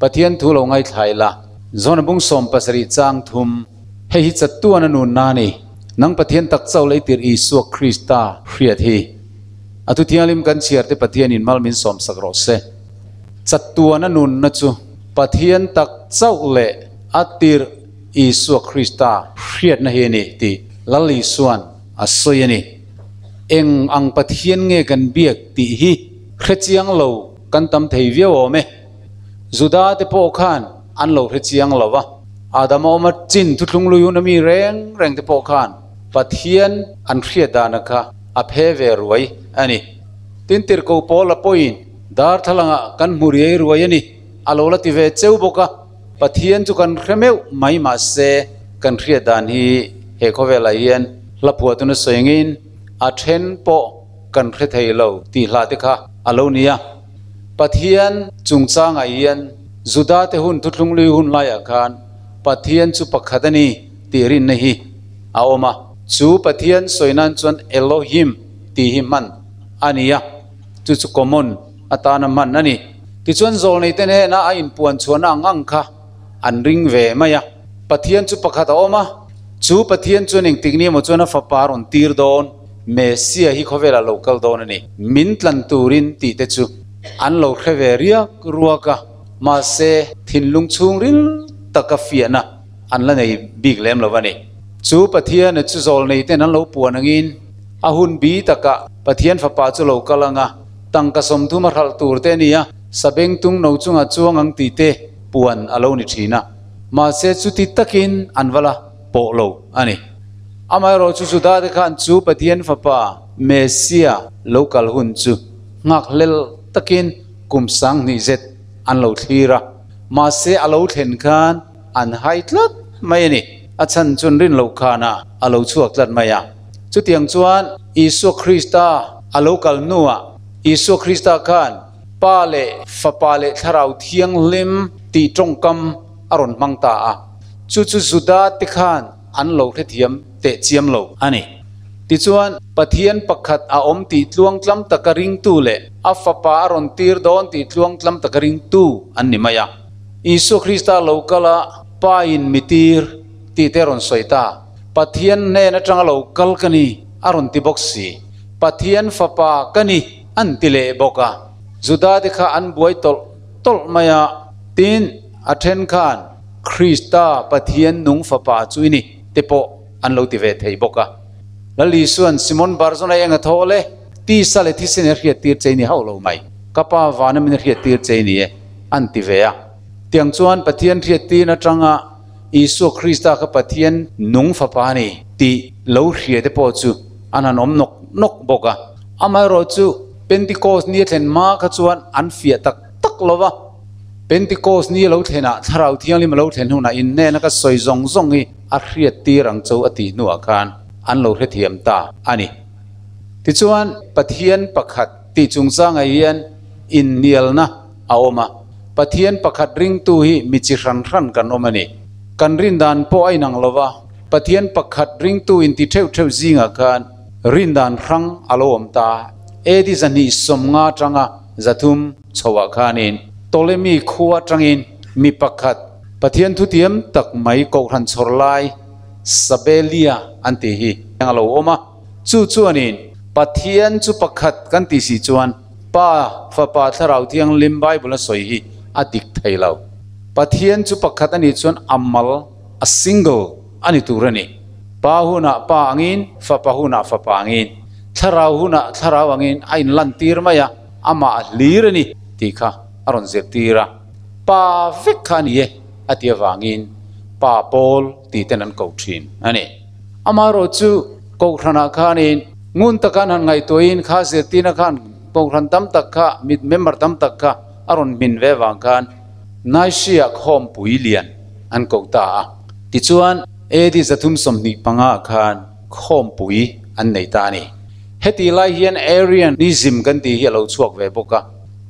Pathian thu lo ngaithla ila. Zona bung 70 chang thum. Hei hi chatuan a nunna a ni. Nang Pathian tak chauh lei tir Isua Krista hriat hi. A thu thianghlim kan chhiar te Pathianin mal min sawmsak rawh se. Chatuan a nunna chu Pathian tak chauh leh a tirh Isua Krista hriatna hi a ni tih Lal Isua'n a sawi a ni. Eng ang Pathian nge kan biak tih hi hrechiang lo kan tam thei viau awm e. Juda te pawh khan an lo hrechiang lo va, Adama awma chin thuthlung lui hun a mi reng reng te pawh khan Pathian an hriat dana kha a phe ve ruai a ni. Tin, tirhkoh Paula pawhin darthlalangah kan hmu riai ruai a ni, a lo la ti ve cheu bawk a. Pathian chu kan hre meuh mai mahse kan hriat dan hi he khawvelah hian hla phuahtuna sawi angin a then pawh kan hre thei lo tih hla te kha a lo ni a. Pathian chungchangah hian Juda te hun thuthlung lui hun laiah khan Pathian chu pakhat a ni tih rinna hi a awm a. Chu Pathian sawi nan chuan Elohim tih hi hman a ni a, chu chu common atana hman a ni. Tichuan zawlneite hnena a inpuan chhuahna ang ang kha an ring ve mai a. Pathian chu pakhat a awm a, chu Pathian chuan engtik ni emaw chuan a fapa a rawn tir dawn, Messia hi khawvelah lo kal dawn a ni, min tlan turin tih te chu an lo hre ve riak ruak a, mahse thinlung chhungril taka fiahna an la nei bik lem lo a ni. Chu Pathiana chu zawlneiten an lo puan angin a hun bi takah Pathian fapa chu lo kal ang a, tangka 30 a hralh tur te a ni a, sabengtung no chungah chuang ang tih te puan a lo ni thin a. Mahse chuti takin an va la pawh lo a ni. Amaherawh chu Juda te khan chu Pathian fapa Messia lo kal hun chu nghakhlel takin kum 2000 zet an lo thlir a. Mahse a lo thlen khan an hai tlat mai a ni. A chhan chuan rin loh khanah a lo chhuak tlat mai a. Chutiang chuan Isua Krista a lo kal hnuah Isua Krista khan Pa leh Fapa leh Thlarau Thianghlim tih tawngkam a rawn hmang ta a. Chu chu Juda te khan an lo hrethiam teh chiam lo a ni. Tichuan, Pathian pakhat a awm tih tluangtlam taka ringtu leh a Fapa a rawn tir dawn tih tluangtlam taka ringtu an ni mai a. Isua Krista lo kal a, Pa in mi tir tih te a rawn sawi ta. Pathian hnen atanga lo kal ka ni a rawn ti bawk si. Pathian Fapa ka ni an ti leh bawk a. Juda te kha an buai tawlh tawlh mai a, tin a then khan Krista Pathian nung Fapa chu i ni te pawh an lo ti ve thei bawk a. Lal Isua'n Simon Barzona eng a thaw le? Tisa leh thisen a hriattir che i ni hauh lo mai. Ka Pa vana min hriattir che i ni e an ti ve a. Tiang chuan Pathian hriattir atanga Isua Krista kha Pathian nung Fapa a ni tih lo hria te pawh chu an han awm nawk nawk bawk a. Amaherawh chu Pentecost ni a thlen hma kha chuan an fiah tak tak lo va. Pentecost ni a lo thlenah Thlarau Thianghlim a lo thlen hunah innena ka sawi zawng zawng hi a hriattir ang cho a tih hnuah khan an lo hrethiam ta a ni. Tichuan Pathian pakhat tih chungchangah hian inhnialna a awm a. Pathian pakhat ringtu hi mi chi hran hran kan awm a ni. Kan rindan pawh a inang lo va, Pathian pakhat ringtu inti theuh theuh zingah khan rindan hrang a lo awm ta. AD 250 atanga 300 chhoah khanin Ptolemy khua atangin mi pakhat Pathian thutiam tak mai Kohhran chhawr lai Sabelia an tih hi a lo awm a. Chu chuanin Pathian chu pakhat kan tih si chuan Pa, Fapa, Thlarau Thianghlim Bible a sawi hi a dik thei lo. Pathian chu pakhat a nih chuan a mal, a single, a ni tur a ni. Pa hunah Pa angin, Fapa hunah Fapa angin, Thlarau hunah Thlarau angin a inlantir mai a, amah a hlir a ni tih kha a rawn zirtir a. Pa vek kha a ni e a ti avangin Pa Paul tih ten an ko thin a ni. Amaherawh chu Kohhranah khanin ngun taka an han ngaihtuahin kha zirtirna khan Kohhran tam tak kha mit member tam tak kha a rawn hmin ve vang khan Naisia khawmpui lian an koh ta a. Tichuan AD 325 ah khan khawmpui an nei ta a ni. Heti lai hian Arianism kan tih hi a lo chhuak ve bawk a.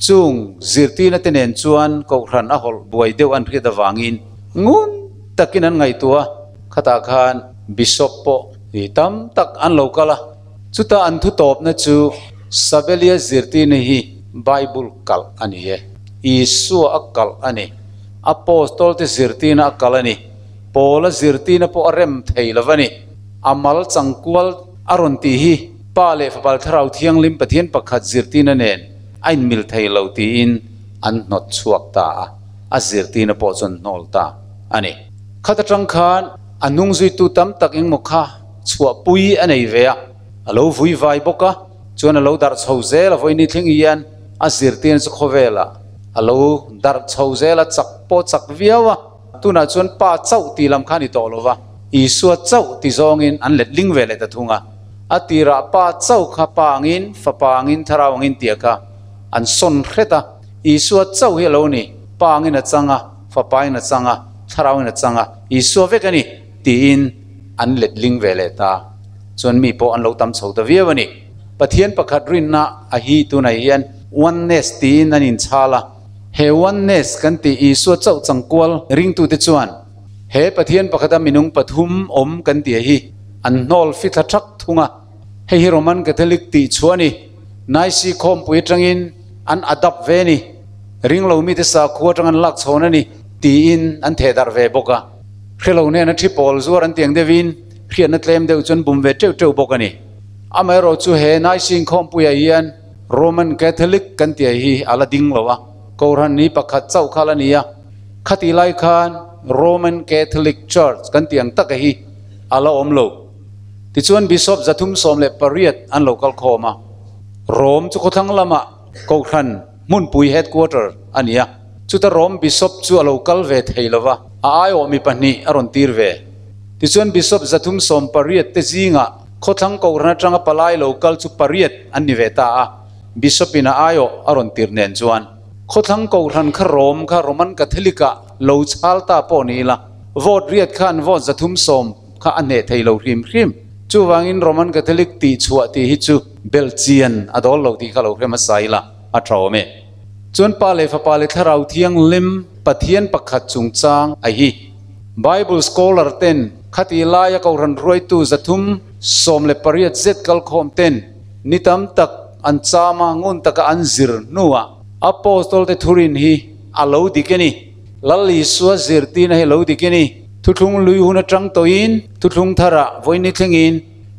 Chung zirtirna te nen chuan Kohhran a hawlh buai deuh an hriat avangin ngun takin an ngaihtuah a. Khatah khan Bishop pawh hi tam tak an lo kal a, chuta an thu tawpna chu Sabelia zirtirna hi Bible kalh a ni e, Isua a kalh a ni. Apostol te zirtirna a kal a ni. Paula zirtirna pawh a rem thei lo va ni. A mal changkual a rawn tih hi Pa leh Fapa leh Thlarau Thianghlim Pathian pakhat zirtirna nen a inmil thei lo tiin an hnawt chhuak ta a, a zirtirna pawh chu an hnawl ta a ni. Khat atang khan a hnungzuitu tam tak engmaw kha chhuahpui a nei ve a, a lo vui vai bawk a, chuan a lo darh chho zel a, vawiin ni thleng hian a zirtirna chu khawvelah a lo darh chho zel a, chak pawh chak viau a. Tunah chuan Pa chauh tih lam kha a ni tawh lo va, Isua chauh ti zawngin an let ling ve leh ta thung a. A tirah Pa chauh kha Pa angin, Fapa angin, Thlarau angin tih kha an sawn hret a. Isua chauh hi a lo ni, Pa angin a chang a, Fapa in a chang a, Thlarau in a chang a, Isua vek a ni tiin an let ling ve leh ta. Chuan mi pawh an lo tam chho ta viau a ni. Pathian pakhat rinna a hi tunah hian Oneness tiin an inchhal a. He Oneness kan tih Isua chauh changkual ringtute chuan he Pathian pakhata minung pathum awm kan tih hi an hnawl fithla thak thung a. Hei hi Roman Catholic tih chhuah a ni. Naisi khawmpui atangin an adapt ve a ni. Ringlo mite sakhua atang an lak chhawn a ni tiin an theh darh ve bawk a. Hrelo nena thi pawl zuar an tiang deuhin hriatna tlem deuh chu an bum ve teuh teuh bawk a ni. Amaherawhchu he Naisi inkhawmpuiah hian Roman Catholic kan tih hi a la ding lo a, Kohhran hi pakhat chauh kha la ni a, khatih lai khan Roman Catholic Church kan tih ang taka hi a la awm lo. Tichuan Bishop 318 an lo kal khawm a, Rome chu khawthlang lamah Kohhran hmunpui headquarter a ni a, chuta Rome Bishop chu a lo kal ve thei lo va, a aiawh mi pahnih a rawn tir ve. Tichuan Bishop 380 te zingah Khawthlang Kohhran atanga palai lo kal chu pariat an ni ve ta a, Bishop in a aiawh a rawn tir nen chuan Khawthlang Kohhran kha Rom kha Roman Catholic ah lo chhal ta pawh ni ila, vote riat khan vote 310 kha a hneh thei lo hrim hrim. Chuvangin Roman Catholic tih chhuah tih hi chu belhchian a dawl lo tih kha lo hre hmasa ila a tha awm e. Chuan Pa leh Fapa leh Thlarau Thianghlim Pathian pakhat chungchang a hi. Bible scholar ten khati laia Kohhran ruaitu 318 zet kalkhawm ten ni tam tak an chama ngun taka an zir hnuah Apostol te thurin hi a lo dik a ni. Lal Isua zirtirna hi a lo dik a ni. Thuthlung lui hun atang tawhin thuthlung tharah vawi ni thlengin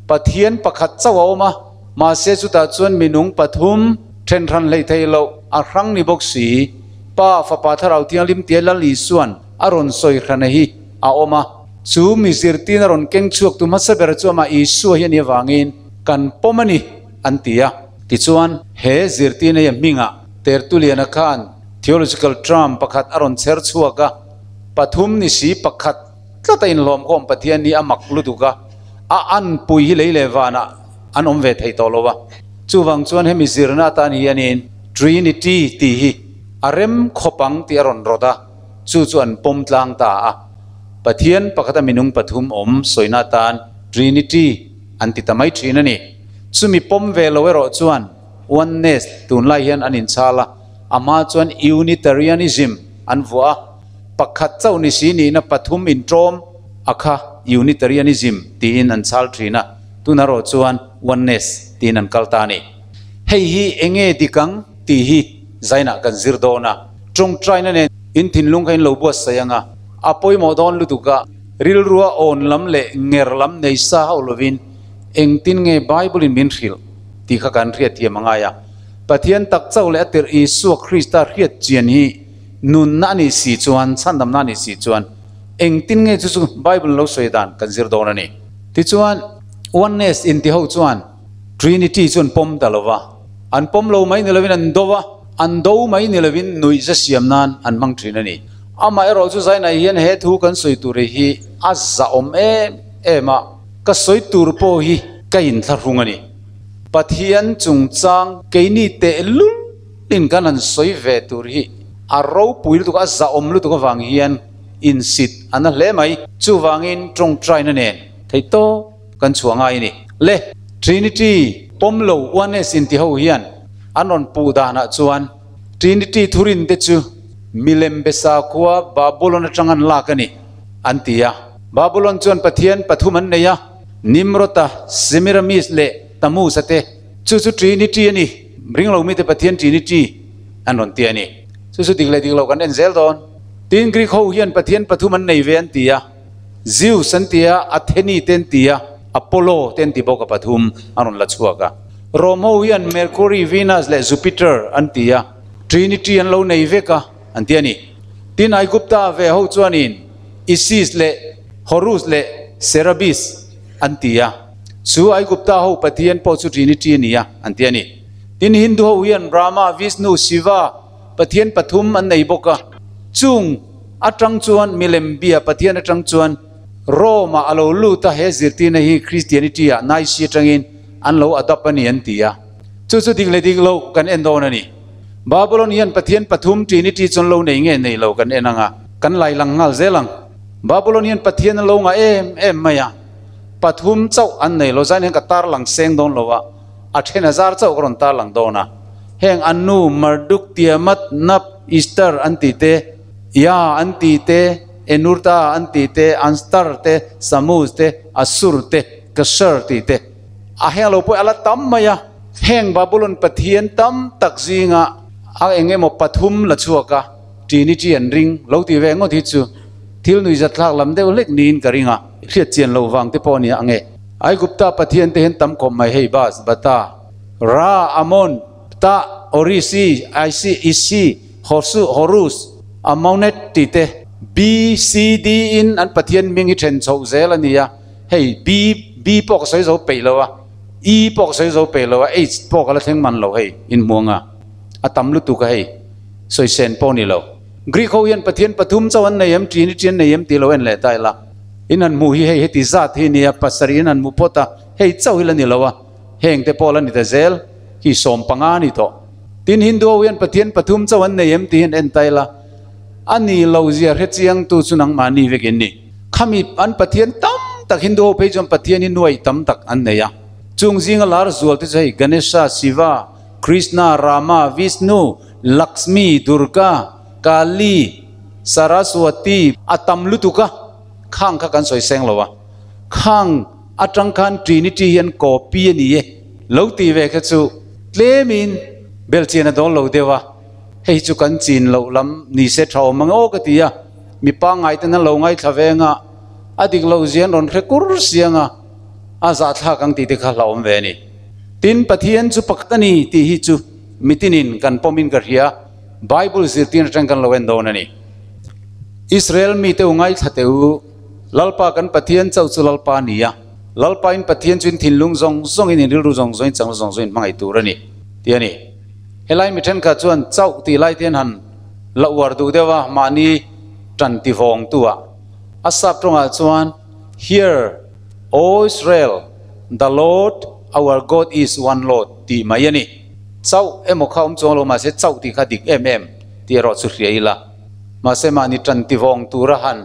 Pathian pakhat chauh a awm a, mahse chutah chuan minung pathum thenhran hleih theih loh a hrang ni bawk si. Pa, Fapa, Thlarau Thianghlim tia Lal Isuan a rawn sawi hrana hi a awm a, chu mi zirtirna rawn keng chhuak tu hmasa ber chu amah Isua hi a nih avangin kan pawm a ni, an ti a. Tichuan, he zirtirna hi a hmingah Tertullian-a khan theological term pakhat a rawn chher chhuak a, pathum ni si pakhat tlat a inhlawmkhawm Pathian hi a mak lutuk a, a anpui hi lei leh vanah an awm ve thei tawh lo a. Chuvang chuan hemi zirna atan hianin Trinity tih hi a rem khawp ang tih a rawn rawt a. Chu chu an pawm tlang ta a, Pathian pakhata minung pathum awm sawina atan Trinity an ti ta mai thin a ni. Chumi pawm ve lo erawh chuan Oneness tunlai hian an inchhal a, a hma chuan Unitarianism an vuah a, pakhat chauh ni si nihna pathum intawm a kha Unitarianism tiin an chhal thin a, tun erawh chuan Oneness tiin an kal ta a ni. Hei hi enge dik ang tih hi zainah kan zir dawn a. Tawngtaina nen in thinlung kha in lo buatsaih ang a, a pawimawh dawn lutuk a, rilrua awn lam leh nger lam nei sa hauh lovin engtin nge Bible in min hrilh tih kha kan hriat thiam a ngai a. Pathian tak chauh leh a tirh Isua Krista hriat chian hi nunna a nih si chuan, chhandamna a nih si chuan engtin nge chu chu Bible lo sawi dan kan zir dawn a ni. Tichuan, Oneness intiho chuan Trinity chu an pawm ta lo va, an pawm lo mai ni lovin an do a, an do mai ni lovin nuihza siam nan an hmang thin a ni. Amaherawh chu Zainai hian he thu kan sawi tur hi a zahawm em em a, ka sawi tur pawh hi ka inthlahrung a ni. Pathian chungchang keini tehlul in kan han sawi ve tur hi a ropui lutuk a, a zahawm lutuk avang hian insit a na hle mai. Chuvangin tawngtaina nen theihtawp. Kan chhuah ngai a ni. Le, Trinity pawm lo Oneness inti ho hian an rawn puh danah chuan Trinity thurin te chu milem be sakhua Babulon atang an lak a ni, an ti a. Babulon chuan pathian pathum an nei a, Nimrod-a, Semiramis leh Tammuz-a te. Chu chu Trinity a ni, ring lo mite pathian Trinity an rawn ti a ni. Chu chu dik leh dik lo kan en zel dawn. Tin Greek ho hian pathian pathum an nei ve an ti a, Zeus an ti a, Atheni te an ti a, Apollo te an ti bawk a pathum an rawn la chhuak a. Rome ho hian Mercury, Venus leh Jupiter an ti a, Trinity an lo nei vek a an ti a ni. Tin Aigupta ve ho chuanin Isis leh Horus leh Serapis an ti a, chu Aigupta ho pathian pawh chu Trinity a ni a an ti a ni. Tin Hindu ho hian Brahma, Vishnu, Shiva pathian pathum an nei bawk a, chung atang chuan milem bia pathian atang chuan Rome ah a lo lut a, he zirtirna hi Christianity ah Nicaea atangin an lo adopt a ni an ti a, chu chu dik leh dik loh kan en dawn a ni. Babylon hian pathian pathum Trinity chuan lo nei nge nei lo kan en ang a, kan lai lang nghal zel ang. Babylon hian pathian an lo ngah em em mai a, pathum chauh an nei lo, zan hian ka tar lang seng dawn lo a, a then a zar chauh ka rawn tar lang dawn a. Heng Anu, Marduk, Tiamat, Nap, Ishtar an tih te, Ya an tih te, Enurta an tih te, Anstar te, Samus te, Assur te, Kasher tih te. A heng lo pawh a la tam mai a. Heng Babylon pathian tam tak zinga a eng emaw pathum la chhuak a, Trinity an ring lo tih ve ngawt hi chu thil nuihzatthlak lam deuh hlek niin ka ring a, hriat chian loh vang te pawh a nia ang e. Aigupta pathian te hian tam khawp mai hei Bas, Bata, Ra, Amon, Ptah, Orisi, Aisi, Isi, Hosu, Horus, Amonet tih te B, C, D in an pathian hming hi then chhoh zel a ni a, hei B, B pawh ka sawi zo peih lo a, E pawh ka sawi zo peih lo a, H pawh ka la thleng man lo hei inhmuang a, a tam lutuk a hei sawi sen pawh ni lo. Greek ho hian pathian pathum chauh an nei em, Trinity an nei em tih lo en leh ta ila. In han hmuh hi hei heti zat hi nia, pasarih in han hmu phawt a, hei chauh hi la ni lo a, heng te pawh la ni ta zel hi 15 a ni tawh. Tin Hindu ho hian pathian pathum chauh an nei em tih hi an en ta ila, a ni lo zia hre chiang tu chu nangmahni vek in ni. Khami an pathian tam tak Hindu ho phei chuan pathian hi nuai tam tak an nei a, chung zinga lar zual te chu hei Ganesha, Shiva, Krishna, Rama, Vishnu, Lakshmi, Durga, Kali, Saraswati a tam lutuk a, khang kha kan sawi seng lo a, khang atang khan Trinity hian copy a ni e lo tih ve kha chu tlemin belchian a dawl lo deuh a, hei chu kan chin loh lam ni se tha awm ang aw ka ti a, mi pangngai ten an lo ngaithla veng a, a dik loh zia an rawn hre kur siang a, a zahthlak ang tih te kha hlauhawm ve a ni. Tin, Pathian chu pakhat a ni tih hi chu mitinin kan pawmin ka hria. Bible zirtir atang kan lo en dawn a ni. Israel mite u ngaithla teh u, Lalpa kan Pathian chauh chu Lalpa a ni a, Lalpa in Pathian chu in thinlung zawng zawngin, in rilru zawng zawngin, changlu zawng zawngin hmangaih tur a ni, tih a ni. Helai mi thenkhat chuan chauh tih lai te hian han la uar duh deuh a, mahni tan ti vawng tu ah. A sap tawngah chuan, Hear, O Israel, the Lord our God is one Lord tih mai a ni. Chauh emaw kha awm chuang lo mahse chauh tih kha dik em em tih erawh chu hria ila. Mahse mahni tan tivawng tura han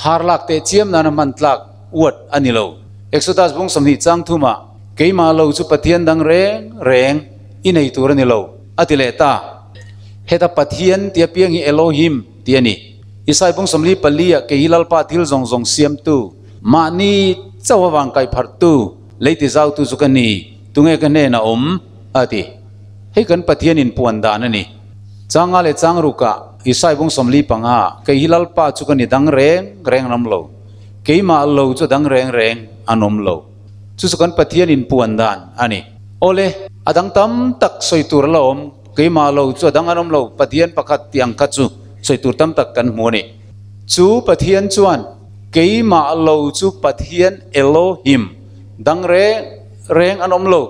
har lak teh chiam nana hman tlak uat a ni lo. Exodus bung 20 chang thumah keimah lo chu Pathian dang reng reng i nei tur a ni lo a ti leh ta. Heta Pathian tih apiang hi Elohim tih a ni. Isai bung 44 ah kei hi Lalpa thil zawng zawng siamtu, mahni chauh avang kaihpharhtu, lei tizautu chu ka ni. Tunge ka hnenah awm? a ti. Hei kan Pathian in puan dan a ni. Changa leh chang rukah Isai bung 45 kei hi Lalpa chu ka ni dang reng reng an awm lo. Keimah lo chu dang reng reng an awm lo. Chu chu kan Pathian in puan dan a ni. Awle, a dang tam tak sawi tur a la awm. Keimah lo chu a dang an awm lo. Pathian pakhat tih ang kha chu sawi tur tam tak kan hmu a ni. Chu Pathian chuan keimah lo chu Pathian Elohim dang reng reng an awm lo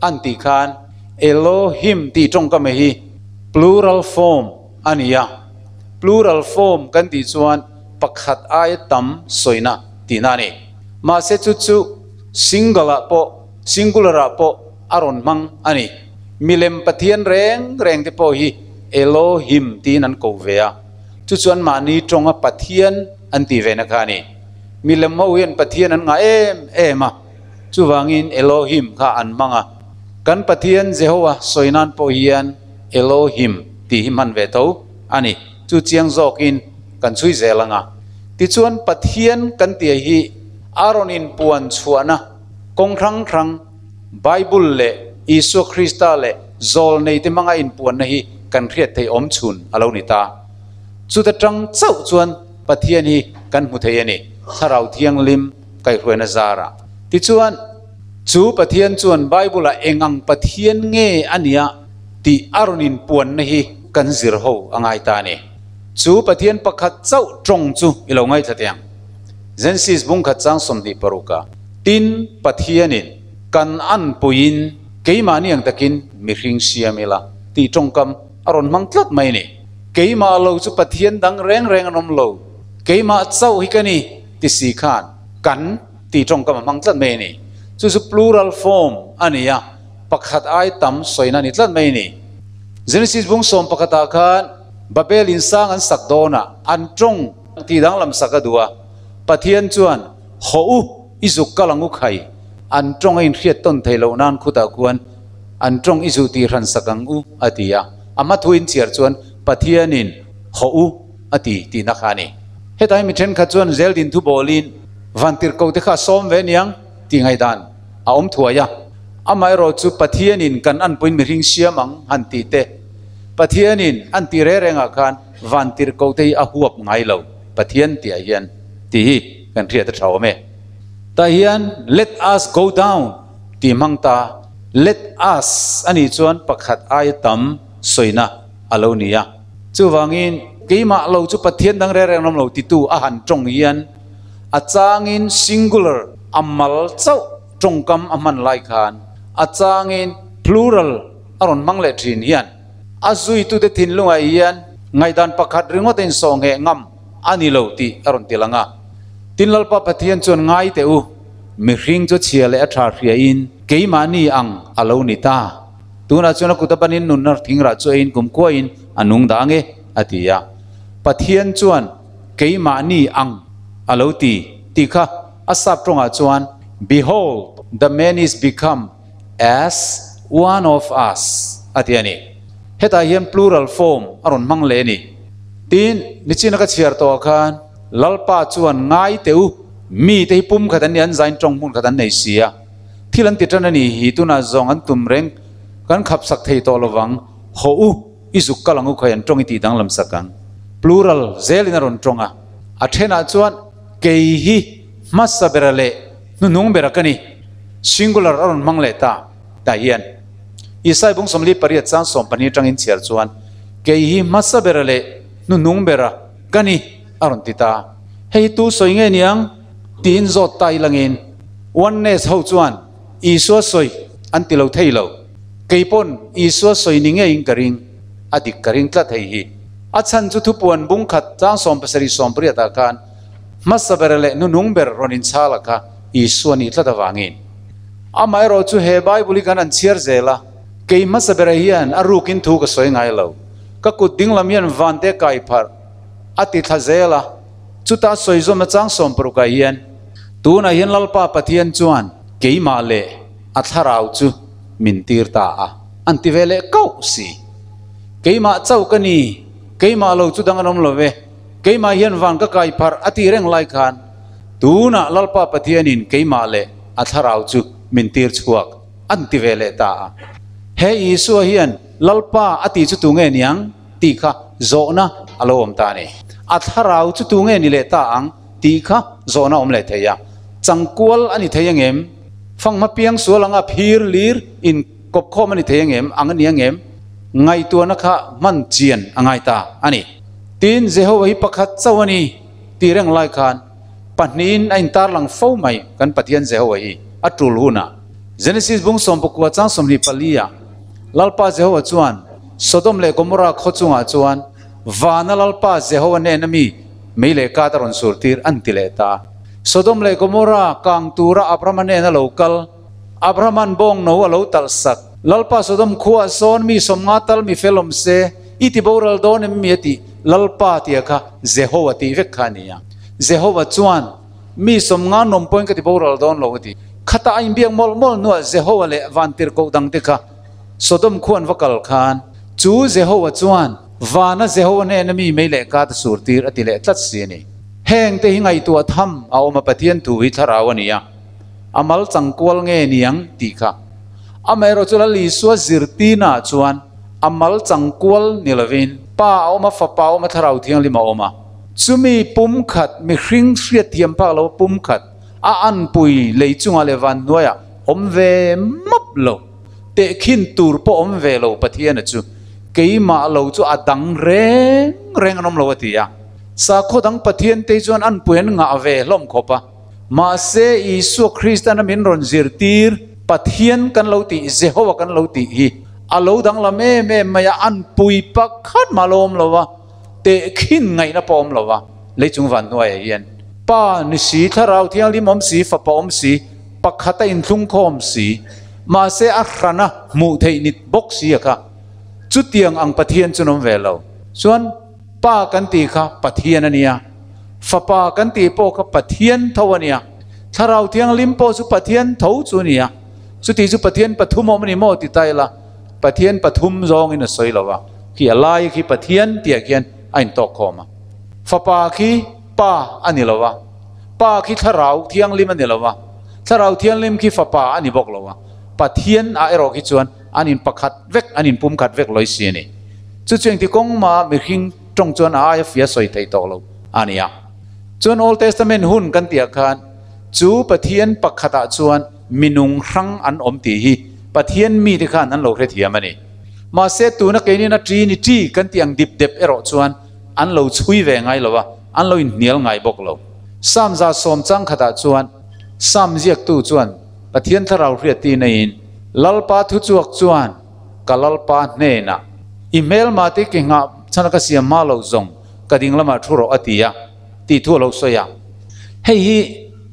an tih khan Elohim tih tawngkam hi plural form a ni a, plural form kan tih chuan pakhat aia tam sawina tihna a ni. Mahse chu chu single ah pawh singular ah pawh a rawn hmang a ni. Milem Pathian reng reng te pawh hi Elohim tiin an ko ve a, chu chuan mahni tawnga Pathian an tih ve na kha a ni. Milem ho hian Pathian an ngah em em a. Chuvangin Elohim kha an hmang a, kan Pathian Jehovah sawi nan pawh hian Elohim tih hi hman ve tho a ni. Chu chiang zawkin kan chhui zel ang a. Tichuan Pathian kan tih hi a rawn inpuan chhuahna kawng hrang hrang Bible leh Isua Krista leh Zawlneite hmanga inpuanna hi kan hriat theih awm chhun a lo ni ta. Chuta tang chauh chuan Pathian hi kan hmu thei a ni, Thlarau Thianghlim kaihhruaina zarah. Tichuan, chu Pathian chuan Bible-ah eng ang Pathian nge a nia tih a rawn inpuanna hi kan zir ho a ngai ta a ni. Chu Pathian pakhat chauh tawng chu i lo ngaithla teh ang. Genesis bung khat chang 26 ah, Tin, Pathianin kan anpuiin keimahni ang takin mihring siam ila tih tawngkam a rawn hmang tlat mai a ni. Keimah lo chu Pathian dang reng reng an awm lo, keimah chauh hi ka ni ti si khan kan tih tawngkam a hmang tlat mai a ni. Chu chu plural form a ni a, pakhat ai tam sawina a ni tlat mai a ni. Genesis bung sawm pakhatah khan Babel insang an sak dawnah an tawng tih danglam sak a duh a, Pathian chuan, Haw u, i zuk kal ang u khai, an tawng a inhriat tawn thei loh nan khutah khuan an tawng i zuh tih hran sak ang u, a ti a. A hma thu inchhiar chuan Pathianin, Haw u, a ti tihna kha a ni. Hetah hi mi thenkhat chuan zeldin thu bawlin vantirhkoh te kha a sawm ve aniang tih ngaihdan a awm thuai a. Amaherawh chu Pathianin kan anpuiin mihring siam ang han tih te, Pathianin an tih reng rengah khan vantirhkoh te hi a huap ngai lo, Pathian tihah hian tih hi kan hriat a tha awm e. Tah hian let us go down tih hmang ta, let us a nih chuan pakhat aia tam sawina a lo ni a. Chuvangin keimah lo chu Pathian dang reng reng an awm lo titu a han tawng hian a changin singular a mal chauh tawngkam a hman lai khan a changin plural a rawn hmang leh thin hian a zuitute thinlungah hian ngaihdan pakhat ringawt a insawhngheh ngam a ni lo tih a rawn ti lang a. Tin Lalpa Pathian chuan ngai teh u, mihring chu chhia leh a tha hriain keimahni ang a lo ni ta. Tunah chuan a kut a banin nunna thingrah chu eiin kumkhuain a nung dah ange, a ti a. Pathian chuan keimahni ang a lo ti tih kha a sap tawngah chuan, Behold, the man is become as one of us a ti a ni. Hetah hian plural form a rawn hmang leh a ni. Tin, nichina ka chhiar tawhah khan Lalpa chuan ngai teh u, mite hi pum khat an ni, an zain tawng hmun khat an nei si a, thil an ti tan a ni hi, tunah zawng an tum reng, kan khap sak thei tawh lovang, haw u, i zuk kal ang u khawi an tawng i tih danglam sak ang. Plural zelin a rawn tawng a, a thenah chuan kei hi hmasa bera leh hnuhnung bera ka ni, singular a rawn hmang leh ta, tah hian Isai bung 48 chang 12 atangin chhiar chuan kei hi hmasa bera leh hnuhnung bera ka ni a rawn ti ta. Hei hi tu sawi nge niang? tiin zawt ta ilangin Oneness ho chuan Isua sawi an ti lo thei lo. Kei pawn Isua sawi ni ngeiin ka ring, a dik ka ring tlat hei hi. A chhan chu thupuan bung khat chang 70 80 ah khan hmasa ber leh hnuhnung ber rawn inchhal a kha Isua nih tlat avangin. Amaherawh chu he Bible hi kan han chhiar zel a, kei hmasa berah hian a rukin thu ka sawi ngai lo. Ka kut ding lam hian vante kai pharh a ti thla zel a, chuta sawi zawmna chang 60 ah hian, Tunah hian Lalpa Pathian chuan keimah leh a thlarau chu min tir ta a, an ti ve leh kauh si. Keimah chauh ka ni, keimah lo chu dang an awm lo ve. Keimah hian van ka kai pharh a tih reng lai khan tunah Lalpa Pathianin keimah leh a thlarau chu min tir chhuak an ti ve leh ta a. He Isua hian Lalpa a tih chu tunge niang tih kha zawhna a lo awm ta a ni. A thlarau chu tunge ni leh ta ang tih kha zawhna a awm leh thei a. Changkual a ni thei angem? Fanghma piang sual anga phir lir in kawpkhawm a ni thei angem? Ang a ni angem? Ngaihtuahna kha hman chian a ngai ta a ni. Tin, Jehovah hi pakhat chauh a ni tih reng lai khan pahnihin a intarlang fo mai kan Pathian Jehovah hi a tul hunah. Genesis bung 19 chang 24 ah Lalpa Jehovah chuan Sodom leh Gomorrah khaw chungah chuan vana Lalpa Jehovah nena mi mei leh kat a rawn sur tir an ti leh ta. Sodom leh Gomorrah kang tura Abrahama nena lo kal Abrahaman bawng no a lo talh sak. Lalpa Sodom khuaah sawn mi 50 tal mi fel awm se, i ti boral dawn em mi a tih Lalpa tia kha Jehovah tih vek kha a ni a. Jehovah chuan mi 50 nawm pawhin ka ti boral dawn lo a ti. Khatah a inbiak mawlh mawlh hnuah Jehovah leh vantirhkoh dangte kha Sodom khua an va kal khan chu Jehovah chuan vana Jehovah hnena mi mei leh ka ta sur tir a ti leh tlat si a ni. Heng te hi ngaihtuah tham a awm a Pathian thu hi thlarau a ni a. A mal changkual nge niang tih kha. Amaherawh chu Lal Isua zirtinah chuan a mal changkual ni lovin Pa a awm a, Fapa a awm a, Thlarau Thianghlim a awm a. Chumi pumkhat, mihring hriatthiam phak lo pumkhat, a anpui lei chungah leh van hnuaiah awm ve map lo. Tehkhin tur pawh awm ve lo Pathiana chu keimah lo chu a dang reng reng an awm lo a ti a. Sakhaw dang Pathian te chuan anpui an ngah ve hlawm khawp a. Mahse Isua Kristan a min rawn zirtir Pathian kan lo tih, Jehovah kan lo tih hi a lo danglam em em mai a, anpui pakhat mah lo awm lo a, tehkhin ngaihna pawh awm lo a, leichung van hnuaiah hian Pa ni si, Thlarau Thianghlim awm si, Fapa awm si, pakhat a inthlungkhawm si, mahse a hrana hmuh theih ni bawk si a kha chutiang ang Pathian chu an awm ve lo. Chuan Pa kan tih kha Pathian a nia, Fapa kan tih pawh kha Pathian tho a nia, Thlarau Thianghlim pawh chu Pathian tho chu a nia. Chuti chu Pathian pathum awm a ni maw ti ta ila, Pathian pathum zawngin a sawi lo a, khi a lai khi Pathian tihah khian a intawk khawm a. Fapa khi Pa a ni lo a, Pa khi Thlarau Thianghlim a ni lo a, Thlarau Thianghlim khi Fapa a ni bawk lo a, Pathian ah erawh khi chuan an in pakhat vek, an in pumkhat vek lawi si a ni. Chu chu engti kawng mah mihring tawng chuan a aia fia sawi thei tawh lo a ni a. Chuan Old Testament hun kan tihah khan chu Pathian pakhatah chuan minung hrang an awm tih hi Pathian mite khan an lo hrethiam a ni. Mahse tuna keinin a ṭi ni ṭi kan tih ang dip dep erawh chuan an lo chhui ve ngai lo a, an lo inhnial ngai bawk lo. Psalm 110 chang khatah chuan Psalm ziaktu chuan Pathian thlarau hriat ti neiin, Lalpa thuchuak chuan ka Lalpa hnenah, I hmelma te ke nghah chhan a ka siam hma lo zawng ka ding lamah thu rawh a ti a, tih thu a lo sawi a. Hei hi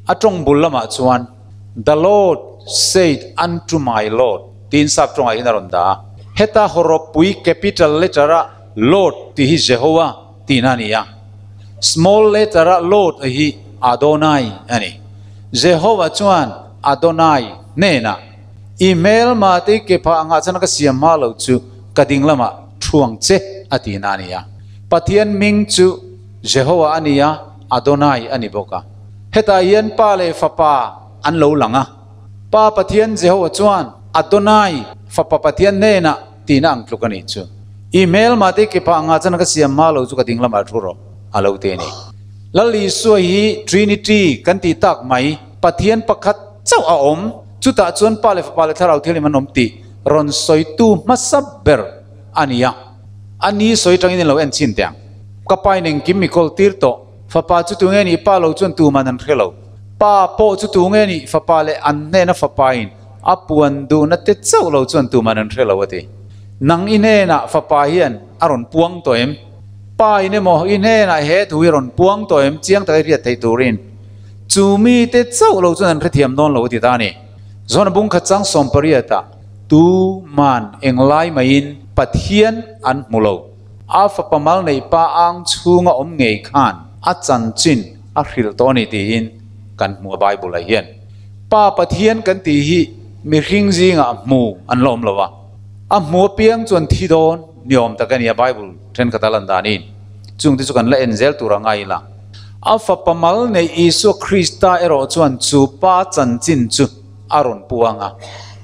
a tawng bul lamah chuan, The Lord said unto my Lord tiin sap tawngah hian a rawn dah a. Heta hawrawppui capital letter-a Lord tih hi Jehovah tihna a ni a. Small letter-a Lord hi Adonai a ni. Jehovah chuan Adonai hnenah, I hmelma te ke phah angah chuan ka siam hma lo chu ka ding lamah thuang che a tihna a ni a. Pathian hming chu Jehovah a ni a, Adonai a ni bawk a. Hetah hian Pa leh Fapa an lo lang a. Pa Pathian Jehovah chuan Adonai, Fapa Pathian hnenah tihna ang tluk a nih chu. I hmelma te ke phah angah chuan ka siam hma lo chu ka ding lamah thu rawh a lo ti a ni. Lal Isua hi Trinity kan tih tak mai, Pathian pakhat chauh a awm, chutah chuan Pa leh Fapa leh Thlarau Thianghlim an awm tih rawn sawitu hmasa ber a ni a. A ni sawi tangin in lo en chhin teh ang. Ka pa in engkim mi kawl tir tawh, Fapa chu tunge nih Pa lo chuan tuman an hre lo. Pa pawh chu tunge nih Fapa leh an hnena Fapa in a puan duhna te chauh lo chuan tuman an hre lo a ti. Nang i hnenah Fapa hian a rawn puang tawh em? Pa in emaw i hnenah he thu hi rawn puang tawh em? Chiang taka i hriat theih turin chu mite chauh lo chuan an hrethiam dawn lo a ti ta a ni. Zawn a bung khat chang 18 ah tuman englai maiin Pathian an hmu lo. A fapa mal neih pa ang chhunga awm ngei khan a chanchin a hrilh tawh a ni tiin kan hmu a Bible ah hian. Pa Pathian kan tih hi mihring zingah hmu an la awm lo a, a hmu apiang chuan thi dawn ni awm tak a ni a Bible thenkhat a lan danin chungte chu kan la en zel tur a ngai ila. A fapa mal neih Isua Krista erawh chuan chu pa chanchin chu a rawn puang a,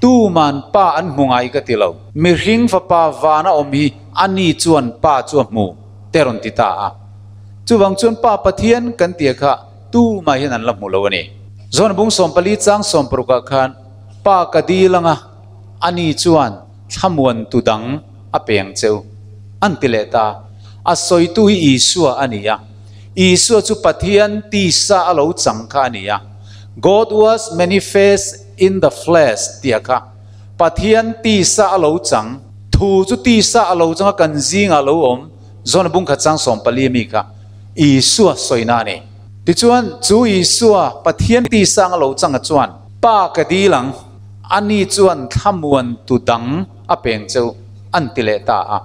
tuman pa an hmu ngai ka ti lo, mihring fapa vana awm hi a ni chuan pa chu a hmu te rawn ti ta a. Chuvang chuan Pa Pathian kan tia kha tumah hian an la hmu lo a ni. Zawn bung 14 chang 60 ah khan Pa ka dil anga a ni chuan thlamuan tu dang a peng cheu an ti leh ta. A sawitu hi Isua a ni a, Isua chu Pathian tisa a lo chang kha a ni a. God was manifest in the flesh tia kha Pathian tisa a lo chang, thu chu tisa a lo chang a kan zingah a lo awm, Zawn bung khat chang 14 mi kha Isua sawina a ni. Tichuan chu Isua Pathian tisa anga lo changa chuan Pa ka dil ang, ani chuan thlamuan tu dang a peng cheu an ti leh ta a.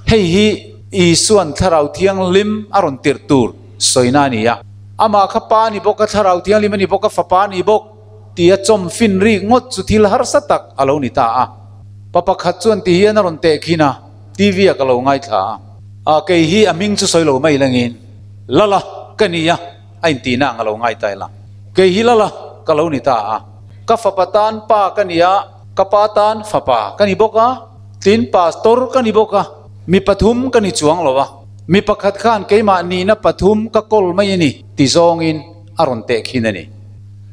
Hei hi Isua'n Thlarau Thianghlim a rawn tirh tur sawina a ni a. Amah kha Pa a ni bawk a, Thlarau Thianghlim a ni bawk a, Fapa a ni bawk tia chawm fin rik ngawt chu thil harsa tak a lo ni ta a. Pa pakhat chuan ti hian a rawn teh khin a, TV ah ka lo ngaithla a. A, kei hi a hming chu sawi lo mai langin, Lala ka ni a, a intihna ang a lo ngai ta ila. Kei hi Lala ka lo ni ta a. Ka fapa tan pa ka ni a, ka pa tan fapa ka ni bawk a, tin pastor ka ni bawk a. Mi pathum ka ni chuang lo a, mi pakhat khan keimah nihna pathum ka kawl mai a ni ti zawngin a rawn tehkhin a ni.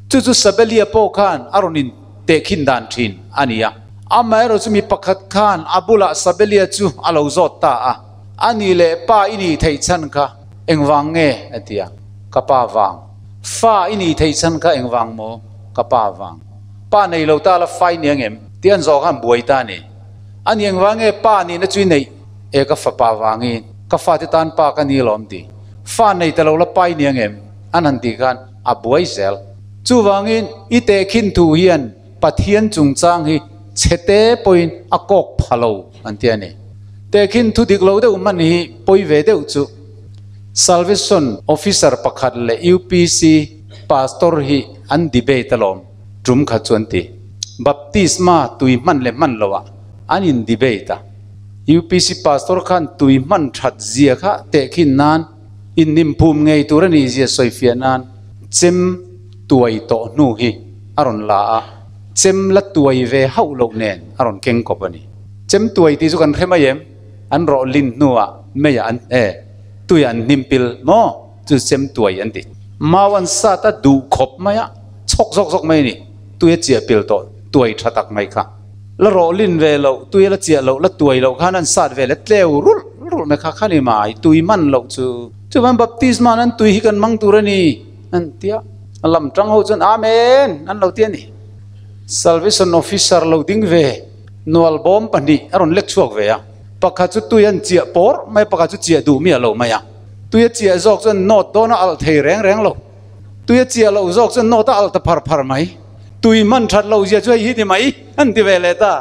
Chu chu Sabelia pawh khan a rawn in tehkhin dan thin a ni a. Amaherawh chu mi pakhat khan a bulah Sabelia chu a lo zawt ta a, A nih leh pa i nih theih chhan kha engvang nge? a ti a. Ka pa vang. Fa i nih theih chhan kha engvang maw? Ka pa vang. Pa nei lo ta la fa i ni angem? Tih an zawh khan buai ta a ni. A ni engvang nge pa nihna chu i neih? E ka fapa vangin ka fate tan pa ka ni alawm ti. Fa nei ta lo la pa i ni angem? An han tih khan a buai zel. Chuvangin i tehkhin thu hian Pathian chungchang hi chhete pawhin a kawk pha lo an ti a ni. Tehkhin thu dik lo deuh hman hi pawi ve deuh chu Salvation Officer pakhat leh UPC Pastor hi an debate alawm tum kha chu an ti. Baptisma tui hman leh hman loah an in debate a. UPC Pastor khan tui hman that zia kha tehkhin nan inhnimpum ngei tur a nih zia sawifiah nan chem tuai tawh hnu hi a rawn la a, chem la tuai ve hauh loh nen a rawn keng kawp a ni. Chem tuai tih chu kan hre mai em? An rawh lin hnuah meiah an e tuiah an hnim pil maw? Chu chem tuai an ti. Mau an sat a duh khawp mai a, chhawk zawk zawk mai a ni. Tui a chiah pil tawh tuai tha tak mai kha. La rawh lin ve loh, tui a la chiah loh, la tuai loh khan an sat ve le tleu rulh rulh mai kha kha ni mai, tui man loh chu. Chuvan baptisma an tui hi kan mang tur a ni an ti a, a lam tang ho chuan Amen an lo ti a ni. Salvation officer lo ding ve nual bawm pahnih a rawn lek chhuak ve a, pakhat chu tui an chiah pawr mai a, pakhat chu chiah duh miah lo mai a, tui a chiah zawk chuan nawt dawn a alh thei reng reng lo. Tui a chiah loh zawk chuan nawt a alh ta phar phar mai. Tui hman that loh zia chu hei hi ni mai an ti ve leh ta.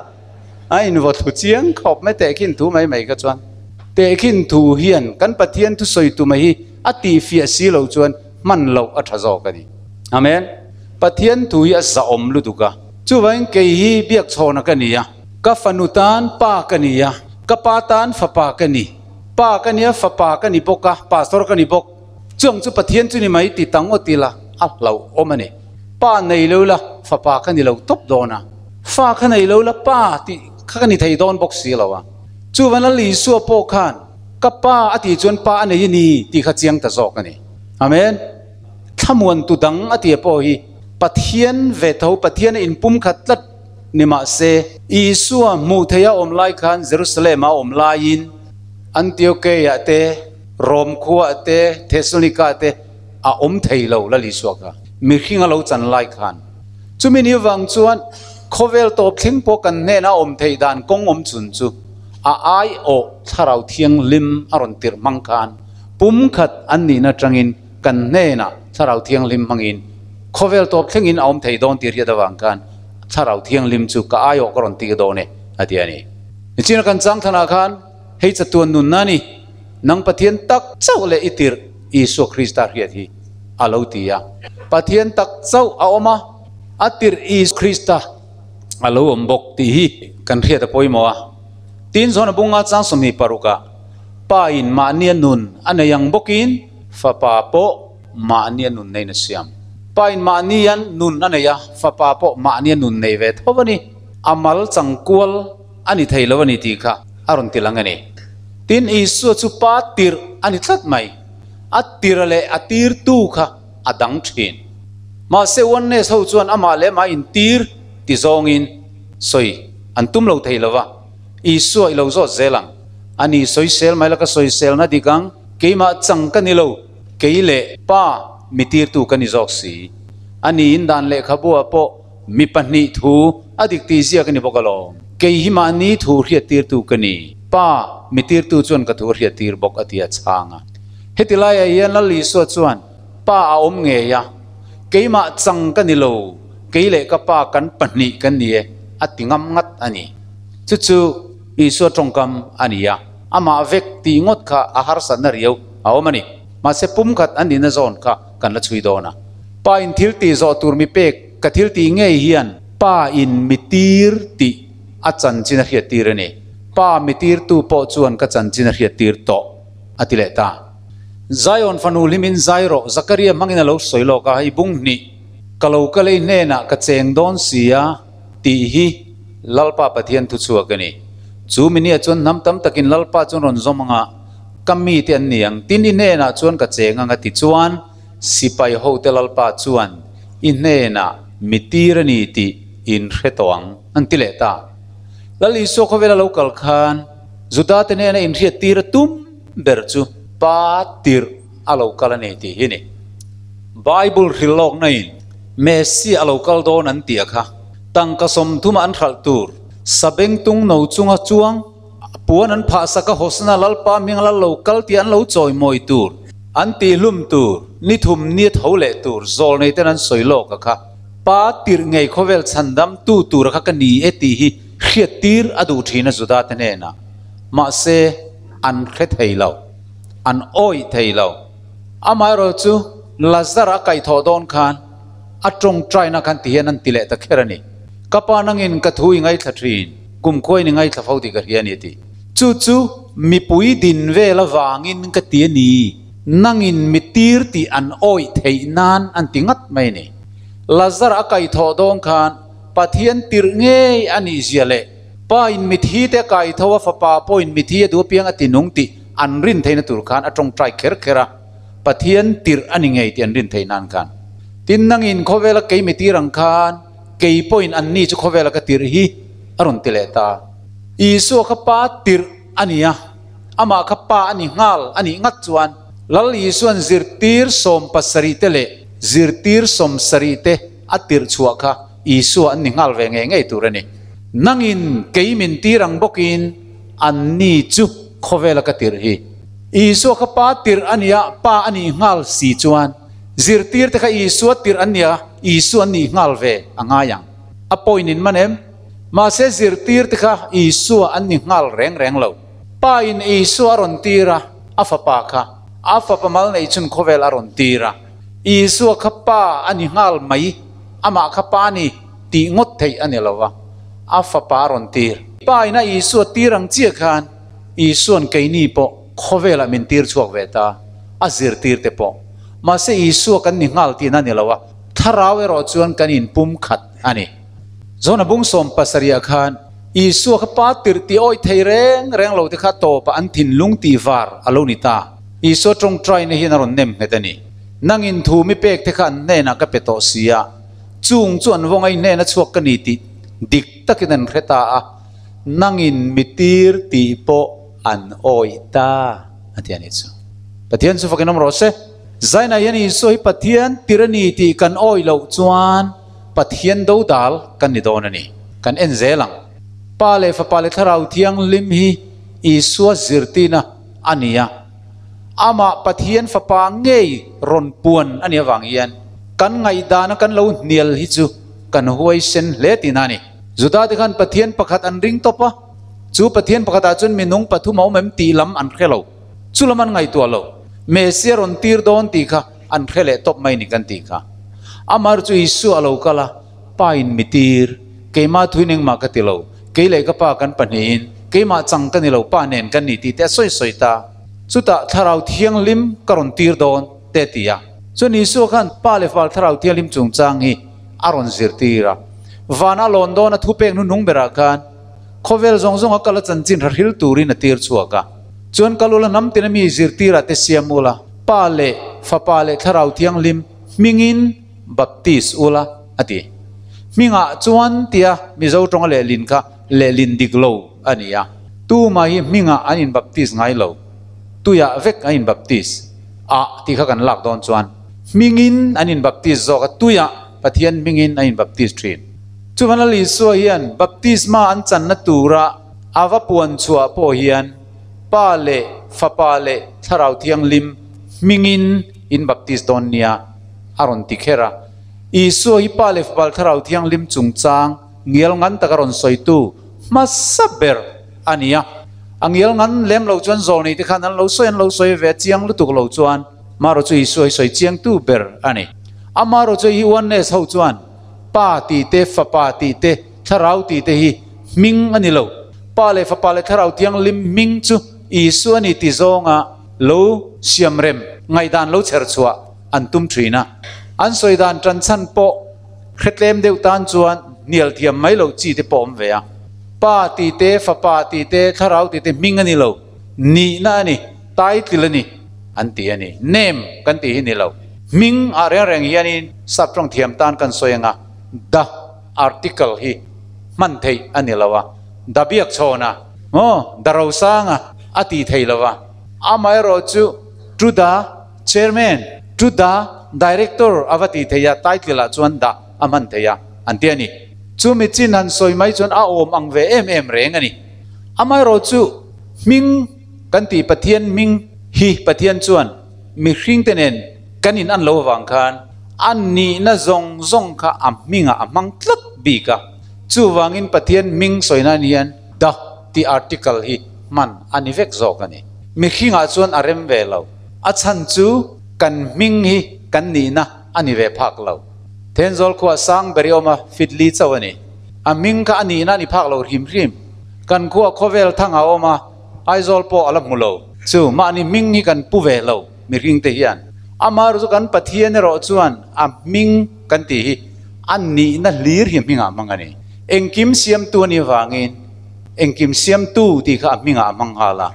A invaw thlu chiang khawp mai tehkhin thu mai mai kha chuan. Tehkhin thu hian kan Pathian thusawi tu mai hi a tihfiah si loh chuan hman loh a tha zawk a ni. Amen. Pathian thu hi a zahawm lutuk a. Chuvangin kei hi biakchhawna ka ni a, ka fanu tan pa ka ni a, ka pa tan fapa ka ni. Pa ka nia, fapa ka ni bawk a, pastor ka ni bawk. Chuang chu Pathian chu ni mai ti tang aw ti la, a hlauhawm a ni. Pa nei lo la, fapa kha ni lo tawp dawn a. Fa kha nei lo la, pa tih kha ka ni thei dawn bawk si lo a. Chuvan Lal Isua pawh khan, Ka pa a tih chuan pa a nei a ni tih kha chiang ta zawk a ni. Amen. Thlamuantu dang a tih pawh hi Pathian ve tho, Pathian a inpum khat tlat ni mah se, Isua hmuh theih a awm lai khan Jerusalem a awm laiin Antiokeia te, Rom khua te, Thessalonika te a awm thei lo Lal Isua kha mihring a lo chan lai khan. Chumi ni vang chuan khawvel tawp thleng pawh kan hnena awm theih dan kawng awm chhun chu a aiawh Thlarau Thianghlim a rawn tirh hmang khan pumkhat an nihna atangin kan hnenah Thlarau Thianghlim hmangin khawvel tawp thlengin a awm thei dawn tih hriat avang khan Thlarau Thianghlim chu ka aiawh ka rawn tir dawn e a ti a ni. Nichina kan chang thanah khan hei chatuan nunna a ni. Nang Pathian tak chauh leh i tirh Isua Krista hriat hi a lo ti a. Pathian tak chauh a awm a, a tirh Isua Krista a lo awm bawk tih hi kan hriat a pawimawh a. Tin, John a bunga chang 26 ah, Pa in mahnia nun a nei ang bawkin Fapa pawh mahnia nun neiin a siam. Pa in mahnia nun a nei a, Fapa pawh mahnia nun nei ve tho a ni. A mal changkual a ni thei lo a ni tih kha a rawn ti lang a ni. Tin, Isua chu Pa tirh a ni tlat mai. A tirh leh a tirtu kha a dang thin. Mahse, Oneness ho chuan amah leh amah intir ti zawngin sawi an tum lo thei lo va. Isua i lo zawt zel ang. A ni, sawisel mai la ka sawiselna dik ang. Keimah chang ka ni lo, kei leh Pa mi tirtu ka ni zawk si. A ni, in dan lehkhabuah pawh Mi pahnih thu a dik tih ziak a ni bawk alawm. Kei hi mahni thu hriattirtu ka ni. Pa, mi tirtu chuan ka thu hriattir bawk a ti a chhang a. Heti laiah hian Lal Isua chuan, Pa a awm ngei a, keimah chang ka ni lo, kei leh ka Pa kan pahnih kan ni e, a ti ngam ngat a ni. Chu chu Isua tawngkam a ni a, amah vek tih ngawt kha a harsatna riau a awm a ni. Mahse pumkhat an nihna zawn kha kan la chhui dawn a. Pa in thil tih zawh tur mi pek ka thil tih ngei hian pa in mi tir tih a chanchin a hriat tir a ni. Pa mi tirtu pawh chuan ka chanchin a hriat tir tawh a ti leh ta. Zion fanu hlimin zai rawh Zakaria hmangin a lo sawi lawk a, hei bung hnih ka lo ka lei hnenah ka cheng dawn si a tih hi Lalpa Pathian thu chhuak a ni. Chu minia chuan hnam tam takin Lalpa chuan rawn zawm anga ka mite an ni ang. Tin, i hnenah chuan ka cheng anga ti chuan sipai hote Lalpa chuan i hnenah mi tir a ni tih in hre tawh ang, an ti leh ta. Lal Isua khawvela lo kal khan Judate hnena inhriat tir a tum ber chu Pa tirh a lo kal a ni tih hi ni. Bible hrilh lawkna in Messi a lo kal dawn an tih a kha tangka 30 an hralh tur sabengtung no chunga chuang puan an phah sak a Hosana Lalpa hming lal lo kal tih an lo chawimawi tur an tihhlum tur ni thum ni tho leh tur zawl nei ten an sawi lawk a kha Pa tirh ngei khawvel chhandam tu tur a kha ka ni e tih hi hriat tir a duh thin a Juda te hnenah. Mahse an hre thei lo, an awih thei lo. Amaherawh chu Lazar a kaihthawh dawn khan a tawngtaina khan ti hian an ti leh ta kher a ni. Ka pa nangin ka thu i ngaithla thin, kumkhuain i ngaithla fo tih ka hria a ni a ti. Chu chu mipui din vel avangin ka ti a ni, nangin mi tir tih an awih theih nan an ti ngat mai a ni. Lazar a kaihthawh dawn khan Pathian tirh ngei a nih zia leh Pa in mithi te kai tho a, fapa pawh in mithi a duh apiang a ti nung tih an rin theihna tur khan a tawngtai kher kher a, Pathian tirh a ni ngei tih an rin theih nan khan. Tin, nangin khawvela kei mi tir ang khan kei pawhin anni chu khawvela ka tirh hi a rawn ti leh ta. Isua kha Pa tirh a ni a, amah kha Pa a ni nghal a nih ngat chuan Lal Isua'n zirtir 70 te leh zirtir 70 te a tirh chhuah kha Isua an ni nghal ve ngei ngei tur a ni. Nangin kei min tir ang bawkin anni chu khawvela ka tirh hi. Isua kha Pa tirh a nia, Pa a nih nghal si chuan zirtir te kha Isua tirh an nia, Isua an nih nghal ve a ngai ang. A point in man em? Mahse zirtir te kha Isua an ni nghal reng reng lo. Pa in Isua a rawn tir a, a fapa kha a fapa mal neih chhun khawvel a rawn tir a. Isua kha Pa a ni nghal mai, amah kha Pa a ni tih ngawt theih a ni lo va, a fapa a rawn tir. Pa ina Isua tir ang chiah khan Isua'n keini pawh khawvelah min tir chhuak ve ta, a zirtir te pawh. Mahse Isua kan ni nghal tihna a ni lo a, thlarau erawh chuan kan inpum khat a ni. Zona bung 70 ah khan Isua kha Pa tirh tih awih thei reng reng lo te kha tawpah an thinlung tih var a lo ni ta. Isua tawngtaina hian a rawn nem nghet a ni. Nangin thu mi pek te kha an hnenah ka pe tawh si a, chung chu an vawngai hnena chhuak ka ni tih dik takin an hre ta a, nangin mi tir tih pawh an awih ta a ti a ni chu. Pathian chu fakin awm rawh se. Zainah hian Isua hi Pathian tir a ni tih kan awih loh chuan Pathian dodal kan ni dawn a ni. Kan en zel ang. Pa leh Fapa leh Thlarau Thianghlim hi Isua zirtina a ni a. Amah Pathian Fapa ngei rawn puan a nih avang hian kan ngaihdana kan lo hnial hi chu kan huaisen hle tihna a ni. Juda te khan Pathian pakhat an ring tawp a, chu Pathian pakhatah chuan minung pathum a awm em tih lam an hre lo. Chu lam an ngaihtuah lo. Messia rawn tir dawn tih kha an hre leh tawp mai ni kan tih kha. Amah chu Isua a lo kal a, Pa in mi tir, keimah thuin engmah ka ti lo, kei leh ka pa kan pahnihin, keimah chang ka ni lo, pa nen kan ni tih te a sawi sawi ta. Chutah Thlarau Thianghlim ka rawn tir dawn te ti a. Chuan Isua khan Pa leh Fal Thlarau Thianghlim chungchang hi a rawn zirtir a. Vana lawn dawna thupek hnuhnung berah khan khawvel zawng zawnga kal a chanchin hrahril turin a tir chhuak a. Chuan kal ula hnam tina mi zirtirah te siam ula, Pa leh Fapa leh Thlarau Thianghlim hmingin Baptist ula a ti. Hmingah chuan tia Mizo tawnga lehlin kha lehlin dik lo a ni a. Tumah hi hmingah an inbaptist ngai lo. Tuiah vek an inbaptist a tih kha kan lak dawn chuan hmingin an inbaptist zawk a, tuiah Pathian hmingin an inbaptist thin. Chuvan Lal Isua hian baptisma an channa tura a va puan chhuah pawh hian Pa leh Fapa leh Thlarau Thianghlim hmingin inbaptist dawn nia a rawn ti kher a. Isua hi Pa leh Fapa leh Thlarau Thianghlim chungchang ngial ngan taka rawn sawitu hmasa ber a ni a. A ngial ngan lem lo chuan zawlnei te khan an lo sawi an lo sawi ve chiang lutuk lo chuan marawh chu Isua hi sawi chiangtu ber a ni. Amarawh chu hi Oneness ho chuan Pa tih te, Fapa tih te, Thlarau tih te hi hming a ni lo. Pa leh Fapa leh Thlarau Thianghlim hming chu Isua a ni ti zawnga lo siamrem ngaihdan lo chher chhuah an tum thin a. An sawi dan tan chhan pawh hretlem deuh tan chuan hnial thiam mai loh chi te pawh awm ve a. Pa tih te, Fapa tih te, Thlarau tih te hming a ni lo, nihna a ni, title a ni an ti a ni. Name kan tih hi ni lo. Hming ah reng reng hianin sap tawng thiam tan kan sawi anga the article hi hman theih a ni lo a, the biakchhawna maw, the rosanga a tih theih lo a. Amaherawhchu to the chairman, to the director a va tih theih a, title ah chuan the a hman theih a an ti a ni. Chumi chin han sawi mai chuan a awm ang ve em em reng a ni. Amaherawhchu hming kan tih Pathian hming hi Pathian chuan mihringte nen kan in an lo avang khan a nihna zawng zawng kha a hmingah a hmang tlat bik a. Chuvangin Pathian hming sawi nan hian the tih article hi hman a ni vek zawk a ni. Mihringah chuan a rem ve lo. A chhan chu kan hming hi kan nihna a ni ve phak lo. Thenzawl khuaa sang ber i awm a, fit li chauh a ni. A hming kha a nihna a ni phak lo hrim hrim. Kan khua khawvel thang a awm a, Aizawl pawh a la hmu lo. Chu mahni hming hi kan pu ve lo mihring te hian. Amaherawh chu kan Pathian erawh chuan a hming kan tih hi a nihna hlir hi a hmingah a hmang a ni. Engkim siamtu a nih avangin engkim siamtu tih kha a hmingah a hmang nghal a.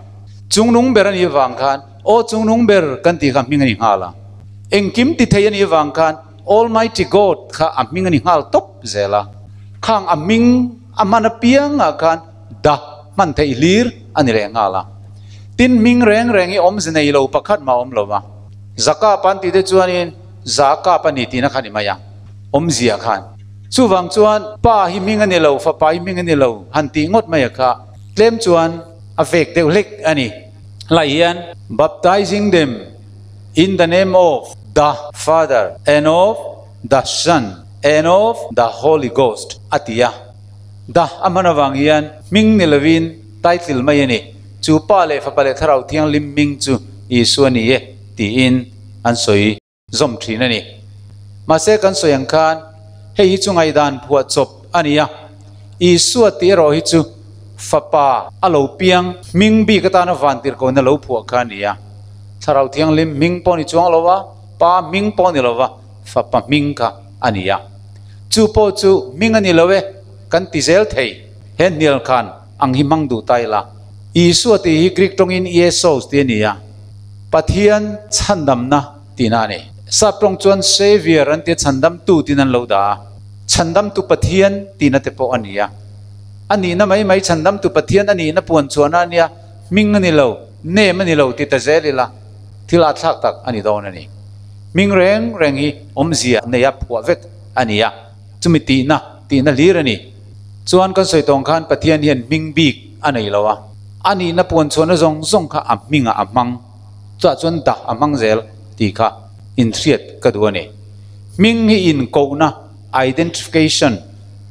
Chungnung ber a nih avang khan Aw chungnung ber kan tih kha a hming a ni nghal a. Engkim ti thei a nih avang khan Almighty God kha a hming a ni nghal tawp zel a. Khang a hming a hman apiangah khan da hman theih hlir a ni leh nghal a. Tin hming reng reng hi awmze nei lo pakhat mah a awm lo va. Zakap an tih te chuanin Zakap a ni tihna kha a ni mai a, awmzia khan. Chuvang chuan Pa hi hming a ni lo, Fapa hi hming a ni lo han tih ngawt mai a kha tlem chuan a vek deuh hlek a ni. Lai hian baptizing them in the name of the Father and of the Son and of the Holy Ghost a ti a. Da a hman avang hian hming ni lovin title mai a ni. Chu Pa leh Fapa leh Thlarau Thianghlim hming chu Isua ni e tiin an sawi zawm thin a ni. Mahse kan sawi ang khan hei hi chu ngaihdan phuah chawp a ni a, Isua tih erawh hi chu Fapa a lo piang hming bik atana vantirhkohna lo phuah kha a ni a. Thlarau Thianghlim hming pawh ni chuang lo va, Pa hming pawh ni lo va, Fapa hming kha a ni a. Chu pawh chu hming a ni lo e, kan ti zel thei. He hnial khan ang hi hmang duh ta ila. Isua tih hi Greek tawngin Iesos tih a ni a, Pathian chhandamna tihna a ni. Sap tawng chuan Saviour an tia chhandamtu tiin an lo dah a, chhandamtu Pathian tihna te pawh a ni a. A nihna mai mai chhandamtu Pathian a nihna puan chhuahna a nia, hming a ni lo, name a ni lo ti ta zel ila thil a thlak tak a ni dawn a ni. Hming reng reng hi awmzia neia phuah vek a ni a, chumi tihna tihna hlir a ni. Chuan kan sawi tawng khan Pathian hian hming bik a nei lo a, a nihna puan chhuahna zawng zawng kha a hmingah a hmang, chutah chuan dah a hmang zel tih kha inhriat ka duh a ni. Hming hi inkohna, identification,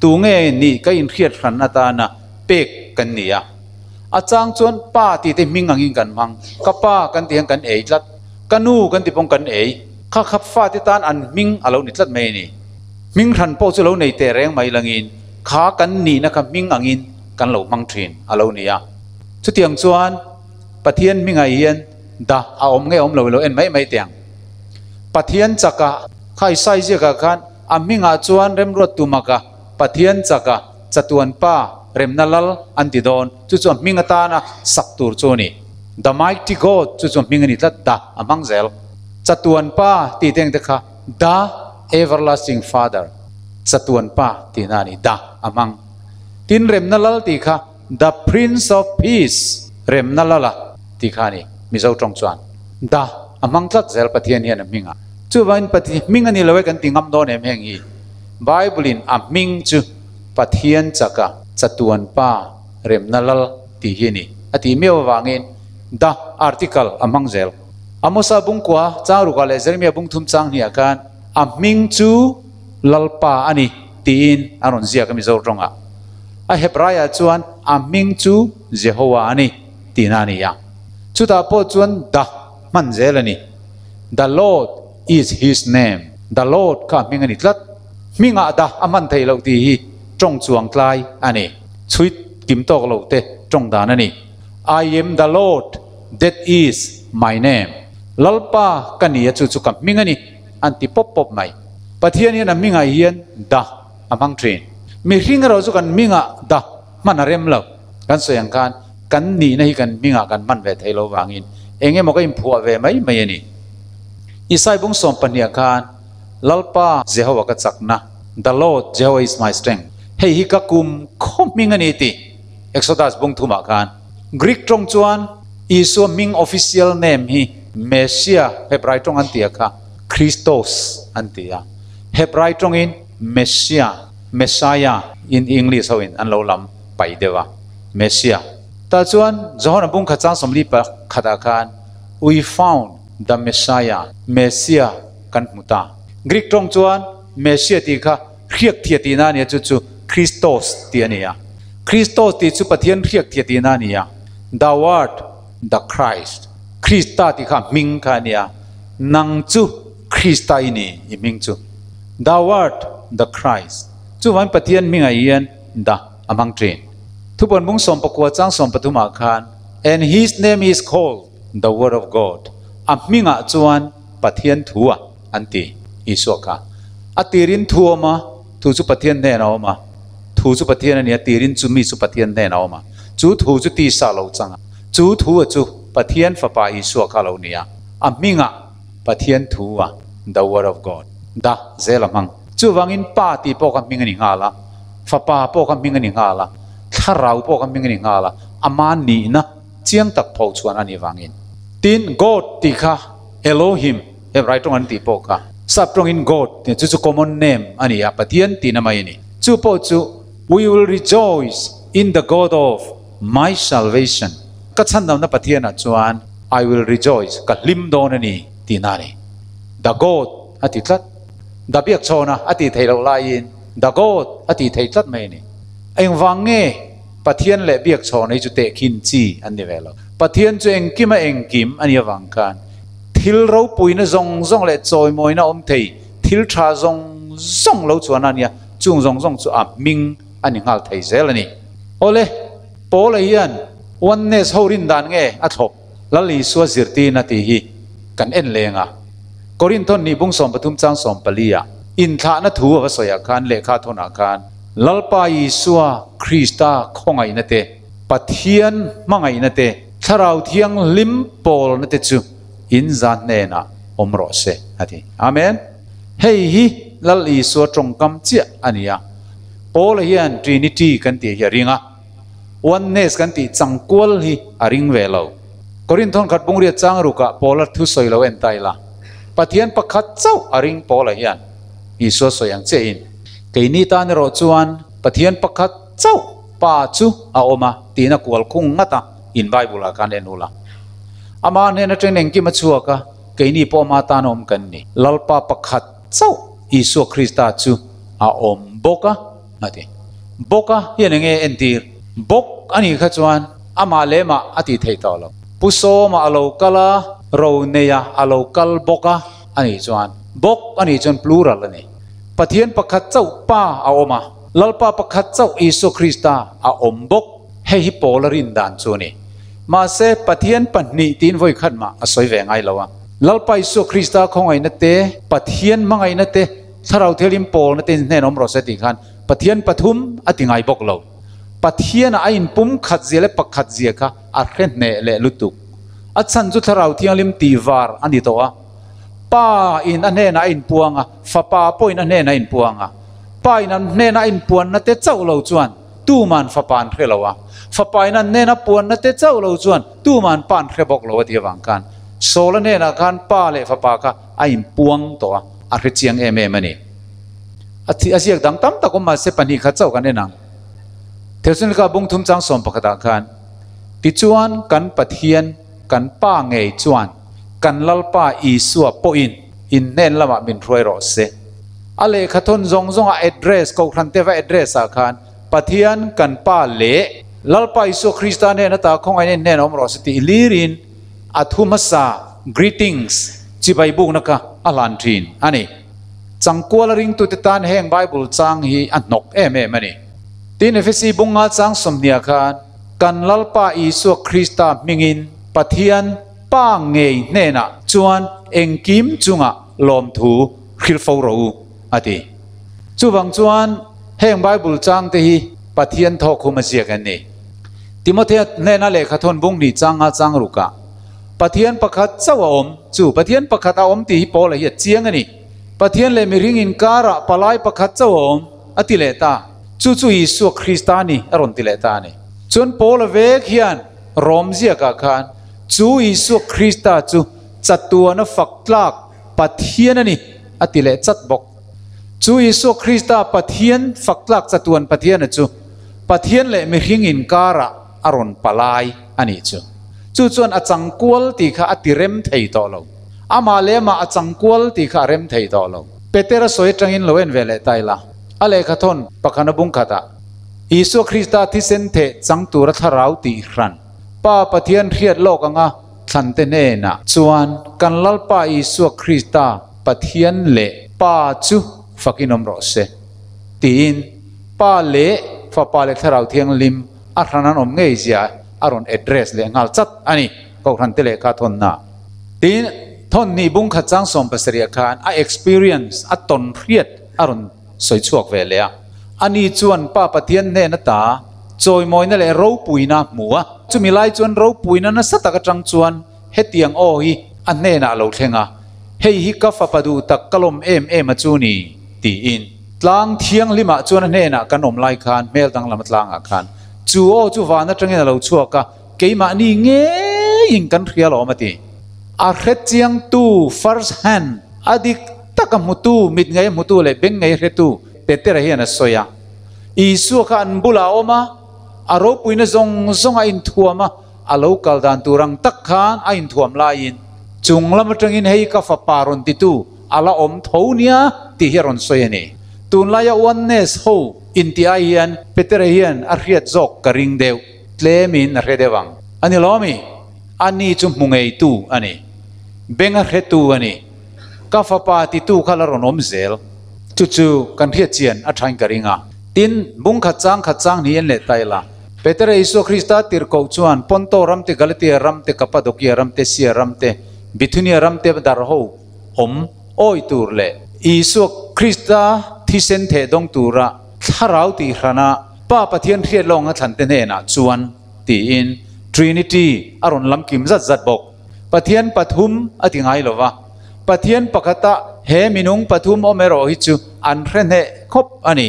tunge nih ka inhriat hran atana pek kan ni a. A chang chuan pa tih te hming angin kan hmang, ka pa kan tih hian kan ei tlat. Ka nu kan ti pawng kan ei. Kha khap fate tan an hming a lo ni tlat mai a ni. Hming hran pawh chu lo nei teh reng mai langin kha kan nihna kha hming angin kan lo hmang thin a lo ni a. Chutiang chuan Pathian hmingah hian dah a awm nge awm lo i lo en mai mai teh ang. Pathian chaka kha i sai ziakah khan a hmingah chuan remruat tumaka Pathian chaka chatuan pa remna lal an ti dawn. Chu chu a hming atana sak tur chu a ni. The Mighty God chu chu hming a ni tlat, The a hmang zel. Chatuan Pa tih te ang te kha The Everlasting Father, Chatuan Pa tihna a ni, The a hmang. Tin Remna Lal tih kha The Prince of Peace, Remna Lala tih kha a ni, Mizo tawng chuan. The a hmang tlat zel Pathian hian a hming a. Chuvangin Pathian hming a ni lo e kan ti ngam dawn em heng hi. Bible in a hming chu Pathian chaka Chatuan Pa Remna Lal tih hi a ni. A tih miau avangin the article a hmang zel. Amosa bungkua chang rukah leh Jeremia bungthum chang hniah khan a hming chu Lalpa a ni tiin an rawn ziak a Mizo tawngah. A Hebraiah chuan a hming chu Jehovah a ni tihna a ni a. Chutah pawh chuan the hman zel a ni. The Lord is his name. The Lord kha a hming a ni tlat. Hmingah the a hman theih loh tih hi tawng chuang tlai a ni. Chhuit kim tawk lo te tawng dan a ni. I am the Lord, that is my name. Lalpa ka ni a chu chu ka hming a ni an ti pawp pawp mai. Pathian hian a hmingah hian da a hmang thin. Mihring erawh chu kan hmingah da hman. Hman a rem lo. Kan sawi ang khan kan nihna hi kan hmingah kan hman ve thei lo vangin eng emaw ka inphuah ve mai mai a ni. Isai bung 20ah khan Lalpa Jehovah ka chakna, The Lord Jehovah is my strength, hei hi ka kum khaw hming a ni tih Exodus bung thumah khan Greek tawng chuan Isua hming official name hi Messiah, Hebrai tawng an ti a kha Christos an ti a, Hebrai tawngin Messiah, Messiah in English ho in an lo lam paih deuh a, Messiah. Tah chuan Johana bung khat chang 41 ah khan We found the Messiah, Messiah kan hmu ta. Greek tawng chuan Messiah tih kha hriak thia tihna a nia, chu chu Christos tih a ni a. Christos tih chu Pathian hriak thia tihna a ni a. The word the Christ, Krista tih kha hming kha a ni a, nang chu Krista i ni i hming chu. The word the Christ, chuvangin Pathian hmingah hian the a hmang thin. Thupuan bung 19 chang 13 ah khan, And his name is called the Word of God, a hmingah chuan Pathian thu a an ti, Isua kha. A tirin thu a awm a, thu chu Pathian hnenah a awm a, thu chu Pathian a ni a, tirin chu mi chu Pathian hnenah a awm a, chu thu chu tisa lo chang a, chu thu a chu Pathian Fapa Isua kha lo ni a, a hmingah Pathian thu a, the Word of God, da zel a hmang. Chuvangin Pa tih pawh kha hming a ni nghal a, Fapa pawh kha hming a ni nghal a, Thlarau pawh kha hming a ni nghal a, ama nihna chiang tak pho chuan a nih vangin. Tin, God tih kha Elohim, Hebrai tawng an tih pawh kha Sap tawngin God tih chu chu common name a ni a, Pathian tihna mai a ni. Chu pawh chu We will rejoice in the God of my salvation, ka chhandamna Pathianah chuan I will rejoice, ka hlim dawn a ni tihna a ni. The God a ti tlat. The biak chhawna a tih theih loh laiin The God a tih theih tlat mai a ni. Engvang nge Pathian leh biak chhawna hi chu tehkhin chi an ni ve lo. Pathian chu engkim a engkim a nih avang khan thil ropuina zawng zawng leh chawimawina awm thei thil tha zawng zawng lo chuan a nia, chung zawng zawng chu a hming a ni nghal thei zel a ni. Awle, Paula hian Oneness ho rin dan nge a thlawp Lal Isua zirtirna tih hi kan en leng a. Korinthon nih bung 13 chang 14 ah inthlahna thu a va sawi ah khan lehkha thawn ah khan Lalpa Isua Krista khawngaihna te, Pathian hmangaihna te, Thlarau Thianghlim pawlna te chu in zan hnenah awm rawh se a ti. Amen. Hei hi Lal Isua tawngkam chiah a ni a. Paula hian Trinity kan tih hi a ring a, Oneness kan tih changkual hi a ring ve lo. Korinthon khat bungriat chang rukah Paula thu sawi lo en ta ila, Pathian pakhat chauh a ring Paula hian Isua sawi ang chiahin, Keini tan erawh chuan Pathian pakhat chauh Pa chu a awm a tiin a kual khung ngat a, in Bible ah khan en ula. Ama hnen atangin engkim a chhuak a, keini pawh ama tan awm kan ni. Lalpa pakhat chauh Isua Krista chu a awm bawk a, a ti. Bawk a hian enge entir? Bawk a nih kha chuan amah leh mah a tih theih tawh lo. Pu Sawma a lo kal a, ro neia a lo kal bawk a a nih chuan bawk a nih chuan plural a ni. Pathian pakhat chauh Pa a awm a, Lalpa pakhat chauh Isua Krista a awm bawk. Hei hi Paula rin dan chu a ni. Mahse, Pathian pahnih tiin vawi khat mah a sawi ve ngai lo a. Lalpa Isua Krista khawngaihna te, Pathian hmangaihna te, Thlarau Thianghlim pawlna te in hnen awm rawh se tih khan Pathian pathum a ti ngai bawk lo. Pathianah a inpum khat zia leh pakhat zia kha a hre hneh leh lutuk. A chhan chu Thlarau Thianghlim tih var a ni tawh a. Pa in a hnenah a inpuang a, Fapa pawhin a hnenah a inpuang a. Pa in an hnenah a inpuanna te chauh lo chuan tuman Fapa an hre lo a. Fapa in an hnena puanna te chauh lo chuan tuman Pa an hre bawk lo a tih avang khan Saul-a hnenah khan Pa leh Fapa kha a inpuang tawh a, a hre chiang em em a ni. A thi a ziak dang tam tak awm mahse pahnih khat chauh kan en ang. Thesalonika bung thum chang 11 ah khan, Tichuan kan Pathian kan Pa ngei chuan kan Lalpa Isua pawhin in hnen lamah min hruai rawh se. A lehkha thawn zawng zawng a address, Kohhran te va address ah khan Pathian kan Pa leh Lalpa Isua Krista hnen ata khawngaihna in hnen awm rawh se tih hlirin a thu hmasa greetings chibai bukna kha a hlan thin a ni. Changkuala ringtute tan heng Bible chang hi a hnawk em em a ni. Tin, Efesi bunga chang 20 ah khan kan Lalpa Isua Krista hmingin Pathian Pa ngei hnenah chuan engkim chungah lawmthu hrilh fo rawh u, a ti. Chuvang chuan heng Bible changte hi Pathian thawk hum a ziak an ni. Timothea hnena lehkha thawn bung hnih chang nga chang rukah, Pathian pakhat chauh a awm, chu Pathian pakhat a awm tih hi Paula hi a chiang a ni. Pathian leh mihring inkarah palai pakhat chauh a awm, a ti leh ta. Chu chu Isua Krista a ni, a rawn ti leh ta a ni. Chuan Paula vek hian Rom ziakah khan, Chu Isua Krista chu chatuana fak tlak Pathian a ni, a ti leh chat bawk. Chu Isua Krista Pathian fak tlak chatuan Pathiana chu Pathian leh mihring inkarah a rawn palai a nih chu. Chu chuan a changkual tih kha a ti rem thei tawh lo. Amah leh amah a changkual tih kha a rem thei tawh lo. Petera sawi atangin lo en ve leh ta ila, a lehkha thawn pakhana bung khatah, Isua Krista thisen theh chang tura thlarau tih hran, Pa Pathian hriat lawk anga thlante hnenah chuan kan Lalpa Isua Krista Pathian leh Pa chu fakin awm rawh se, tiin Pa leh Fapa leh Thlarau Thianghlim a hran an awm ngei zia a rawn address leh nghal chat a ni, Kohhrante lehkha thawnna. Tin, thawn hnih bung khat chang 70 khan a experience, a tawn hriat a rawn sawi chhuak ve leh a. Ani chuan Pa Pathian hnen ata chawimawina leh ropuina a hmu a, chumi lai chuan ropuina nasa tak atang chuan hetiang aw hi a hnenah a lo thleng a, Hei hi ka fapa duh tak ka lawm em em a chu ni, tiin. Tlang thianghlimah chuan a hnenah kan awm lai khan hmel danglam a tlangah khan chu aw chu van atangin a lo chhuak a, keimahni ngeiin kan hria lawm a ti. A hrechiangtu, first hand, a dik taka hmutu, mit ngei hmutu leh beng ngei hretu Petera hian a sawi a. Isua kha an bulah a awm a, a ropuina zawng zawng a inthuam a, a lo kal dan tur ang tak khan a inthuam laiin chung lam atangin hei ka fapa rawn titu a la awm tho nia tih hi a rawn sawi a ni. Tunlaia oneness ho intih ai hian Petera hian a hriat zawk ka ring deuh, tlemin a hre deuh ang. A ni lo mi? A ni chu hmu ngeitu a ni. Beng a hretu a ni. Ka fapa titu kha la rawn awm zel. Chu chu kan hriat chian a thain ka ring a. Tin, bung khat chang khat chang hnih en leh ta ila. Petera Isua Krista tirhkoh chuan Ponto ram te, Galatia ram te, Kapadokia ram te, Sia ram te, Bithunia ram te dar ho awm awi tur leh Isua Krista thisen theh dawng tura thlarau tih hrana Pa Pathian hriat lawng a thlan te hnenah chuan tiin Trinity a rawn lam kim zat zat bawk. Pathian pathum a ti ngai lova, Pathian pakhata he minung pathum awm erawh hi chu an hre hneh khawp a ni.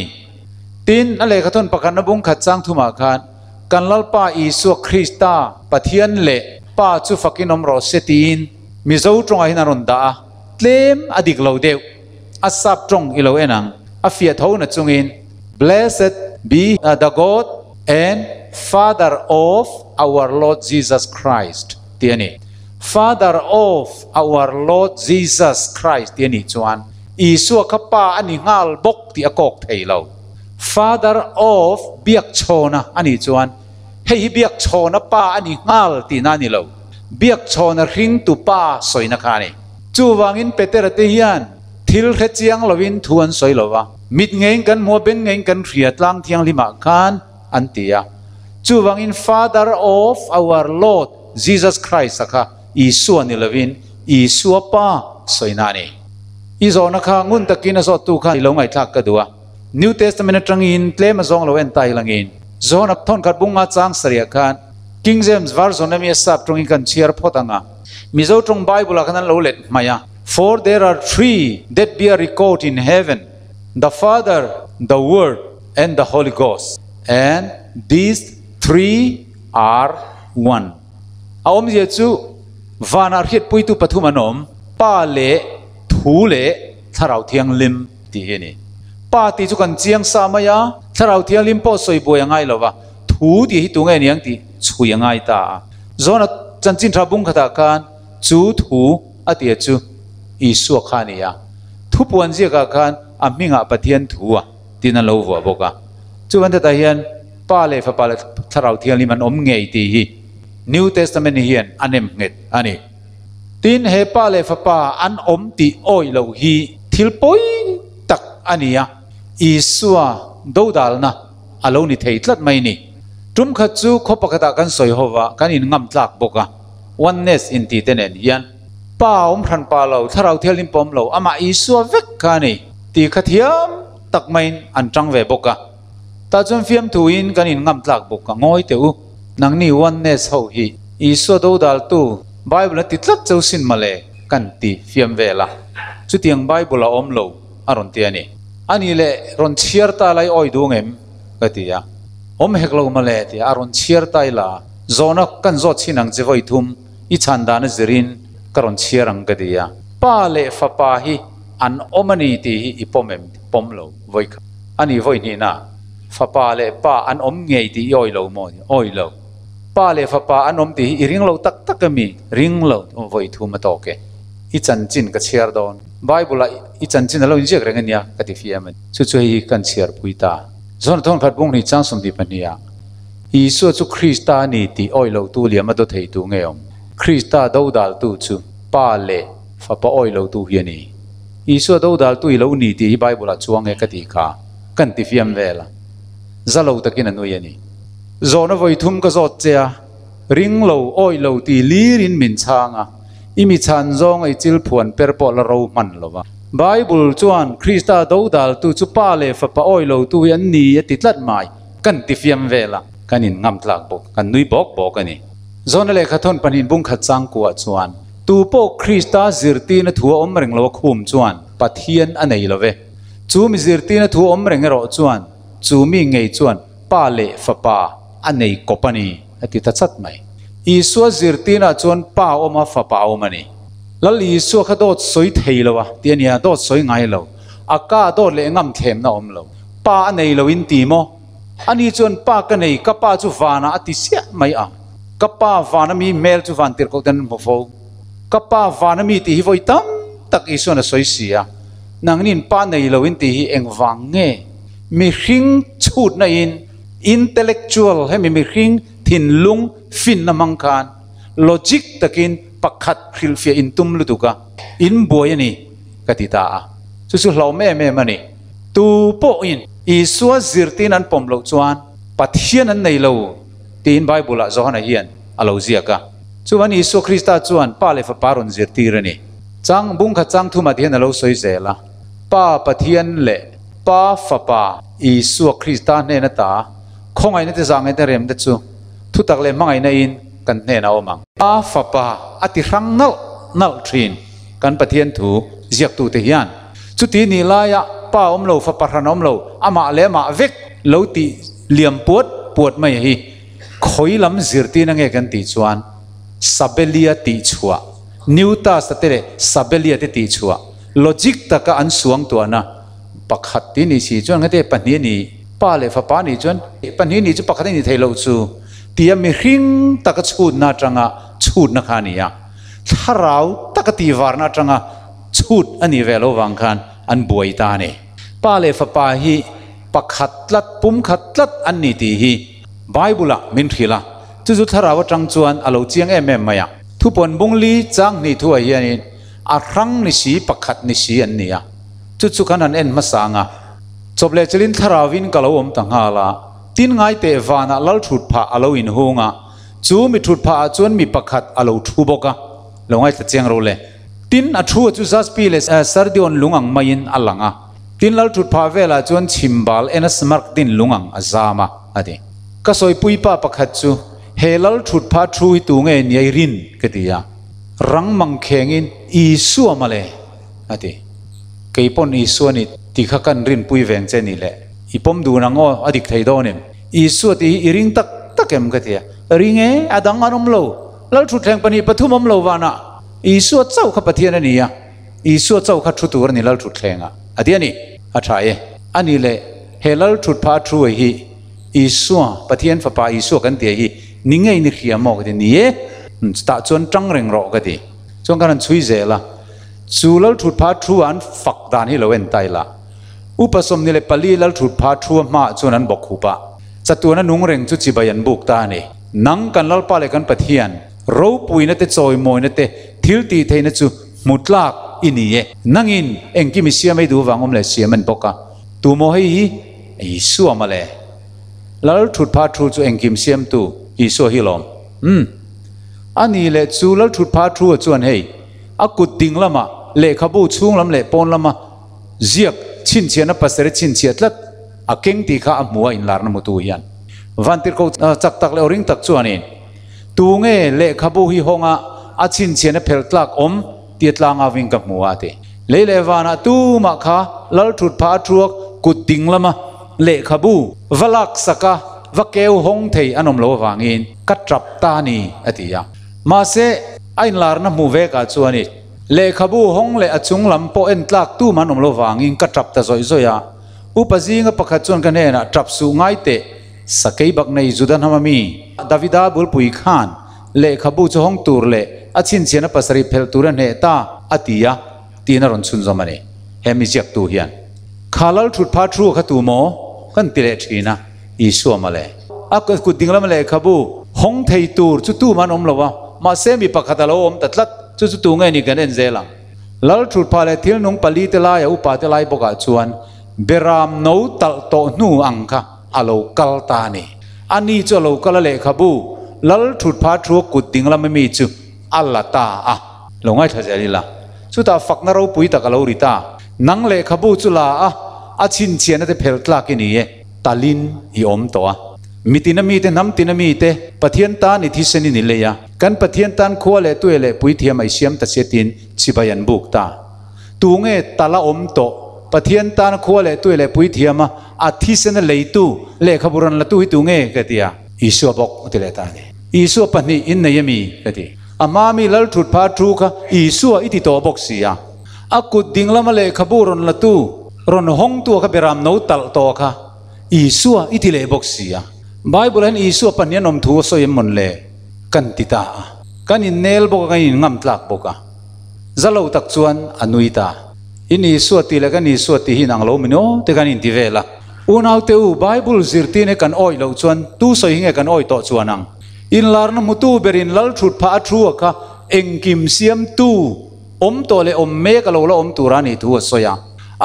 Tin, a lehkhathawn pakhatna bung khat chang thumah khan, Kan Lalpa Isua Krista, Pathian leh Pa chu fakin awm rawh se tiin Mizo tawngah hian a rawn dah a, tlem a dik lo deuh. A sap tawng i lo en ang, a fiah tho na chungin, Blessed be the God and Father of our Lord Jesus Christ tih a ni. Father of our Lord Jesus Christ tih a nih chuan Isua kha Pa a ni nghal bawk tih a kawk thei lo. Father of Biakchhawna a nih chuan hei hi Biakchhawna Pa a ni nghal tihna a ni lo. Biakchhawna hringtu Pa sawina kha a ni. Chuvangin Petera te hian thil hre chiang lovin thu an sawi lo va, mit ngeiin kan hmu a, beng ngeiin kan hria tlang thianghlimah khan an ti a. Chuvangin Father of our Lord Jesus Christ a kha Isua ni lovin Isua Pa sawina a ni. I zawhna kha ngun takin a zawttu kha i lo ngaihthlak ka duh a. New Testament atangin tlem a zawng lo en ta ilangin John a thawnkhat bunga chang sarih khan King James Version ami a sap tawngin kan chhiar phawt ang a. Mizo tawng Bible ah khan an lo let hmai a, For there are three that bear record in heaven, the Father, the Word and the Holy Ghost, and these three are one. A awmzia chu vanah hriatpuitu pathum an awm, Pa leh Thu leh Thlarau Thianghlim tih hi a ni. Pa tih chu kan chiang sa mai a, Thlarau Thianghlim pawh sawi buai a ngai lo va, Thu tih hi tunge niang tih chhui a ngai ta a. Zawna chanchin tha bung khatah khan chu thu a tia chu Isua kha a ni a, thu puan ziakah khan a hmingah Pathian thu a tiin an lo vuah bawk a. Chuvan hetah hian Pa leh Fapa leh Thlarau Thianghlim an awm ngei tih hi New Testament hian a nem nghet a ni. Tin, he Pa leh Fapa an awm tih awih loh hi thil pawi tak a ni a, Isua dodalna a lo ni thei tlat mai ni. Tum khat chu khaw pakhatah kan sawi ho va, kan in ngam tlak bawk a, oneness inti te nen hian Pa awm hran pa lo, Thlarau Thianghlim pawm lo, amah Isua vek kha a ni tih kha thiam tak maiin an tang ve bawk a. Tah chuan fiamthuin kan in ngam tlak bawk a ngawi teh u. Nangni Oneness ho hi Isua dodaltu Bible a ti tlat cheu sin male kan ti fiam vel a. Chutiang Bible a awm lo a rawn ti a ni. A nih leh rawn chhiar ta lai awi duh ngem? ka ti a. Awm hek lo male ti a rawn chhiar ta ila zawhna kan zawt chhin ang che vawi thum i chhan dan a zirin ka rawn chhiar ang ka ti a. Pa leh fapa hi an awm a ni tih hi i pawm em? Pawm lo vawi khat. A nih vawi hnihna fapa leh pa an awm ngei tih i awi lo maw? Awi lo. Pa leh fapa an awm tih hi i ring lo tak tak emi? Ring lo vawi thum a tawk e. I chanchin ka chhiar dawn. Bible ah i chanchin a lo inziak reng ania ka ti fiam a ni. Chu chu hei hi kan chhiar pui ta. Zawn thawn khat bung hnih chang 22 ah Isua chu Krista a ni tih awi lo tu liam a do thei tu nge awm? Krista dodal tu chu Pa leh Fapa awi lo tu hi a ni. Isua dodal tu i lo ni tih hi Bible ah chuang e ka tih kha kan ti fiam vel a. Za lo takin a nui a ni. Zawhna vawi thum ka zawt che a, ring lo, awi lo ti lirin min chhang a, i mi chhan zawng a i chil phuan per pawh la ro hman lo va. Bible chuan Krista dodaltu chu Pa leh Fapa awi lotu hi an ni a ti tlat mai. Kan ti fiam vel a, kan in ngam tlak bawk, kan nui bawk bawk a ni. Zawhna lehkha thawn pahnih bung khat chang kuah chuan, Tu pawh Krista zirtirna thu a awm reng lo a khum chuan Pathian a nei lo ve. Chu mi zirtirna thu a awm reng erawh chuan chu mi ngei chuan Pa leh Fapa a nei kawp a ni, a ti ta chat mai. Isua zirtirnaah chuan Pa a awm a, Fapa a awm a ni. Lal Isua kha dawt sawi thei lo a ti a nia, dawt sawi ngai lo. A ka dawt leh ngam thlemna a awm lo. Pa a nei lo in ti maw? Ani chuan Pa ka nei, ka pa chu vanah a ti siah mai ang. Ka pa vana mi hmel chu van tirh koh ten an hmu fo. Ka pa vana mi tih hi vawi tam tak Isuan a sawi si a. Nangnin pa nei lo in tih hi engvang nge? Mihring chhutna in intellectual hemi mihring thinlung finna hmang khan logic takin pakhat hrilhfiah in tum lutuk a, in buai a ni ka ti ta a. Chu chu hlauhawm em em a ni. Tu pawhin Isua zirtin an pawm loh chuan Pathian an nei lo tiin Bible-ah Johana hian a lo ziak a. Chuan Isua Krista chuan Pa leh Fapa rawn zirtir a ni. Chang bungkhat chang thumah ti hian a lo sawi zel a, Pa Pathian leh Pa Fapa Isua Krista hnen ata khawngaihna te zahngaihna te remte chu thutak leh hmangaihna in kan hnenah a awm ang. Pa Fapa a ti hrang nalh nalh thin kan Pathian thu ziaktute hian. Chuti ni laia Pa awm lo, Fapa hran awm lo, amah leh amah vek lo tih liam puat puat mai hi khawi lam zirtirna nge kan tih chuan Sabelia tih chhuah, Newtas-a te leh Sabelia te tih chhuah, logic taka an suangtuahna pakhat tih ni si chuan ngate pahnih a ni, Pa leh Fapa nih chuan pahnih nih chu pakhat a ni thei loh chu tia mihring taka chhutna atanga chhutna kha a ni a, thlarau taka tihvarna atanga Chhut a nih ve lo vang khan an buai ta a ni. Pa leh Fapa hi pakhat tlat, pum khat tlat an ni tih hi Bible-ah min hrilh a, chu chu thlarau atang chuan a lo chiang em em mai a. Thupawn bungli chang hnih thuah hianin a hrang ni si pakhat ni si an ni a, chu chu kan han en hmasa ang a. Chawp leh chilin thlarauvin ka lo awm ta nghal a, tin ngai teh vanah lal thut phah a lo inhung a, chu mi thut phahah chuan mi pakhat a lo thu bawk a, lo ngaithla chiang ro le. Tin, a thu a chu Jaspi leh Sardion lung ang maiin a lang a. Tin, lal thut phah velah chuan chhimbal ena smark din lung ang a zam a, a ti. Ka sawipui pa pakhat chu, He lal thut phah thu hi tu nge niai rin? ka ti a. Rang mang khengin, Isua mawle, a ti. Kei pawn Isua ni ti kha kan rinpui veng che ni le. I pawm dun ang aw, a dik thei dawn em? Isua tih hi i ring tak tak em? ka ti a. Ring e, a dang an awm lo. Lal thutthleng pahnih pathum awm lo vanah Isua chauh kha Pathian a ni a, Isua chauh kha thu tur a ni Lal thutthlengah a ti a ni. A tha e. A ni le, he Lal thut pha thu ei hi Isua, Pathian Fapa Isua kan tih hi ni ngei ni hria maw ka ti? Ni e, chutah chuan tang reng rawh ka ti. Chuan kan han chhui zel a, chu Lal thut pha thu an fak dan hi lo en ta ila. Upa 24 Lal thut pha thu a hmaah chuan an bawk hup a, chatuana nung reng chu chibai an buk ta a ni. Nang kan Lalpa leh kan Pathian, ropuina te chawimawina te thil tih theihna chu hmu tlak i ni e. Nangin engkim i siam ei duh vang awm leh siam an bawk a, tumaw hei hi Isua mawle. Lal thut pha thu chu engkim siamtu Isua hi lawm. Umm. A ni leh chu Lal thut pha thu a chuan hei, a kut ding lama lehkhabu chhung lam leh pawn lama ziak chhinchhiahna pasarih chhinchhiah tlat. A keng tih kha a hmu a inlarna hmutu hian. Vantirhko chak tak leh aw ring tak chuanin, Tu nge lehkhabu hi hawnga a chhinchhiahna phelh tlak awm tia tlang avin ka hmu a, a ti. Lei leh vanah tumah kha lal thut phah a thuak kut ding lama lehkhabu va lak saka va keu hawng thei an awm lo avangin ka tap ta a ni, a ti a. Mahse, a inlarna hmuh vekah chuanin lehkhabu hawng leh a chung lam pawh en tlak tumah an awm lo vangin ka tap ta zawih zawih a. Upa zinga pakhat chuan ka hnenah, Tap suh ngai teh, sakei bak nei Juda hnam ami Davida bulpui khan lehkhabu chu hawng tur leh a chhinchhiahna pasarih phelh tur a hneh ta, a ti a, tiin a rawn chhunzawm a ni. He mi ziaktu hian, Kha lal thut pha thu kha tu maw? kan ti leh thin a, Isua mawle. A kut dinglam lehkhabu hawng thei tur chu tumah an awm lo a, mahse mi pakhat a lo awm ta tlat, chu chu tu nge ni kan en zel ang. Lal thutphah leh thil nung pali te laia upa te lai bawkah chuan Beram no talh tawh hnu ang kha a lo kal ta a ni. A ni chu a lo kal a lehkhabu Lal thutphah thua kut ding lama mi chu a la ta a. Lo ngaithla zel ila. Chutah fakna ropui tak a lo ri ta. Nang lehkhabu chu la a, a chhinchhiahna te phelh tlak i ni e. Talin i awm tawh a. Mitin a mite, hnam tin a mite, Pathian tan i thisen in i lei a. Kan Pathian tan khua leh tue leh puithiam a i siam ta sia tiin chibai an buk ta. Tu nge tal a awm tawh? Pathian tan khua leh tue leh puithiam a a thisen a leitu, lehkhabu rawn latu hi tu nge? ka ti a. Isua bawk a ti leh ta a ni. Isua pahnih in nei a mi? ka ti. A hma mi lal thut pha thu kha Isua i ti tawh bawk si a. A kut ding lama lehkhabu rawn latu, rawn hawngtu a kha beram no talh tawh kha Isua i ti leh bawk si a. Bible ah hian Isua pahnih an awm thu a sawi em mawn le? Kan ti ta a. Kan innel bawk a, kan inngam tlak bawk a. Za lo tak chuan a nui ta. In Isua tih leh kan Isua tih hi inang lo min aw te kan inti vel a. Unaute u, Bible zirtirna hi kan awih loh chuan tu sawi hi nge kan awih tawh chuan ang? Inlarna hmutu berin lal thut phah a thu a kha engkim siamtu awm tawh leh awm mek a lo la awm tura nih thu a sawi a.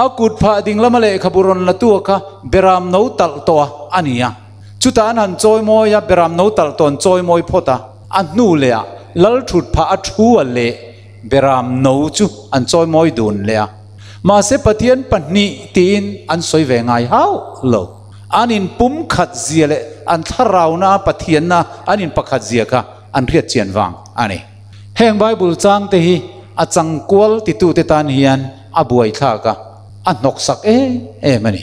A kut phah ding lama lehkhabu rawn latu a kha beram no talh tawh a a ni a. Chutah an han chawi mawi a, beram no talh tawh an chawi mawi phawt a. A hnu leh ah lal thut phah a thu a leh beram no chu an chawi mawi dun leh a. Mahse Pathian pahnih tiin an sawi ve ngai hauh lo. An in pum khat zia leh an thlarauna a Pathianna an in pakhat zia kha an hriat chian vang a ni. Heng Bible chang te hi a changkual titute tan hian a buaithlak a, a hnawksak em em a ni.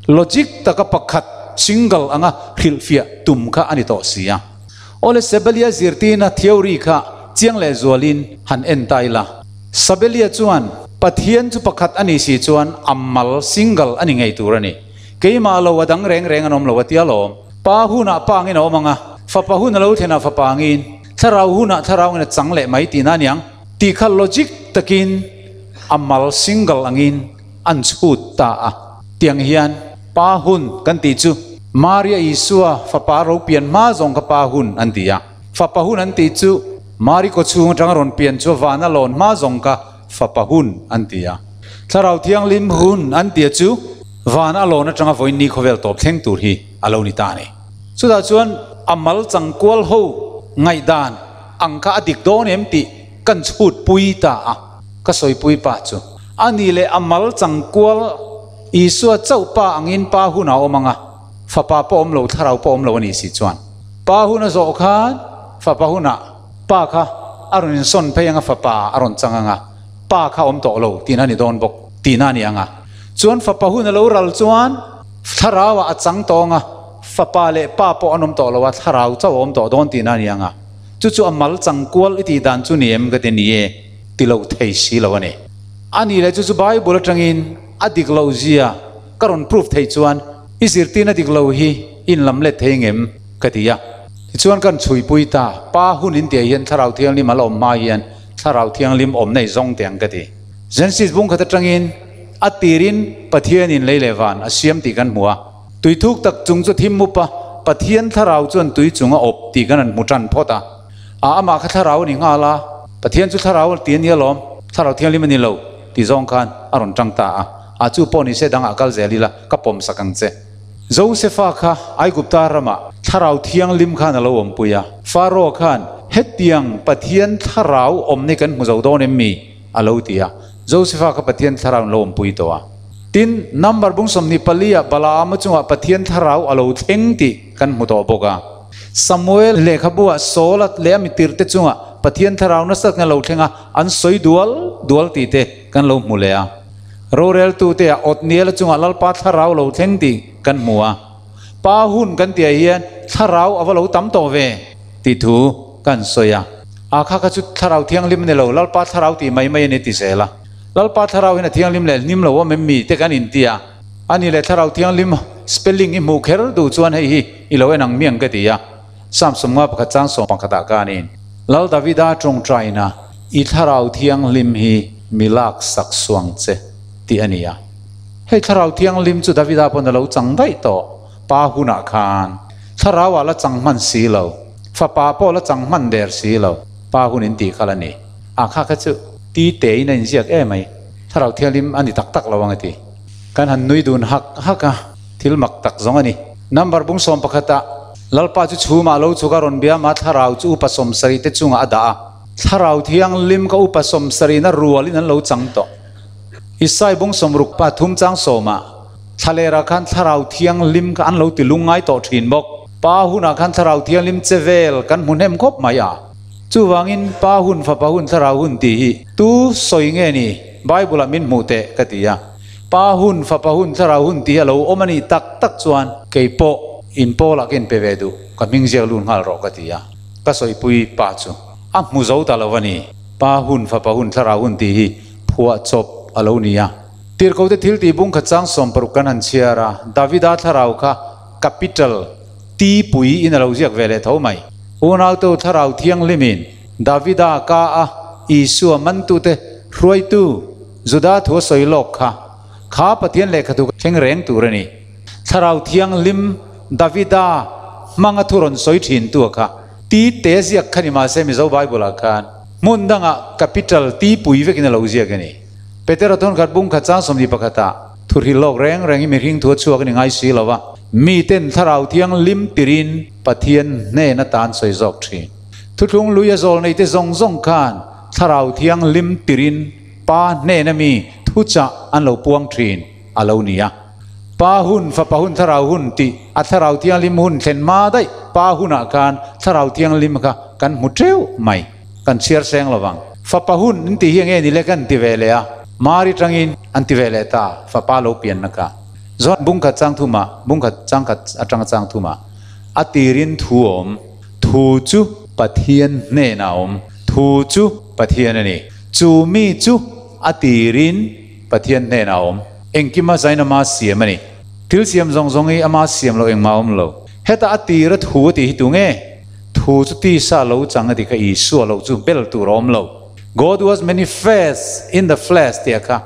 Logic taka pakhat single anga hrilhfiah tum kha a ni tawh si a. Awle Sebelia zirtirna theory kha chiang leh zualin han en ta ila. Sabelia chuan Pathian chu pakhat a nih si chuan a mal single a ni ngei tur a ni. Keimah lo a dang reng reng an awm lo a tia lawm. Pa hunah pa angin a awm ang a, fapa hun a lo thlenah fapa angin, thlarau hunah thlarau angin a chang leh mai tihna a niang. Tih kha logic takin a mal single angin an chhut ta a. Tiang hian pa hun kan tih chu Maria Isua fapa ro pian hma zawng kha pa hun an ti a. Fapa hun an tih chu Mari kaw chhung atanga rawn pian chu vana lawn hma zawng kha fapa hun an ti a. Thlarau Thianghlim hun an tia chu van a lawn atanga vawiin ni khawvel tawp thleng tur hi a lo ni ta a ni. Chutah chuan a mal changkual ho ngaihdan ang kha a dik dawn em tih kan chhut pui ta a, ka sawipui pa chu a ni leh a mal changkual Isua chauh pa angin pa hun a awm ang a, fapa pawh awm lo, thlarau pawh awm lo a nih si chuan pa hun a zawh khan fapa hunah pa kha a rawn insawn phei ang a, fapa a rawn chang ang a, pa kha awm tawh lo tihna a ni dawn bawk tihna a ni ang a. Chuan fapa hun a lo ral chuan thlarauah a chang tawh ang a, fapa leh pa pawh an awm tawh lo a, thlarau chauh a awm tawh dawn tihna a ni ang a. Chu chu a mal chang kual i tih dan chu ni em ka ti ni e, ti lo thei si lo a ni. A nih leh chu chu Bible atangin a dik loh zia ka rawn proof theih chuan i zirtirna dik lo hi i inlam let thei ngem ka ti a. Tichuan kan chhuipui ta, Pa hun in tih ah hian Thlarau Thianghlim a la awm hma hian Thlarau Thianghlim awm nei zawng teh ang ka ti. Genesis bung khat atangin a tirin Pathianin lei leh van a siam tih kan hmu a. Tui thuk tak chung chu thim mup a, Pathian thlarau chuan tui chung a awp tih kan han hmu tan phawt a. A amah kha thlarau a ni nghal a, Pathian chu thlarau ti a ni alawm, thlarau thianghlim a ni lo tih zawng khan a rawn tang ta a. A chu pawh ni se dangah kal zel ila ka pawm sak ang che. Josefa kha Aigupta ramah thlarau thianghlim khan a lo awmpui a, Pharaoh khan hetiang Pathian thlarau awm ni kan hmu zo dawn em mi? a lo ti a. Josefa kha Pathian thlarau in lo awmpui tawh a. Tin, number bung 24 ah Balaama chungah Pathian thlarau a lo thleng tih kan hmu tawh bawk a. Samuel lehkhabu ah Saul-a leh a mitirte chungah Pathian thlarau nasa takin a lo thleng a, an sawi dual dual tih te kan lo hmu leh a. Roreltute ah Othniel-a chungah Lalpa thlarau lo thleng tih kan hmu a. Pa hun kan tihah hian thlarau a va lo tam tawh ve tih thu kan sawi a. A kha kha chu thlarau thianghlim a ni lo, Lalpa thlarau tih mai mai a ni ti zel a. Lalpa thlarau hian a thianghlim leh hlim lo awm em mi te kan inti a, ani leh thlarau thianghlim spelling i hmuh kher duh chuan hei hi i lo en ang miang ka ti a, Psalm 51 chang 11 ah khanin, Lal Davida tawngtaina i thlarau thianghlim hi mi lak sak suang che tih a ni a. Hei thlarau thianghlim chu Davida pawn a lo chang daih tawh, pa hunah khan thlarau ah la chang hman si lo, fapa pawh la chang hman der si lo, pa hun in tih kha la ni. A kha kha chu ti tein a inziak em mai. Thlarau Thianghlim a ni tak tak lo ang a ti. Kan han nui dun hak hak a, thil mak tak zawng a ni. Number bung 11 ah Lalpa chu chhumah lo chhuk a rawn biam a, Thlarau chu upa 70 te chungah a dah a. Thlarau Thianghlim ka upa 70 na rualin an lo chang tawh. Isai bung 63 chang 10 ah Thlalera khan Thlarau Thianghlim kha an lo ti lungngai tawh thin bawk. Pa hunah khan Thlarau Thianghlim che vel kan hmu hnem khawp mai a. Chuvangin, Pa hun, Fapa hun, Thlarau hun tih hi tu sawi nge ni? Bible-ah min hmuh teh ka ti a. Pa hun, Fapa hun, Thlarau hun tih hi a lo awm a nih tak tak chuan kei pawh in Paul-ah ka inpe ve duh, ka hming ziak lut nghal rawh ka ti a. Ka sawipui pa chu a hmu zo ta lo a ni. Pa hun, Fapa hun, Thlarau hun tih hi phuahchawp a lo ni a. Tirhkote thil tih bung khat chang 60 kan han chhiar a, Davida thlarau kha capital T pui in a lo ziak ve leh tho mai. Unautu Thlarau Thianghlimin Davida ka a Isua mantute hruaitu Juda thu a sawi lawk kha, kha Pathian lehkhathu ka thleng reng tur a ni. Thlarau Thianghlim Davida hmanga thu rawn sawi thintu a kha T te ziak kha ni mahse Mizo Bible ah khan hmun dangah capital T pui vekin a lo ziak a ni. Petera thawnkhat bung khat chang 21 ah Thuhril lawk reng reng hi mihring thu a chhuak a ni ngai si lo va, miten Thlarau Thianghlim tirin Pathian hnen atan sawi zawk thin. Thuthlung lui a zawl neite zawng zawng khan Thlarau Thianghlim tirin Pa hnena mi thuchah an lo puang thin a lo ni a. Pa hun, Fapa hun, Thlarau hun tih a Thlarau Thianghlim hun thlen hma daih Pa hunah khan Thlarau Thianghlim kha kan hmu teuh mai. Kan chhiar seng lo vang. Fapa hun an tih hi enge ni le kan ti ve leh a, Mari tangin an ti ve leh ta, fapa lo pianna kha. Zawn bung khat chang thumah, bung khat chang khat atanga chang thumah a tirin thu a awm, thu chu Pathian hnenah a awm, thu chu Pathian a ni. Chu mi chu a tirin Pathian hnenah a awm. Engkima zain ama siam a ni. Thil siam zawng zawng hi ama siam loh engmah a awm lo. Heta a tira thu a tih hi tu nge? Thu chu tisa lo chang a ti kha Isua lo chu bel tur a awm lo. God was manifest in the flesh tih kha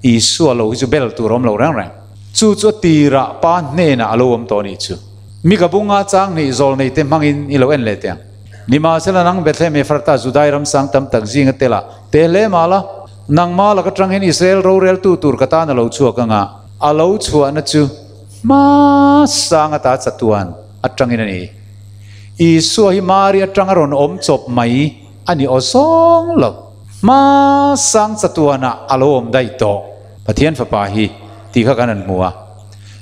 Isua lo hi chu bel tur a awm lo reng reng. Chu chu a tirah Pa hnenah a lo awm tawh a nih chu. Mi ka bunga chang hnih zawl nei te hmangin i lo en leh teh ang. Nimahsela nang Bethlehem Ephrata Judai ram sang tam tak zinga telah te hle mah la, nangmah lak atang hian Israel roreltu tur ka tan a lo chhuak anga a lo chhuahna chu hma sang ata chatuan atangin a ni. Isua hi Mari atanga rawn awm chawp mai a ni aw zawng lo. Hma sang chatuanah a lo awm daih tawh. Pathian Fapa hi tih kha kan han hmu a.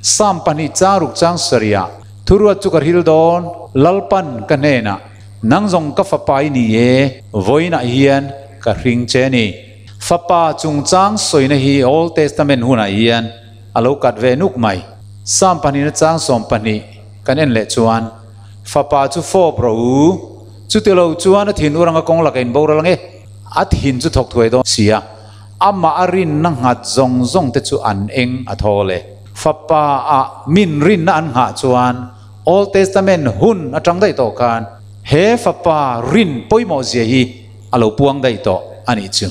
Psalm pahnih chang ruk chang sarihah, Thuruat chu ka hril dawn, Lalpan ka hnenah, Nang zawng ka fapa i ni e, vawiinah hian ka hring che a ni. Fapa chungchang sawina hi Old Testament hunah hian a lo kat ve nuk mai. Psalm pahnihna chang 12 kan en leh chuan, Fapa chu fawp rawh u, chuti lo chuan a thin uranga kawng laka in boral ang e, a thin chu thawk thuai dawn si a, amah a rinna nghat zawng zawng te chu an eng a thawl e. Fapa ah min rinna an nghah chuan Old Testament hun atang daih tawh khan he fapa rin pawimawh zia hi a lo puang daih tawh a nih chu.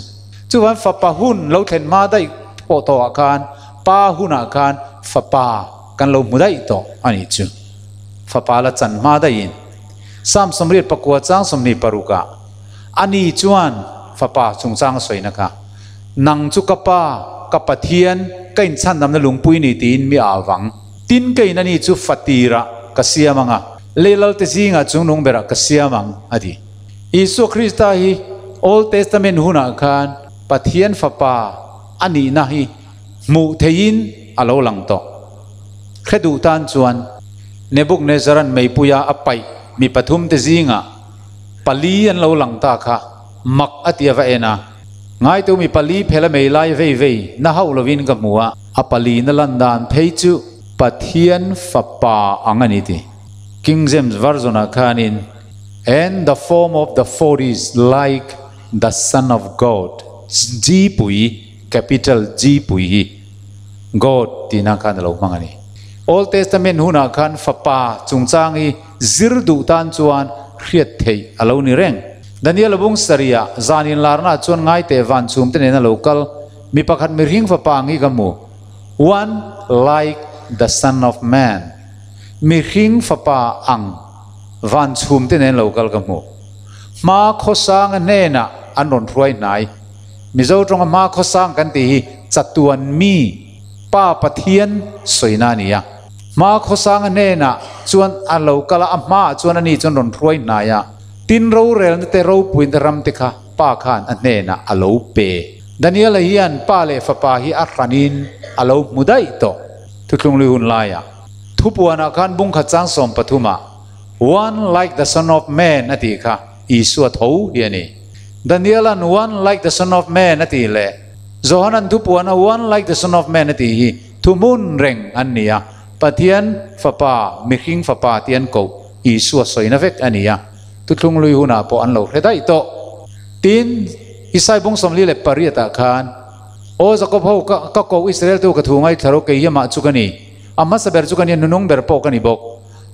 Chuvan fapa hun lo thlen hma daih pawh tawh ah khan pa hunah khan fapa kan lo hmu daih tawh a nih chu. Fapa la chan hma daihin Psalm 89 chang 26 ah ani chuan fapa chungchang a sawina kha, Nang chu ka Pa, ka Pathian, ka inchhandamna lungpui ni tiin mi a avang. Tin ka in ani chu fatirah ka siam ang a, leilalte zingah chungnung berah ka siam ang, a ti. Isua Krista hi Old Testament hunah khan Pathian Fapa a nihna hi hmuh theihin, a lo lang tawh. Hre duh tan chuan Nebuknezaran meipuia a paih mi pathumte zingah pali an lo lang ta kha mak a ti a va en a. Ngaitu mi pali phela mei lai vei vei na hauh lovin ka hmu a. A pali na lan dan phei chu Pathian Fapa ang a ni ti. King James Version-ah khanin, And the form of the fourth is like the Son of God, G pui, capital G pui hi God tihna khan a lo hmang a ni. Old Testament hunah khan Fapa chungchang hi zir duh tan chuan hriat theih a lo ni reng. Daniel-a bung sarihah zan inlarnaah chuan ngaite van chhumte nena lo kal mi pakhat mihring fapa ang hi ka hmu, One like the Son of Man. Mihring fapa ang van chhumte nen lo kal ka hmu. Hma khawsanga hnenah an rawn hruai hnai. Mizo tawnga hma khawsang kan tih hi chatuan mi, Pa Pathian sawina a ni a. Hma khawsanga hnenah chuan a lo kal a, a hmaah chuan ani chuan rawn hruai hnai a. Tin rorelna te ropuina ram te kha Pa khan a hnenah a lo pe. Daniela hian Pa leh Fapa hi a hranin a lo hmu daih tawh. Thuthlunglui hun laiah thupuanah khan bungkhat chang 13ah One like the son of man a tih kha Isua tho hi a ni. Daniela'n One like the son of man a tih leh Johana'n thupuana One like the son of man a tih hi thuhmun reng an ni a, Pathian Fapa, mihring Fapa tih an koh Isua sawina vek a ni a, thuthlunglui hunah pawh an lo hre daih tawh. Tin, Isai bung 48 ah khan, Aw Jakob ho, ka ka koh Israel tu ka thu ngaithla ro, kei hi amah chu ka ni. A hmasa ber chu ka nia, nunung ber pawh ka ni bawk.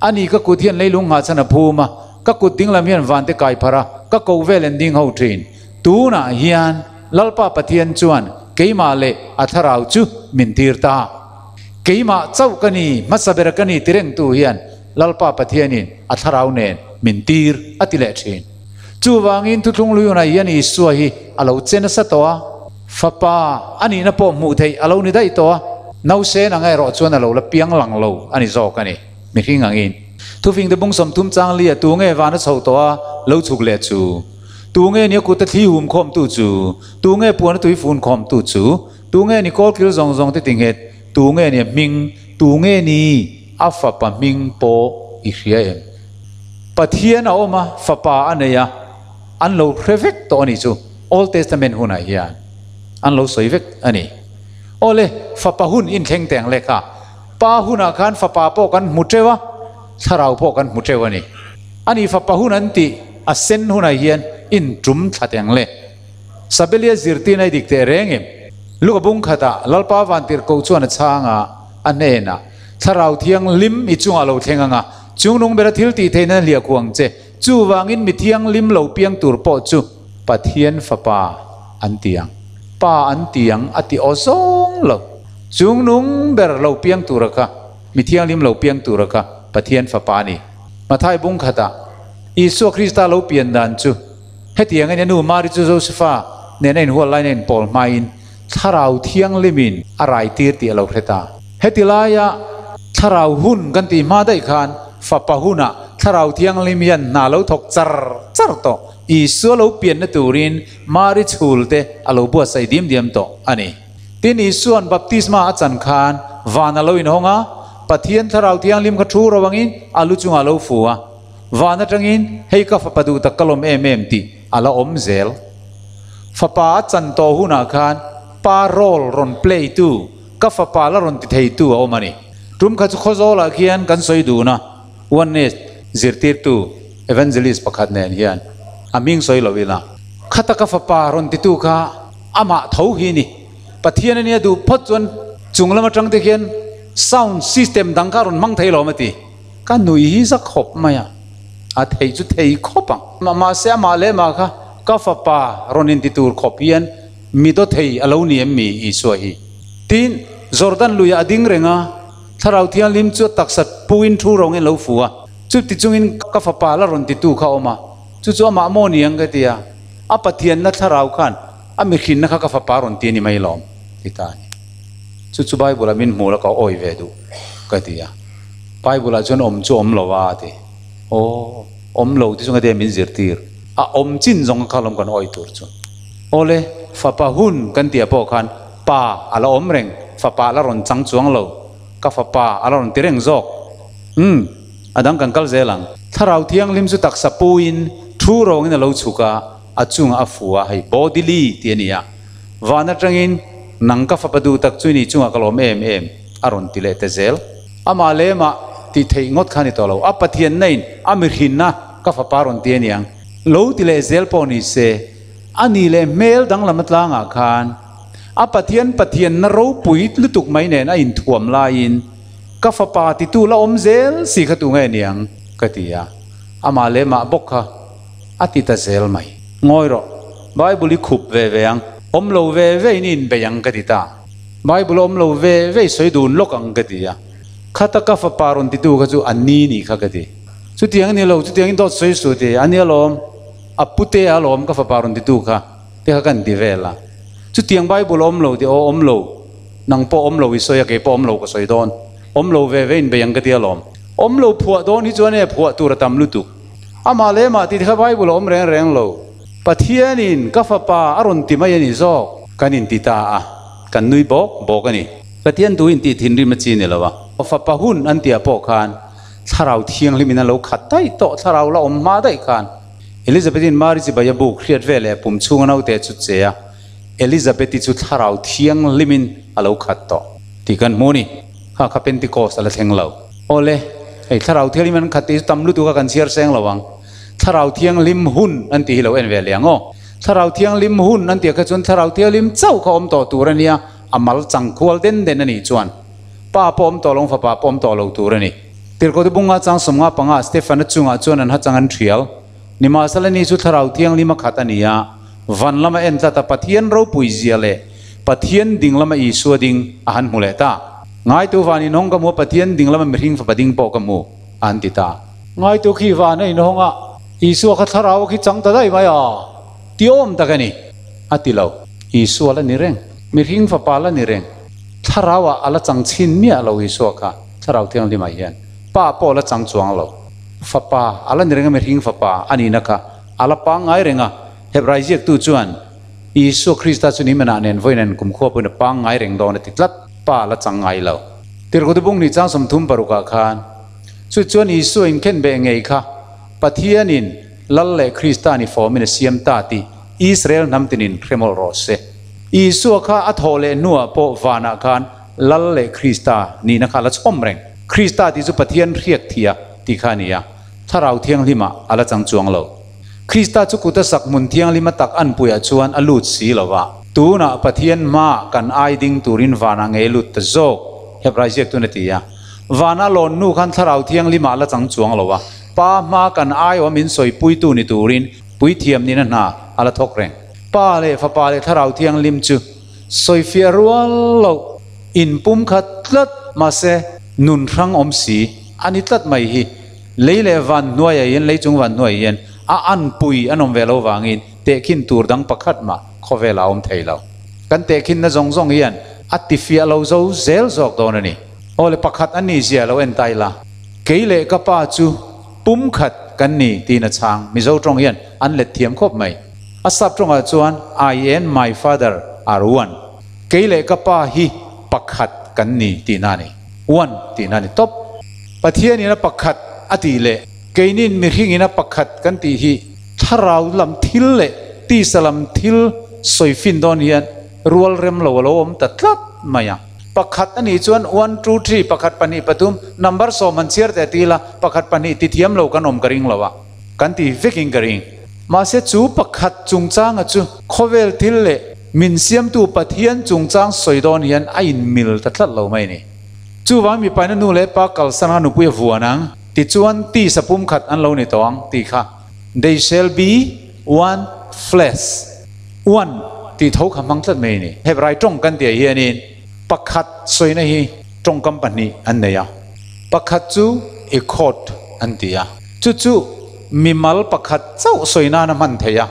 A ni, ka kut hian leilung nghah chhan a phum a, ka kut dinglam hian vante kai pharh a, ka koh vel en ding ho thin. Tunah hian Lalpa Pathian chuan keimah leh a thlarau chu min tir ta. Keimah chauh ka ni, hmasa ber ka ni ti rengtu hian Lalpa Pathianin a thlarau nen min tir a ti leh thin. Chuvangin thuthlung luiunah hian Isua hi a lo che nasa tawh a, Fapa a nihna pawh hmuh theih a lo ni daih tawh a, nausen anga erawh chuan a lo la piang lang lo a ni zawk a ni, mihring angin. Thufingte bung 30 chang lia tu nge van a chho tawh a, lo chhuk leh chu? Tu nge ni a kut a thli hum khawmtu chu? Tu nge puan a tui fun khawmtu chu? Tu nge ni kawlkil zawng zawng te tinghet? Tu nge ni a hming? Tu nge ni a fapa hming pawh i hria em? Pathian a awm a, fapa a nei a, an lo hre vek tawh a nih chu. Old Testament hunah hian an lo sawi vek a ni. Awle, fapa hun inthleng teng lek a, pa hunah khan fapa pawh kan hmu teuh a, thlarau pawh kan hmu teuh a ni. A ni fapa hun an tih a sen hunah hian intum thla teng le. Sabelia zirtirna i dik teh reng em? Luka bung khatah Lalpa Vantirhkoh chuan a chhang a, a hnenah, Thlarau Thianghlim i chungah lo thleng ang a, chungnung bera thil tih theihna hliah khuh ang che. Chuvangin mi thianghlim lo piang tur pawh chu Pathian Fapa an ti ang. Pa an ti ang a ti aw zawng lo. Chungnung ber lo piang tura kha, mi thianghlim lo piang tura kha Pathian Fapa a ni. Mathai bung khatah Isua Krista lo pian dan chu hetiang a ni, a nu Mari chu Josefa nena inhual laiin a inpawl hmain Thlarau Thianghlimin a raitir tih a lo hre ta. Heti laia Thlarau hun kan tih hma daih khan Fapa hunah Thlarau Thianghlim hian hna lo thawk char char tawh. Isua lo pianna turin Mari chhul te a lo buatsaih diam diam tawh a ni. Tin, Isua'n baptisma a chan khan van a lo inhawng a, Pathian Thlarau Thianghlim kha thu ro angin a lu chungah a lo fu a. Van atangin, Hei ka fapa duh tak ka lawm em em tih a la awm zel. Fapa a chan tawh hunah khan pa role rawn play tu, ka fapa la rawn ti thei tu a awm a ni. Tum kha chu Khawzawlah khian kan sawi dun a, Oneness zirtirtu Evangelist pakhat nen hian a hming sawi lo ila. Khata ka fapa rawn ti tu kha amah tho hi ni. Pathian a nia duh phawt chuan chung lam atang te khian sound system dang kha a rawn hmang thei lo a ti. Ka nui hi za khawp mai a, a thei chu thei khawp ang. Mahse amah leh mah kha ka fapa rawn inti tur khawp hian mi daw thei a lo ni em mi Isua hi? Tin, Jordan luiah a ding reng a, Thlarau Thianghlim chu a taksa puin thu rawngin a lo fu a, chuti chungin ka fapa la rawn titu kha a awm a, chu chu amah maw ni ang ka ti a, a Pathianna Thlarau khan a mihrinna kha ka fapa rawn ti a ni mai lawm ti ta a ni. Chu chu Bible-ah min hmuh la ka awi ve duh ka ti a. Bible-ah chuan awm chu awm lo a ti. Aw, awm lo ti chunga te min zirtir. A awm chin zawng kha lawm kan awi tur chu. Awle, fapa hun kan tih ah pawh khan pa a la awm reng. Fapa la rawn chang chuang lo, ka Fapa a la rawn ti reng zawk. Umm, a dang kan kal zel ang. Thlarau Thianghlim chu taksa puin thu rawngin a lo chhuk a, a chungah a fu a, hei bodily tih a ni a. Van atangin, Nang ka Fapa duh tak chu i ni chungah ka lawm em em, a rawn ti leh ta zel. Amah lemah tih theih ngawt kha a ni tawh lo. A Pathianna in a mihrinna ka Fapa rawn ti a niang. Lo ti leh zel pawh ni se, a ni leh hmel danglam atlangah khan a Pathian Pathianna ropui lutuk mai nen a inthuam laiin ka Fapa titu la awm zel si kha tu nge niang ka ti a, amah leh mah bawk kha a ti ta zel mai. Ngawi rawh, Bible i khup ve ve ang, awm lo ve ve in i inbei ang ka ti ta. Bible awm lo ve ve i sawi dun lawk ang ka ti a, khata ka Fapa rawn titu kha chu a ni ni kha ka ti. Chutiang a ni lo, chutiangin dawt sawi suh ti a nia lawm, a pute a lawm ka fapa rawn titu kha te kha kan ti vel a. Chutiang Bible a awm lo ti aw awm lo, nang pawh awm lo i sawi a, kei pawh awm lo ka sawi dawn, awm lo ve ve in bei ang ka ti alawm. Awm lo phuah dawn hi chuan e phuah tur a tam lutuk. Amah leh mah ti te kha Bible a awm reng reng lo. Pathianin ka fapa a rawn ti mai a ni zawk. Kan inti ta a, kan nui bawk bawk a ni. Pathian tu intih thinrim a chi ni lo a. Fapa hun an tih ah pawh khan Thlarau Thianghlim in a lo khat daih tawh, Thlarau la awm hma daih khan Elizabeth-in Mari chibai a buk hriat ve leh pum chhunga naute chu che a, Elizabeth-i chu Thlarau Thianghlim in a lo khat tawh tih kan hmu a ni. Kha kha Pentecost a la thleng lo. Awle, hei Thlarau Thianghlim an khat tih chu tam lutuk a kan chhiar seng lo ang. Thlarau Thianghlim hun an tih hi lo en ve leh ang aw. Thlarau Thianghlim hun an tih ah kha chuan Thlarau Thianghlim chauh kha awm tawh tur a nia, a mal chang khual den den a nih chuan. Pa pawh awm tawh lo, fapa pawh awm tawh lo tur a ni. Tirhkohte bunga chang 55 Stefana chungah chuan an hachang an thial. Nimahsela ni chu Thlarau Thianghlim a khat a ni a, van lama en tlat a Pathian ropui zia leh Pathian ding lama Isua ding a han hmu leh ta. Ngaitu van inhawng ka hmu a, Pathian ding lama mihring fapa ding pawh ka hmu, a han ti ta. Ngaitu khi van a inhawng a, Isua kha Thlarau a khi chang ta daih mai a, ti awm tak a ni, a ti lo. Isua la ni reng, mihring fapa la ni reng. Thlarauah a la chang chhin miah lo Isua kha Thlarau Thianghlimah hian Pa pawh a la chang chuang lo. Fapa a la ni reng a, mihring fapa a nihna kha a la pangngai reng a. Hebrai ziaktu chuan Isua Krista chu nimanah nen vawiin kumkhua pawhin a pangngai reng dawn a ti tlat, Pa a la chang ngai lo. Tirhkotu bung ni chang 36 ah khan chu chuan Isua inkhenbeh ngei kha Pathianin Lal leh Krista ni fawmin a siam ta tih Israel hnam tinin hre mawlh rawh se. Isua kha a thawh leh hnuah pawh vanah khan Lal leh Krista nihna kha a la chhawm reng. Krista tih chu Pathian hriak thia tih kha a ni a, Thlarau Thianghlimah a la chang chuang lo. Krista chu kut a sak hmun thianghlima tak anpuiah chuan a lut si lo va. Tunah Pathian hmaah kan ai ding turin vanah ngei lut ta zawk, Hebrai ziaktun a ti a. Vana lawn hnu khan Thlarau Thianghlimah a la chang chuang lo a, Pa hma kan ai awm in sawipuitu ni turin puithiam nihna hna a la thawk reng. Pa leh Fapa leh Thlarau Thianghlim chu sawifiah rual loh in pum khat tlat mahse nun hrang awm si a ni tlat mai hi lei leh van hnuaiah hian lei chung van hnuaiah hian a anpui an awm ve lo vangin tehkhin tur dang pakhat mah khawvelah a awm thei lo. Kan tehkhinna zawng zawng hian a tifiah lo zo zel zawk dawn a ni. Aw le pakhat a ni zia lo en ta ila. Kei leh ka pa chu pum khat kan ni tiin a chhang. Mizo tawng hian an let thiam khawp mai. A sap tawngah chuan I and my father are one. Kei leh ka pa hi pakhat kan ni tihna a ni. One tihna a ni tawp. Pathianin a pakhat a tih leh keinin mihringin a pakhat kan tih hi thlarau lam thil leh tisa lam thil sawi fin dawn hian rual rem lo a lo awm ta tlat mai a. Pakhat a nih chuan one, two, three, pakhat, pahnih, pathum, number 10 han chhiar teh ti ila, pakhat, pahnih ti thiam lo kan awm ka ring lo a, kan ti vekin ka ring. Mahse chu pakhat chungchanga chu khawvel thil leh min siamtu Pathian chungchang sawi dawn hian a inmil ta tlat lo mai a ni. Chuvang mipaina nu leh pa kalsan anga nupui a vuan ang tichuan tisa pumkhat an lo ni tawh ang tih kha they shall be one flesh. Uan tih tho kha hmang tlat mai a ni. Hebrai tawng kan tih ah hianin pakhat sawina hi tawngkam pahnih an nei a. Pakhat chu ekhod an ti a. Chu chu mimal pakhat chauh sawi nan a hman thei a.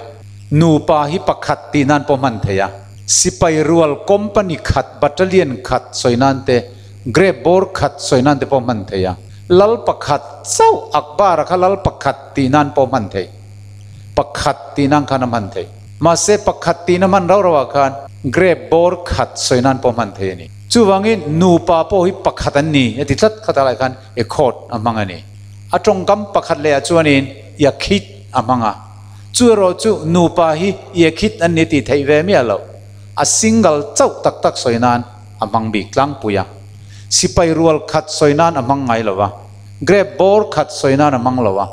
Nupa hi pakhat tih nan pawh hman thei a. Sipai rual company khat, battalion khat sawi nan te, grape bawr khat sawi nan te pawh hman thei a. Lal pakhat chauh, Akbar-a kha lal pakhat tih nan pawh hman thei. Pakhat tih nan khan a hman thei. Mahse pakhat tihna hman rauh rauh ah khan grape bawr khat sawi nan pawh hman thei a ni. Chuvangin nupa pawh hi pakhat an ni a ti tlat khat alai khan ekhawt a hmang a ni. A tawngkam pakhat lehah chuanin yakhit a hmang a. Chu erawh chu nupa hi yakhit an ni tih theih ve miah loh. A single chauh tak tak sawi nan a hmang bik tlangpui a. Sipai rual khat sawi nan a hmang ngai lo va. Grape bawr khat sawi nan a hmang lo a.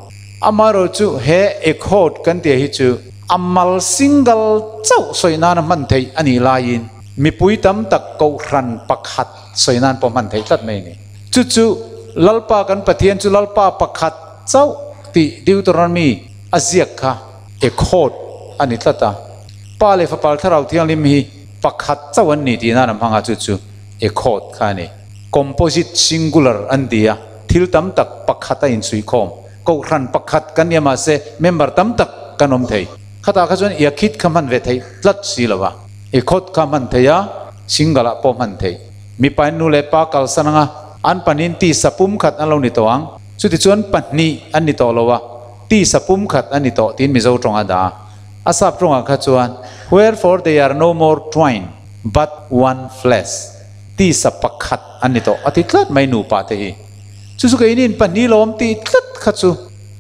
Amaherawh chu he ekhawt kan tih hi chu a mal single chauh sawi nan a hman theih a nih laiin mipui tam tak kohhran pakhat sawi nan pawh hman theih tlat mai a ni. Chu chu Lalpa kan Pathian chu Lalpa pakhat chauh tih Deuteronomy a ziak kha ekhawt a ni tlat a. Pa leh Fapa Thlarau Thianghlim hi pakhat chauh an ni tih nan a hmang a, chu chu ekhawt kha a ni. Composite singular an ti a, thil tam tak pakhat a insuihkhawm. Kohhran pakhat kan nia mahse member tam tak kan awm thei. Khatah kha chuan iakhit kha hman ve theih tlat si lo va, ikhawt kha hman theih a, single ah pawh hman theih. Mipain nu leh pa kalsan anga an panin tisa pumkhat an lo ni tawh ang, chutichuan pahnih an ni tawh lo a, tisa pumkhat an ni tawh tiin Mizo tawng a dah a. A sap tawngah kha chuan, Wherefore they are no more twain, but one flesh, tisa pakhat an ni tawh a ti tlat mai nupa te hi. Chu chu keinin pahnih lawm tih tlat kha chu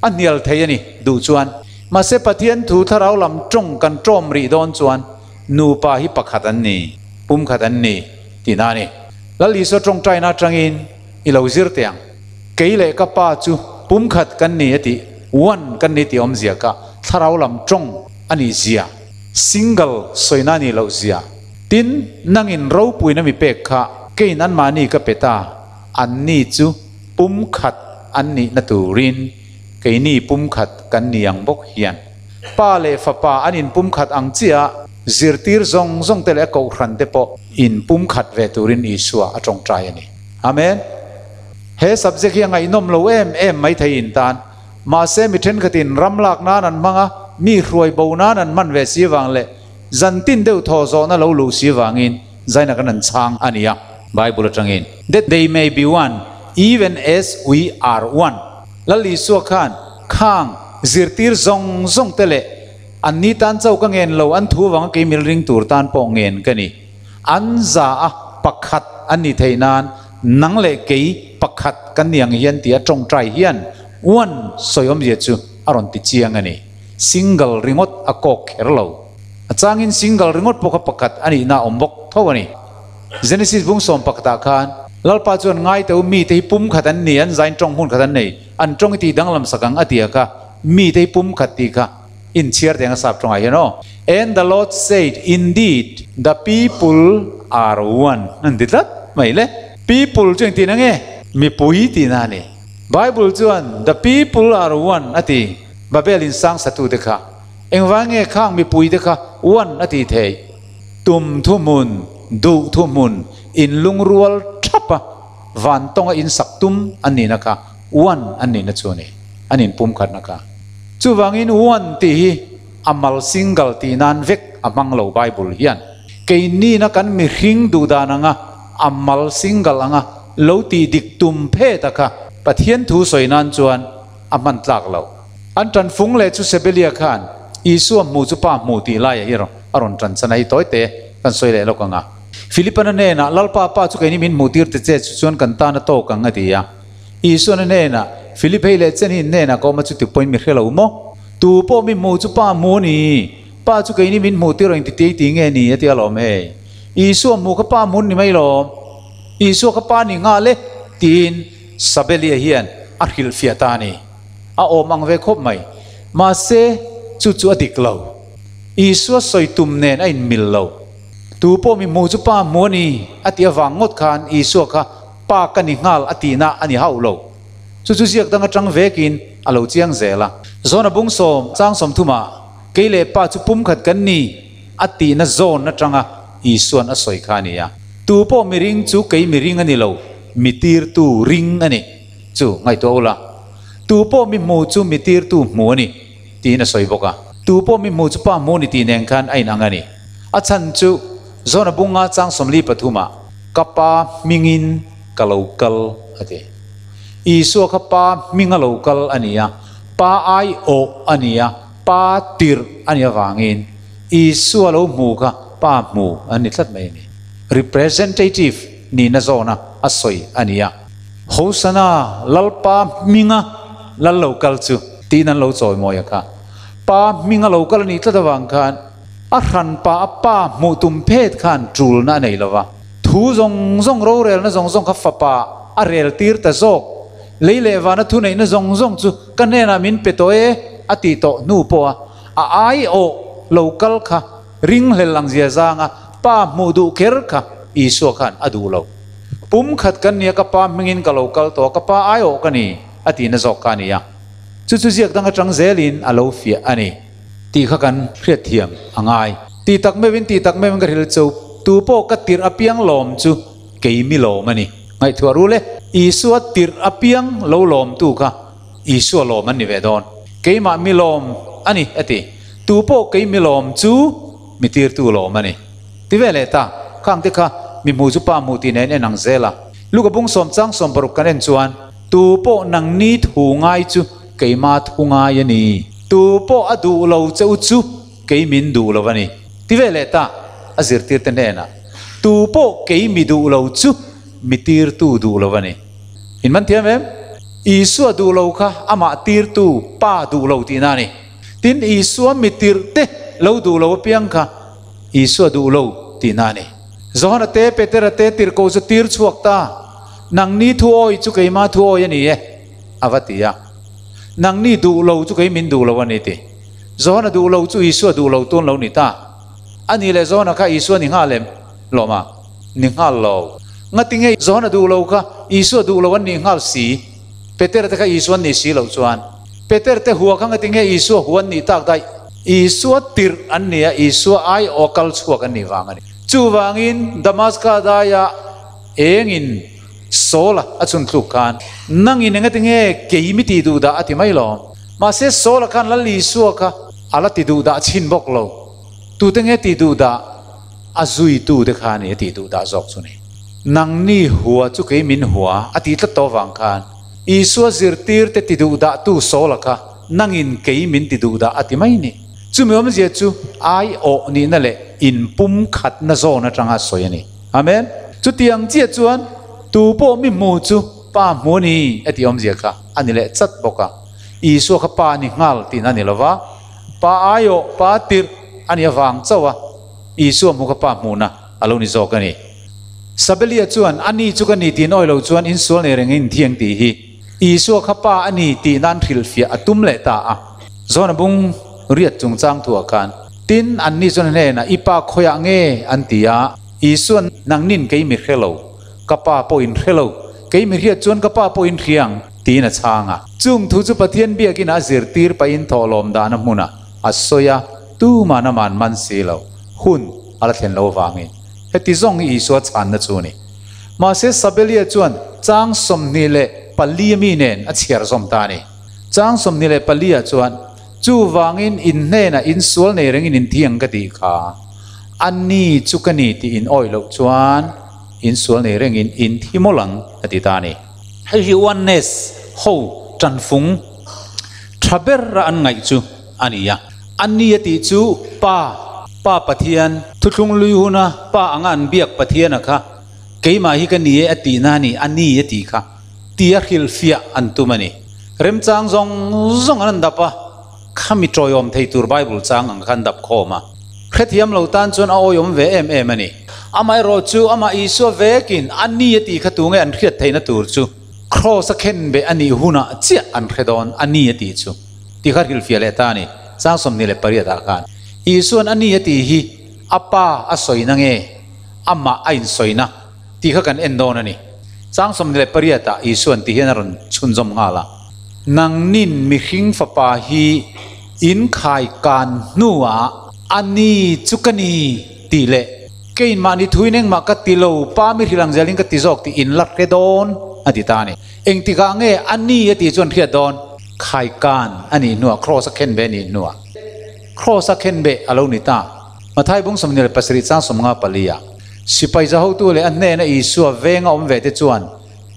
a hnial thei a ni duh chuan. Mahse Pathian thu thlarau lam tawng kan tawm rih dawn chuan nupa hi pakhat an ni, pumkhat an ni tihna a ni. Lal Isua tawngtaina atangin i lo zir teh ang. Kei leh ka pa chu pumkhat kan ni a tih, one kan ni tih awmzia kha thlarau lam tawng a nih zia, single sawina a nih loh zia. Tin, nangin ropuina mi pek kha keiin anmahni ka pe ta, anni chu pumkhat an nihna turin keini pumkhat kan ni ang bawk hian. Pa leh Fapa an inpumkhat ang chiah zirtir zawng zawng te leh a kohhran te pawh inpumkhat ve turin Isua a tawngtai a ni. Amen. He subject hi a ngaihnawm lo em em mai thei in tan. Mahse mi thenkhatin ram lak nan an hmang a, mi hruai bo nan an hman ve si vang leh zan tin deuh thaw zawhna lo luh si vangin zaina kan an chhang a ni a. Bible atangin, That they may be one, even as we are one. Lal Isua khan khang zirtir zawng zawng te leh an ni tan chauh ka ngen lo, an thu avanga kei mil ring tur tan pawh ngen ka ni. An za a pakhat an ni theih nan nang leh kei pakhat kan ni ang hian tia tawngtai hian one sawi awmzia chu a rawn ti chiang a ni. Single ringawt a kawk kher lo. A changin single ringawt pawh kha pakhat a nihna a awm bawk tho a ni. Genesis bung sawm pakhatah khan Lalpa chuan ngaite u mite hi pumkhat an ni, an zain tawng hmun khat an nei, an tawng i tih danglam sak ang a ti a kha, mite hi pumkhat tih kha inchhiar teng a sap tawngah hian aw. And the Lord said, Indeed, the people are one an ti tlat mai le. People chu engtin ange? Mipui tihna a ni. Bible chuan the people are one a ti. Babel in sang satute kha engvang nge khang mipui te kha one a tih theih? Tum thuhmun, duh thuhmun, inlungrual thap a, van tawnga insak tum an nihna kha one an nihna chu a ni, an inpumkhatna kha. Chuvangin one tih hi a mal single tih nan vek a hmang lo Bible hian. Keinina kan mihring duh dan anga a mal single anga lo tih dik tum phet a kha Pathian thu sawi nan chuan a hman tlak loh. An tan fung leh chu Sebelia khan Isua hmu chu pa hmu tih laiah hi a rawn tan chan a hi tawi te kan sawi leh lawk ang a. Philipana hnenah, Lalpa pa chu keini min hmuh tir ta che chu chuan kan tan a tawk ang a ti a. Isuana hnenah, Philip hei leh chen hi in hnenah ka awm a chuti pawhin mi hre lo maw? Tu pawh mi hmuh chu pa hmu a ni. Pa chu keini min hmuh tir ang ti tei ti nge ni a ti alawm hei. Isua hmuh kha pa hmun ni mai lawm. Isua kha pa ni nghal e tiin Sabelia hian a hrilhfiah ta a ni. A awm ang ve khawp mai. Mahse, chu chu a dik lo. Isua sawi tum nen a inmil lo. Tu pawh mi hmuh chu pa hmu a ni a tih avang ngawt khan Isua kha pa ka ni nghal a tihna a ni hauh lo. Chu chu ziak dang atang vekin a lo chiang zel a. Zawna bung sawm chang sawm thumah kei leh pa chu pumkhat kan ni a tihna zawn atanga Isua'n a sawi kha a ni a. Tu pawh mi ring chu kei mi ring a ni lo, mi tirtu ring a ni. Chu ngaihtuah ula, tu pawh mi hmu chu mi tirtu hmu a ni tiin a sawi bawk a. Tu pawh mi hmu chu pa hmu a ni tih nen khan a inang a ni. A chhan chu Zawna bunga chang 43 ah ka pa hmingin ka lo kal a ti. Isua kha pa hminga lo kal a ni a, pa aiawh a ni a, pa tirh a nih avangin Isua lo hmu kha pa hmu an ni tlat mai a ni. Representative. Nihna zawna a sawi a ni a. Hosana, Lalpa hminga lal lo kal chu tiin an lo chawimawi a kha. Pa hminga lo kal a nih tlat avang khan a hranpa a pa hmuh tum phet khan tulna a nei lo va. Thu zawng zawng rorelna zawng zawng kha fapa a rel tir ta zawk. Lei leh vana thuneihna zawng zawng chu ka hnenah min pe tawh e a tih tawh hnu pawha a aiawh lo kal kha Ringhlel ang zia zanga Pa hmuh duh kher kha Isua khan a duh lo. Pum khat kan nia ka Pa hmingin ka lo kal tawh a, ka Pa aiawh ka ni a tihna zawk kha a ni a. Chu chu ziak dang atang zelin a lo fiah a ni tih kha kan hriatthiam a ngai. Tih tak meuhin tih tak meuhin ka hril cho tu pawh ka tirh apiang lawm chu kei mi lawm a ni. Ngaihtuah rul e, Isua tirh apiang lo lawmtu kha Isua lawm an ni ve dawn. Keimah mi lawm a ni, a ti. Tu pawh kei mi lawm chu mi tirtu lawm a ni. Ti ve leh ta, khang te kha mi hmu chu pa hmu tih nen en ang zel a. Luka bung sawm chang 60 kan en chuan, Tu pawh nang ni thu ngai chu keima thu ngai a ni. Tu pawh a duh lo che u chu kei min duh lo a ni. Ti ve leh ta, a zirtirte hnenah, Tu pawh kei mi duh lo chu mi tirtu duh lo a ni. In man thiam em? Isua duh lo kha amah tirtu Pa duh lo tihna a ni. Tin, Isua mi tirh te lo duh lo apiang kha Isua duh lo tihna a ni. Johana te, Petera te tirhkoh chu tir chhuak ta, Nangni thu awi chu keima thu awi a ni e, a va ti a. Nangni duh lo chu kei min duh lo a ni ti. Johana duh lo chu Isua duh lo tun lo ni ta. A nih leh Johana kha Isua ni nghal em? Lawma, Ni nghal lo. Ngati nge Johana duh lo kha Isua duh lo an nih nghal si? Peter te kha Isua an nih si loh chuan. Peter te hua kha ngati nge Isua hua an nih tak daih? Isua tirh an ni a, Isua ai aw kal chhuak an nih vang a ni. Chuvangin Damaska daia engin Saula a chhun thluk khan, Nangin engati nge kei mi ti duh dah a ti mai lo. Mahse Saula khan Lal Isua kha a la ti duh dah chhin bawk lo. Tute nge ti duh dah? A zuitu te kha a ni a tih duh dah zawk chu ni. Nangni hua chu kei min hua a tih tlat tawh vang khan Isua zirtir te ti duh dah tu Saula kha nangin kei min ti duh dah a ti mai ni. Chumi awmzia chu aiawh nihna leh inpum khatna zawn atanga sawi a ni. Amen. Chutiang chiah chuan tu pawh mi hmu chu Pa hmu a ni a tih awmzia kha a ni leh chat bawk a. Isua kha Pa a ni nghal tihna a ni lo va, Pa aiawh, Pa tirh a ni avang chauh a. Isua hmu kha pa hmuhna a lo ni zawk a ni. Sabelia chuan, A ni chu ka ni tih nawi lo chuan insual nei reng in thiang tih hi Isua kha pa a ni tih nan hrilhfiah a tum leh ta a. Zawna bung riat chungchang thuah khan, Tin, anni chuan a hnenah, I pa khawiah nge? an ti a. Isua'n, Nangnin kei mi hre lo, ka pa pawh in hre lo, kei mi hriat chuan ka pa pawh in hria ang, tiin a chhang a. Chung thu chu Pathian biakina a zirtir pahin thawhlawm dahna hmunah a sawi a. Tuman a man man si lo, hun a la thlen lo avangin heti zawng hi Isua chhanna chu a ni. Mahse Sabelia chuan chang 24 a mi nen a chhiar zawm ta a ni. Chang 24 ah chuan, Chuvangin in hnenah in sual nei rengin in thiang ka tih kha, a ni chu ka ni tih in awih loh chuan in sual nei rengin in thi mawlh ang a ti ta a ni. Hei hi Oneness ho tanfung tha ber a an ngaih chu a ni a. A ni a tih chu Pa, Pa Pathian, thuthlung lui huna Pa anga an biak Pathiana kha keimah hi ka ni e a tihna a ni, a ni a tih kha tia hrilhfiah an tum a ni. Remchang zawng zawng an an dap a, khami tawiawm thei tur Bible chang ang kha an dap khawm a. Hrethiam lo tan chuan a awiawm ve em em a ni. Amaherawh chu amah Isua vekin a ni a tih kha tunge an hriat theihna tur chu Kraws a khenbeh a nih hunah chiah an hre dawn a ni a tih chu. Ti kha hrilhfiah leh ta a ni. Chang 28 ah khan Isua'n a ni a tih hi a pa a sawina nge amah a insawina tih kha kan en dawn a ni. Chang 28 ah Isua'n ti hian a rawn chhunzawm nghal a, Nangnin mihring fapa hi in khai kan hnuah a ni chu ka ni tih leh keinmahni thuin engmah ka ti lo, pa mi hrilh ang zelin ka ti zawk tih in la hre dawn a ti ta a ni. Engtikah nge a ni a tih chuan hriat dawn? Khai kan a nih hnuah Kraws a khen ve a nih hnuah Kraws a khen ve a lo ni ta. Mathai bung 27 chang 54 ah sipai za hotu leh a hnena Isua venga awm ve te chuan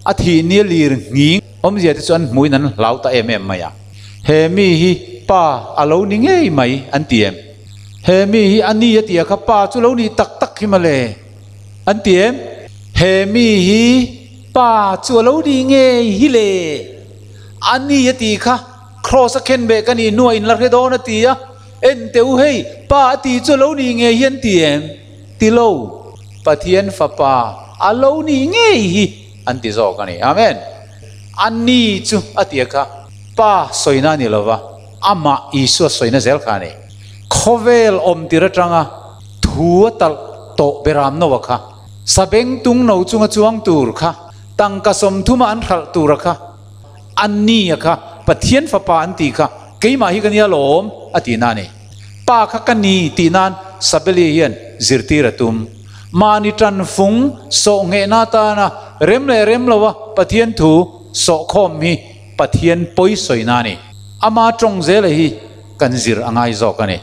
a thih nia lir nghing awmzia te chu an hmuin an hlau ta em em mai a. He mi hi pa a lo ni ngei mai an ti em? He mi hi a ni a ti a kha pa chu lo nih tak tak hi mawle an ti em? He mi hi Pa chu a lo ni ngei hi le? A ni a tih kha Kraws a khen beh ka nih hnuah in la hre dawn a ti a, En teh u hei, Pa a tih chu a lo ni ngei hi an ti em? Ti lo, Pathian Fapa a lo ni ngei hi an ti zawk a ni. Amen. A ni chu a ti a kha Pa sawina a ni lo va, amah Isua sawina zel kha a ni. Khawvel awm tir atanga thu a talh tawh beram no a kha, sabeng tung no chunga chuang tur kha, tangka sawmthuma an hralh tur a kha, a ni a kha, Pathian Fapa an tih kha, keimah hi ka nia lawm a tih na a ni. Pa kha ka ni tih nan Sabeli hian zirtir a tum. Mahni tanfung sawh nghehna atana rem leh rem loa Pathian thu sawhkhawm hi Pathian pawi sawina a ni. Ama tawng zela hi kan zir a ngai zawk a ni.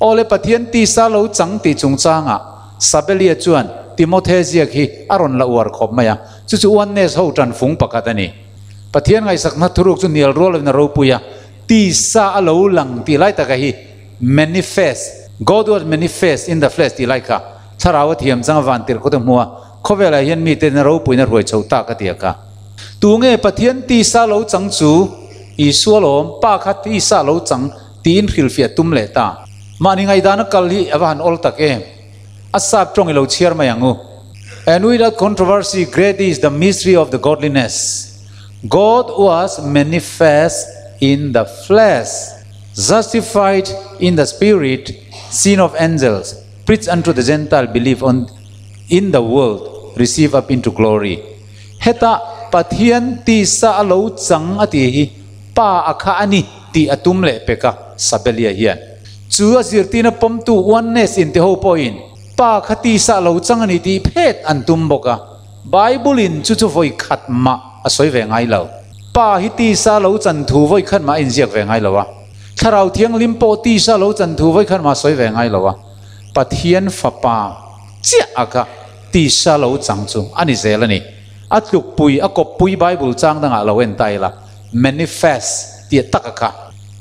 Aw le Pathian tisa lo chang tih chungchangah Sabelia chuan Timothe ziak hi a rawn la uar khawp mai a, chu chu Oneness ho tanfung pakhat a ni. Pathian ngaihsakna thuruk chu hnial rual lovin a ropui a, tisa a lo lang tih lai taka hi manifest, God was manifest in the flesh tih lai kha thlarau a thiam chang a van tirh khawte hmu a, khawvelah hian mite na ropuina ruai chho tak a ti a kha. Tunge Pathian tisa lo chang chu Isua lawm, Pa kha tisa lo chang tiin hrilhfiah tum leh ta. Mahni ngaihdan a kal hi a va han awl tak em? A sap tawng i lo chhiar mai ang u. And without controversy great is the mystery of the godliness. God was manifest in the flesh, justified in the spirit, seen of angels, preached unto the Gentile, believed on in the world, received up into glory. Heta Pathian tisa a lo chang a tih hi Pa a kha a ni tih a tum leh pek a, Sabelia hian. Chu a zirtirna pawmtu Oneness in te ho pawhin Pa kha tisa a lo chang a ni tih phet an tum bawk a. Bible in chu chu vawi khat mah a sawi ve ngai lo. Pa hi tisa lo chan thu vawi khat mah a inziak ve ngai lo a. Thlarau Thianghlim pawh tisa lo chan thu vawi khat mah a sawi ve ngai lo a. Pathian Fapa chiah a kha tisa lo chang chu a ni zel a ni. A tlukpui, a kawppui Bible chang dangah lo en ta ila, manifest tih tak a kha.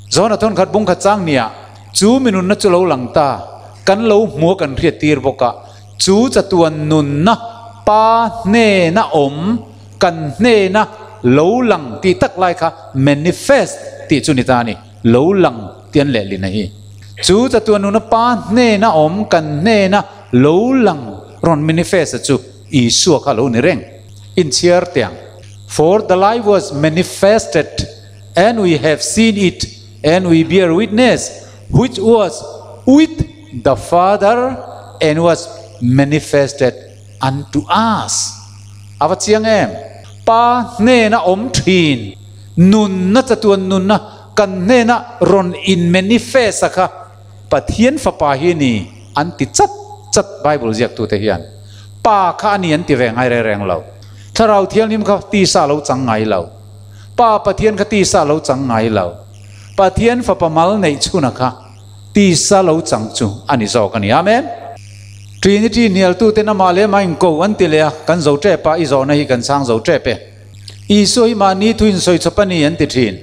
John-a thawnkhat bung khat chang nia, chu minunna chu lo lang ta, kan lo hmu a kan hriat tir bawk a, chu chatuan nunna Pa hnena awm, kan hnena lo lang tih tak lai kha manifest tih chu ni ta a ni, lo lang tih an lehlin a hi. Chu chatuan nunna Pa hnena awm, kan hnena lo lang rawn manifest a chu Isua kha lo ni reng. Inchhiar tiang, For the life was manifested and we have seen it and we bear witness which was with the Father and was manifested unto us. A va chiang em? Pa hnena awm thin, nunna chatuan nunna kan hnena rawn in manifest a kha Pathian Fapa hi a ni an ti chat chat Bible ziaktute hian. Pa kha a ni an ti ve ngai reng reng lo. Thlarau Thianghlim kha tisa lo chang ngai lo. Pa Pathian kha tisa lo chang ngai lo. Pathian Fapa mal neih chhuna kha tisa lo chang chu a ni zawk a ni. Amen. Trinity hnialtuten amah leh amah inko an ti leh a, kan zo tep a, i zawhna hi kan chhang zo tep e. Isua hi mahni thu insawi chawp a ni an ti thin.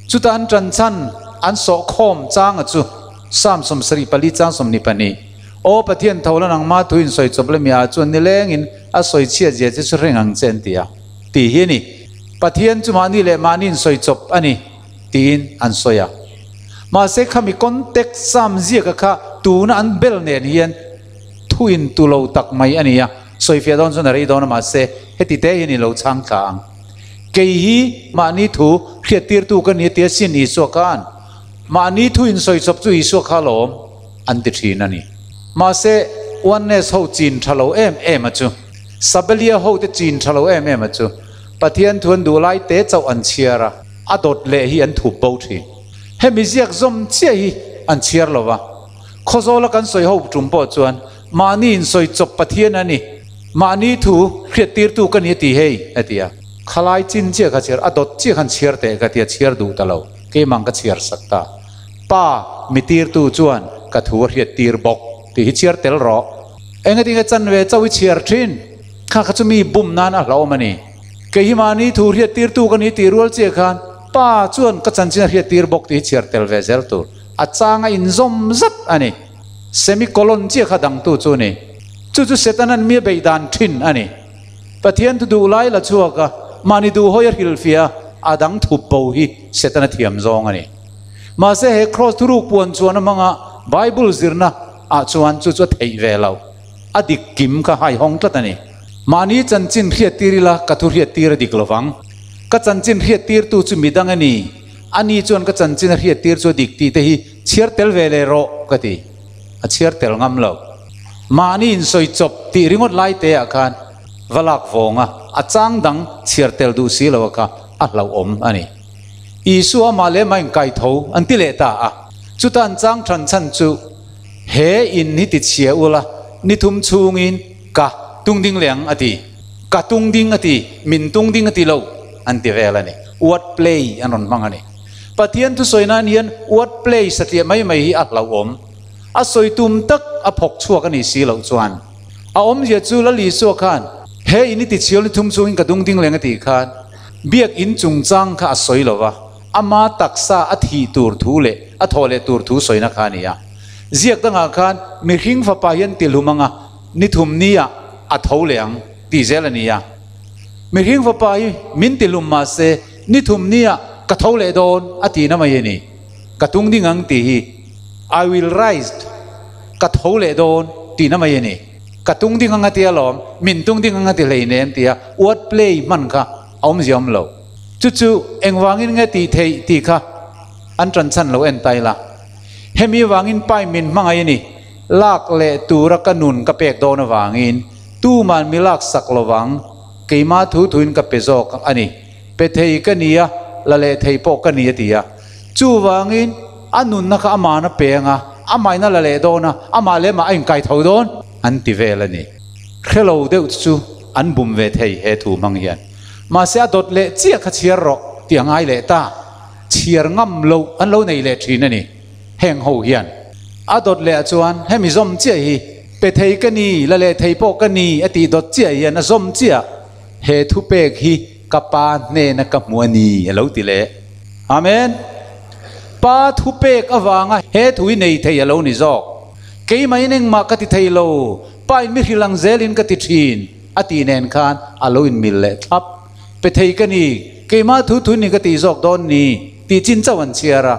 Chutah an tan chhan an sawhkhawm chang a chu Psalm 74 chang 22. Aw Pathian tho la nangma thu insawi chawp le mi ah chuan nilengin a sawi chhiat zia che chu ring ang che an ti a tih hi a ni. Pathian chu mahni leh mahni insawi chawp a ni tiin an sawi a. Mahse khami context Psalm ziaka kha tuna an bel nen hian thu intu lo tak mai a ni a, sawifiah dawn chuan a rei dawn a mahse heti te hian i lo chhang thla ang. Kei hi mahni thu hriattirtu ka ni a tia sin Isua khan mahni thu insawi chawp chu Isua kha lawm an ti thin a ni. Mahse Oneness ho chin tha lo em em a chu, Sabelia ho te chin tha lo em em a chu, Pathian thu an duh lai te chauh an chhiar a, a dawt leh hi an thup bo thin. Hemi ziak zawm chiah hi an chhiar lo va. Khawzawla kan sawi ho tum pawh chuan mahni insawi chawp Pathian a ni, mahni thu hriattirtu ka ni a ti hei, a ti a. Khalai chin chiah kha chhiar, a dawt chiah khan chhiar teh ka ti a, chhiar duh ta lo, keimah ka chhiar sak ta. Pa mitirtu chuan ka thu a hriattir bawk tih hi chhiar tel rawh. Engatinge chanve chauh i chhiar thin? Kha kha chu mi bum nan a hlauhawm a ni. Kei hi mahni thu hriattirtu ka ni tih rual chiah khan Pa chuan ka chanchin a hriattir bawk tih hi chhiar tel ve zel tur. A chang a inzawm zat a ni. Semicolon chiah kha dangtu chu a ni. Chu chu Setanan mi a beih dan thin a ni. Pathian thu duh lai la chhuak a, mahni duh hawi a hrilhfiah a, a dang thup bo hi Setana thiam zawng a ni. Mahse he kraws thuruk puan chuan a hmanga Bible zirna ah chuan chu chu a theih ve lo. A dik kim kha haihawng tlat a ni. Mahni chanchin hriattir ila ka thu hriattir a dik lovang. Ka chanchin hriattirtu chu midang a ni. Ani chuan ka chanchin a hriattir chu a dik tih te hi chhiar tel ve leh rawh ka ti. A chhiar tel ngam lo. Mahni insawi chawp tih ringawt lai te ah khan va lak vawng a, a chang dang chhiar tel duh si lo a kha a hlauhawm a ni. Isua amah leh amah inkai tho an ti leh ta a. Chuta an chang than chhan chu he in hi ti chhia ula ni thum chhungin ka tung ding leh ang a ti. Ka tung ding a ti, min tung ding a ti lo an ti vel a ni. Word play an rawn hmang a ni. Pathian thusawi nan hian word play satliah mai mai hi a hlauhawm. A sawi tum tak a phawk chhuak a nih si loh chuan a awmzia chu Lal Isua khan he in i ti chhial ni thum chungin ka dung ding leng a tih khan biak in chungchang kha a sawi lo va, ama taksa a thih tur thu leh a thawh leh tur thu sawina kha a ni a. Ziak dangah khan mihring fapa hian tilhum anga ni thum nia a tho leh ang tih zel a ni a. Mihring fapa hi min tilhum mahse ni thum nia ka tho leh dawn a tihna mai a ni. Ka tung ding ang tih hi I will rise, ka tho leh dawn tihna mai a ni. Ka tung ding ang a tia lawm, min tung ding ang a ti hleinem tia word play hman kha a awmzia awm lo. Chu chu engvangin nge tih theih tih kha an tan chhan lo en ta ila. Hemi avangin pai min hmangaih a ni. Lak leh tura ka nun ka pek dawn avangin tuman mi lak sak lovang, keimah thu thuin ka pe zawk a ni. Pe thei ka ni a, la leh thei pawh ka ni a ti a. Chuvangin a nunna kha amahna peng a, amahin a la leh dawn a, amah leh amah a inkai tho dawn an ti vel a ni. Hrelo deuh chu an bum ve thei he thu hmang hian. Mahse a dawt leh chiah kha chhiar rawh tih a ngai leh ta. Chhiar ngam loh an lo nei leh thin a ni heng ho hian. A dawt leh ah chuan hemi zawm chiah hi pe thei ka ni, la leh thei pawh ka ni a tih dawt chiah hian a zawm chiah. He thupek hi ka Pa hnena ka hmu a ni, a lo ti leh. Amen. Pa thupek avanga he thu hi nei thei a lo ni zawk. Keimahin engmah ka ti thei lo, Pa in mi hrilh ang zelin ka ti thin, a tih nen khan a lo inmil leh thlap. Pe thei ka ni, keimah thu thu ni ka tih zawk dawn ni, tih chin chauh an chhiar a.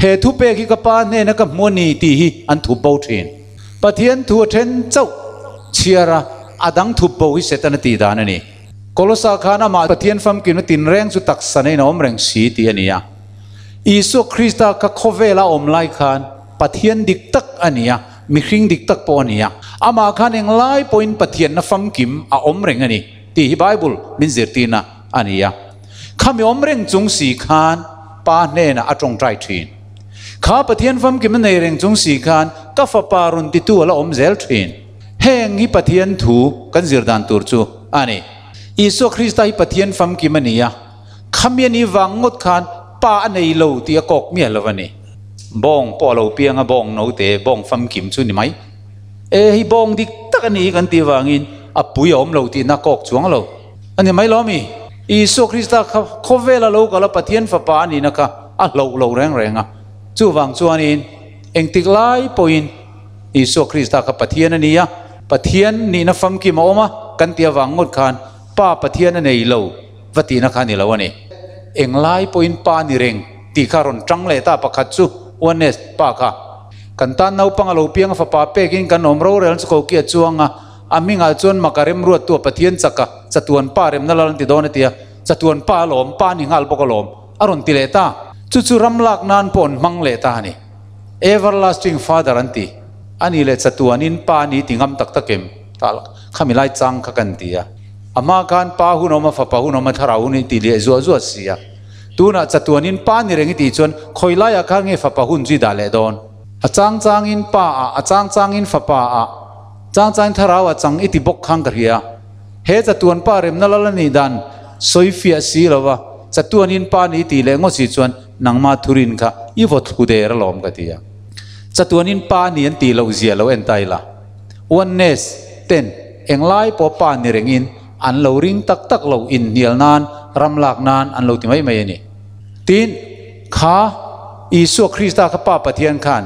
He thupek hi ka Pa hnena ka hmu a ni tih hi an thup bo thin. Pathian thu a then chauh chhiar a, a dang thup bo hi Setana tih dan a ni. Kolosa khan amah Pathian famkimna tinreng chu taksa neiin a awm reng si tih a ni a. Isua Krista kha khawvela a awm lai khan Pathian dik tak a ni a, mihring dik tak pawh a ni a. Amah khan englai pawhin Pathianna famkim a awm reng a ni tih hi Bible min zirtirna a ni a. Khami awm reng chung si khan Pa hnenah a tawngtai thin. Kha Pathian famkim a nei reng chung si khan ka fapa rawn titu a la awm zel thin. Heng hi Pathian thu kan zir dan tur chu a ni. Isua Krista hi Pathian famkim a ni a, khami a nih vang ngawt khan Pa a nei lo tih a kawk miah lo a ni. Bawng pawh a lo piang a, bawng note, bawng famkim chu ni mai. E hi bawng dik tak a ni hi kan tih vangin a pui a awm lo tihna kawk chuang lo a ni mai lo mi? Isua Krista kha khawvel a lo kal a, Pathian fapa a nihna kha a hloh lo reng reng a. Chuvang chuanin engtik lai pawhin Isua Krista kha Pathian a ni a, Pathian nihna famkim a awm a kan tih avang ngawt khan Pa Pathian a nei lo va tihna kha a ni lo a ni. Englai pawhin Pa ni reng tih kha rawn tang leh ta pakhat chu oneness Pa kha. Kan tan naupang a lo piang a fapa pekin kan awm rorel chu ko ki a chuang a, a hmingah chuan maka remruattu a Pathian chak a, chatuan Pa remna lal an ti dawn a ti a, chatuan Pa alawm, Pa ni nghal bawk alawm a rawn ti leh ta. Chu chu ram lak nan pawh an hmang leh ta a ni. Everlasting Father an ti. A ni leh chatuanin Pa ni ti ngam tak tak em? Tah khami lai chang kha kan ti a. A hma khan Pa hun awm a, Fapa hun awm a, Thlarau hun hi ti leh zuah zuah si a. Tunah chatuanin Pa ni reng i tih chuan khawi laiah khan nge Fapa hun chu i dah leh dawn? A chang changin Pa ah, a chang changin Fapa ah, chang changin Thlarau ah chang i ti bawk khan ka hria. He chatuan Pa remna lal a nih dan sawi fiah si lo va, chatuanin Pa ni tih leh ngawt si chuan nangma thurin kha i vaw thlu der alawm ka ti a. Chatuanin Pa ni an tih loh zia lo en ta ila. Oneness ten englai pawh Pa ni rengin an lo ring tak tak lo inhnial nan, ram lak nan an lo ti mai mai a ni. Tin, kha Isua Krista kha Pa Pathian khan,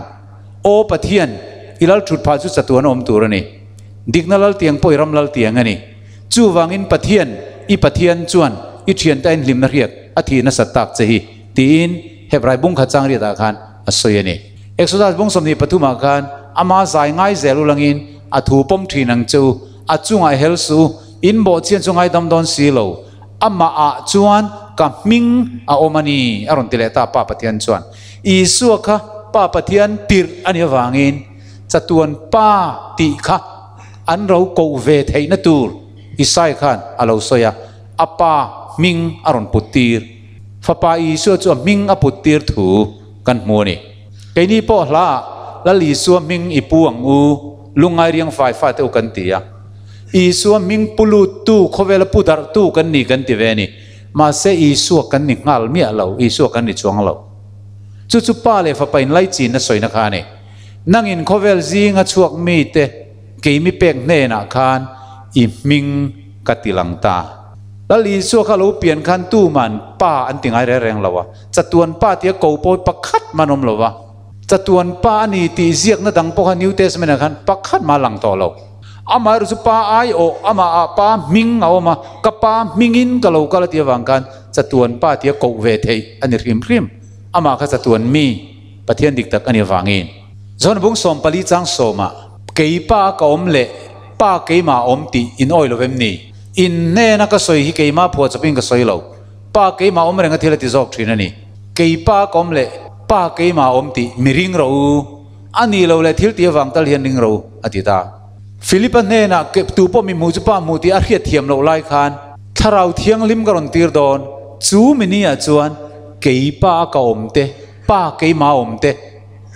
Aw Pathian, i lal thut phah chu chatuan a awm tur a ni. Dikna lal tiang pawh i ram lal tiang a ni. Chuvangin Pathian, i Pathian chuan i thiante a inhlimna hriat a thih nasat tak che hi, tiin Hebrai bung khat chang riatah khan a sawi a ni. Exodus bung 23 ah khan ama zai ngai zel ulangin a thu pawm thin ang che u, a chungah hel suh u, in bawhchhian chu ngaidam dawn si lo, amah ah chuan ka hming a awm a ni, a rawn ti leh ta Pa Pathian chuan. Isua kha Pa Pathian tirh a nih avangin chatuan Pa tih kha an ro koh ve theihna tur Isai khan a lo sawi a, a Pa hming a rawn put tir. Fapa Isua chu a hming a put tir thu kan hmu a ni. Keini pawh hla ah Lal Isua hming i pu ang u, lungngai riang fai fai te u kan ti a. Isua hming pu lut tu, khawvela pu darh tu kan ni kan ti ve a ni. Mahse Isua kan ni nghal miah lo, Isua kan ni chuang lo. Chu chu Pa leh Fapa inlaichinna sawina kha a ni. Nangin khawvel zinga chhuak mite keimi pek hnenah khan i hming ka ti lang ta. Lal Isua kha lo pian khan tuman Pa an ti ngai reng reng lo a, chatuan Pa tia ko pawi pakhat man awm lo va. Chatuan Pa a ni tih ziakna dang pawh kha New Testament ah khan pakhat mah a lang tawh lo. Amaherawh chu Pa ai awh, amah ah Pa hming a awm a, ka Pa hmingin ka lo kal a tih avang khan chatuan Pa tia koh ve theih a ni hrim hrim. Amah kha chatuan mi. Pathian dik tak a ni avangin. John bung 14 chang sawmah, Kei Pa ka awm leh Pa keimah a awm tih in awi lo vem ni? In hnena ka sawi hi keimah phuah chawpin ka sawi lo. Pa keimah awm renga thil a ti zawk thin a ni. Kei Pa ka awm leh Pa keimah a awm tih mi ring rawh u. A ni lo leh thil tih avang tal hian ring rawh u, a ti ta. Philip-a hnenah tu pawh mi hmuh chu Pa hmuh tih a hriat thiam loh lai khan Thlarau Thianghlim ka rawn tir dawn. Chu mi ni ah chuan kei Pa ka awm te, Pa keimah awm te,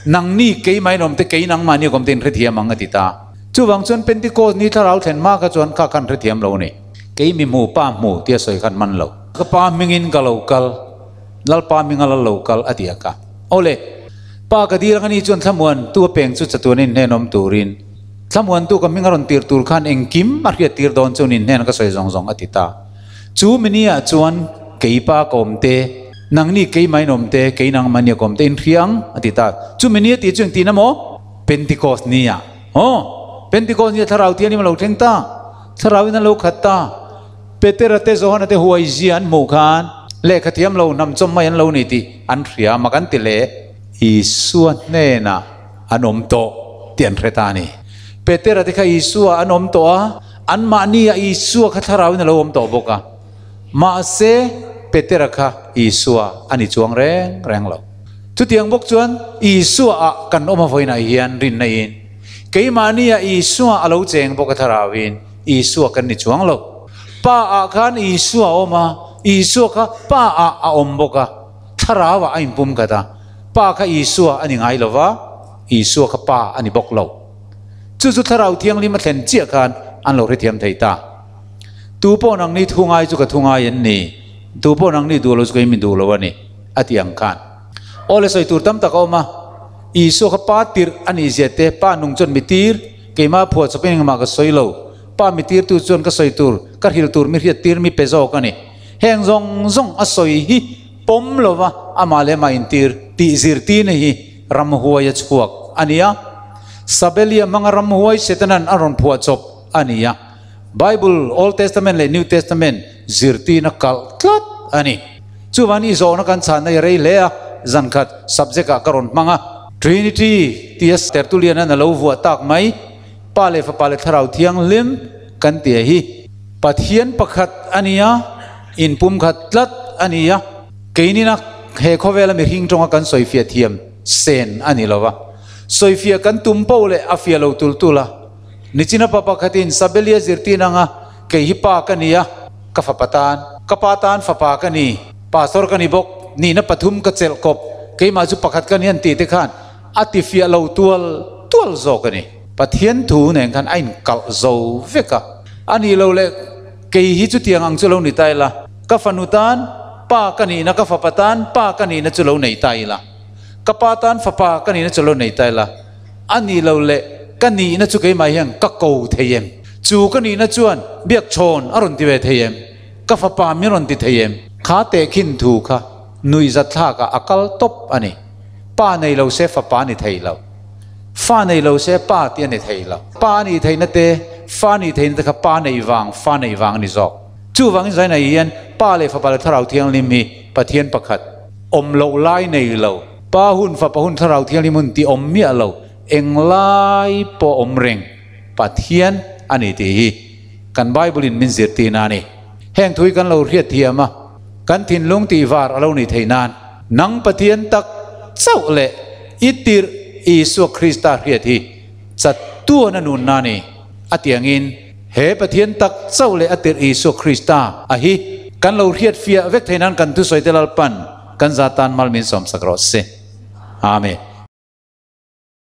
nangni keimah in awm te, kei nangmahni awm te in hrethiam ang a ti ta. Chuvang chuan Pentecost ni thlarau thlen hma kha chuan kha khan hrethiam lo a ni. Kei mi hmu, Pa hmu tia sawi khan man lo. Ka Pa hmingin ka lo kal, Lalpa hminga lal lo kal a ti a ka. Awle, Pa ka dil ang a ni chuan thlamuan tu a peng chu chatuan in hnen awm turin, thlamuan tu ka hming a rawn tir tur khan engkim a hriat tir dawn chuan in hnen ka sawi zawng zawng a ti ta. Chu mi ni ah chuan kei Pa ka awm te, Nangni keimah in awm te, kei nangmah nia ka awm te in hria ang, a ti ta. Chumi ni a tih chu engtin a maw? Pentecost ni ah. Aw, Pentecost ni ah Thlarau Thianghlim a lo thleng ta. Thlarau in a lo khat ta. Petera te Johana te huai zia an hmuh khan lehkha thiam lo hnam chawm mai an lo ni tih an hria mak an ti le. Isua hnenah an awm tawh tih an hre ta a ni. Petera te kha Isua an awm tawh a, anmahni ah Isua kha Thlarau in a lo awm tawh bawk a. Mahse, Petera kha Isua a ni chuang reng reng lo. Chutiang bawk chuan Isua ah kan awm a vawiinah hian rinna in keimahni ah Isua a lo cheng bawk a thlarauin Isua kan ni chuang lo. Pa ah khan Isua a awm a, Isua kha Pa ah a awm bawk a, thlarau ah a inpum khat a. Pa kha Isua a ni ngai lo va, Isua kha Pa a ni bawk lo. Chu chu Thlarau Thianghlim a thlen chiah khan an lo hrethiam thei ta. Tu pawh nangni thu ngai chu ka thu ngai an ni, tu pawh nangni duh lo chu kei min duh lo a ni, a ti ang khan. Aw le sawi tur tam tak a awm a, Isua kha pa tirh a nih zia te, pa nung chuan mi tir, keimah phuah chawpin engmah ka sawi lo, pa mi tirtu chuan ka sawi tur, ka hrilh tur mi hriat tir mi pe zawk a ni. Heng zawng zawng a sawi hi pawm lova amah leh amah intir tih zirtirna hi ramhuai a chhuak a ni a. Sabelia hmanga ramhuai Setanan a rawn phuah chawp a ni a. Bible, Old Testament leh New Testament zirtirna kalh tlat a ni. Chuvan i zawhna kan chhanna i rei hle a, zan khat subject ah ka rawn hmang a. Trinity tia Tertullian an a lo vuah tak mai, Pa leh Fapa leh Thlarau Thianghlim kan tia hi Pathian pakhat a ni a, inpumkhat tlat a ni a, keinina he khawvela mihring tawnga kan sawifiah thiam sen a ni lo va. Sawifiah kan tum poh leh a fiah lo tul tul a. Nichina pa pakhatin Sabelia zirtir anga kei hi pa ka ni a, ka fapa tan, ka pa tan fapa ka ni, pastor ka ni bawk, nihna pathum ka chelh kawp, keimah chu pakhat ka ni an tih te khan a ti fiah lo tual tual zawk a ni. Pathian thu nen khan a inkalh zo vek a, a nih lo leh kei hi chutiang ang chu lo ni ta ila, ka fanu tan pa ka nihna, ka fapa tan pa ka nihna chu lo nei ta ila, ka pa tan fapa ka nihna chu lo nei ta ila, A nih lo leh ka nihna chu keimah hian ka ko thei em? Chu ka nihna chuan biak chhawn a rawn ti ve thei em? Ka fapa min rawn ti thei em? Kha tehkhin thu kha nuihzat thlakah a kal tawp a ni. Pa nei lo se fapa a ni thei lo. Fa nei lo se pa tih a ni thei lo. Pa a nih theihna te, fa nih theihna te kha Pa neih vang, fa neih vang a ni zawk. Chuvangin zainah hian Pa leh Fapa leh Thlarau Thianghlim hi Pathian pakhat, awm loh lai nei lo, Pa hun, Fapa hun, Thlarau Thianghlim hun tih awm miah lo, englai pawh awm reng Pathian a ni tih hi kan Bible in min zirtirna a ni. Heng thu hi kan lo hriat thiam a, kan thinlung tih var a lo nih theih nan, nang Pathian tak chauh leh i tirh Isua Krista hriat hi chatuan a nunna a ni. A tiangin he Pathian tak chauh leh a tirh Isua Krista a hi kan lo hriat fiah vek theih nan kan thusawi te Lalpan kan za tan mal min sawmsak rawh se. Amen.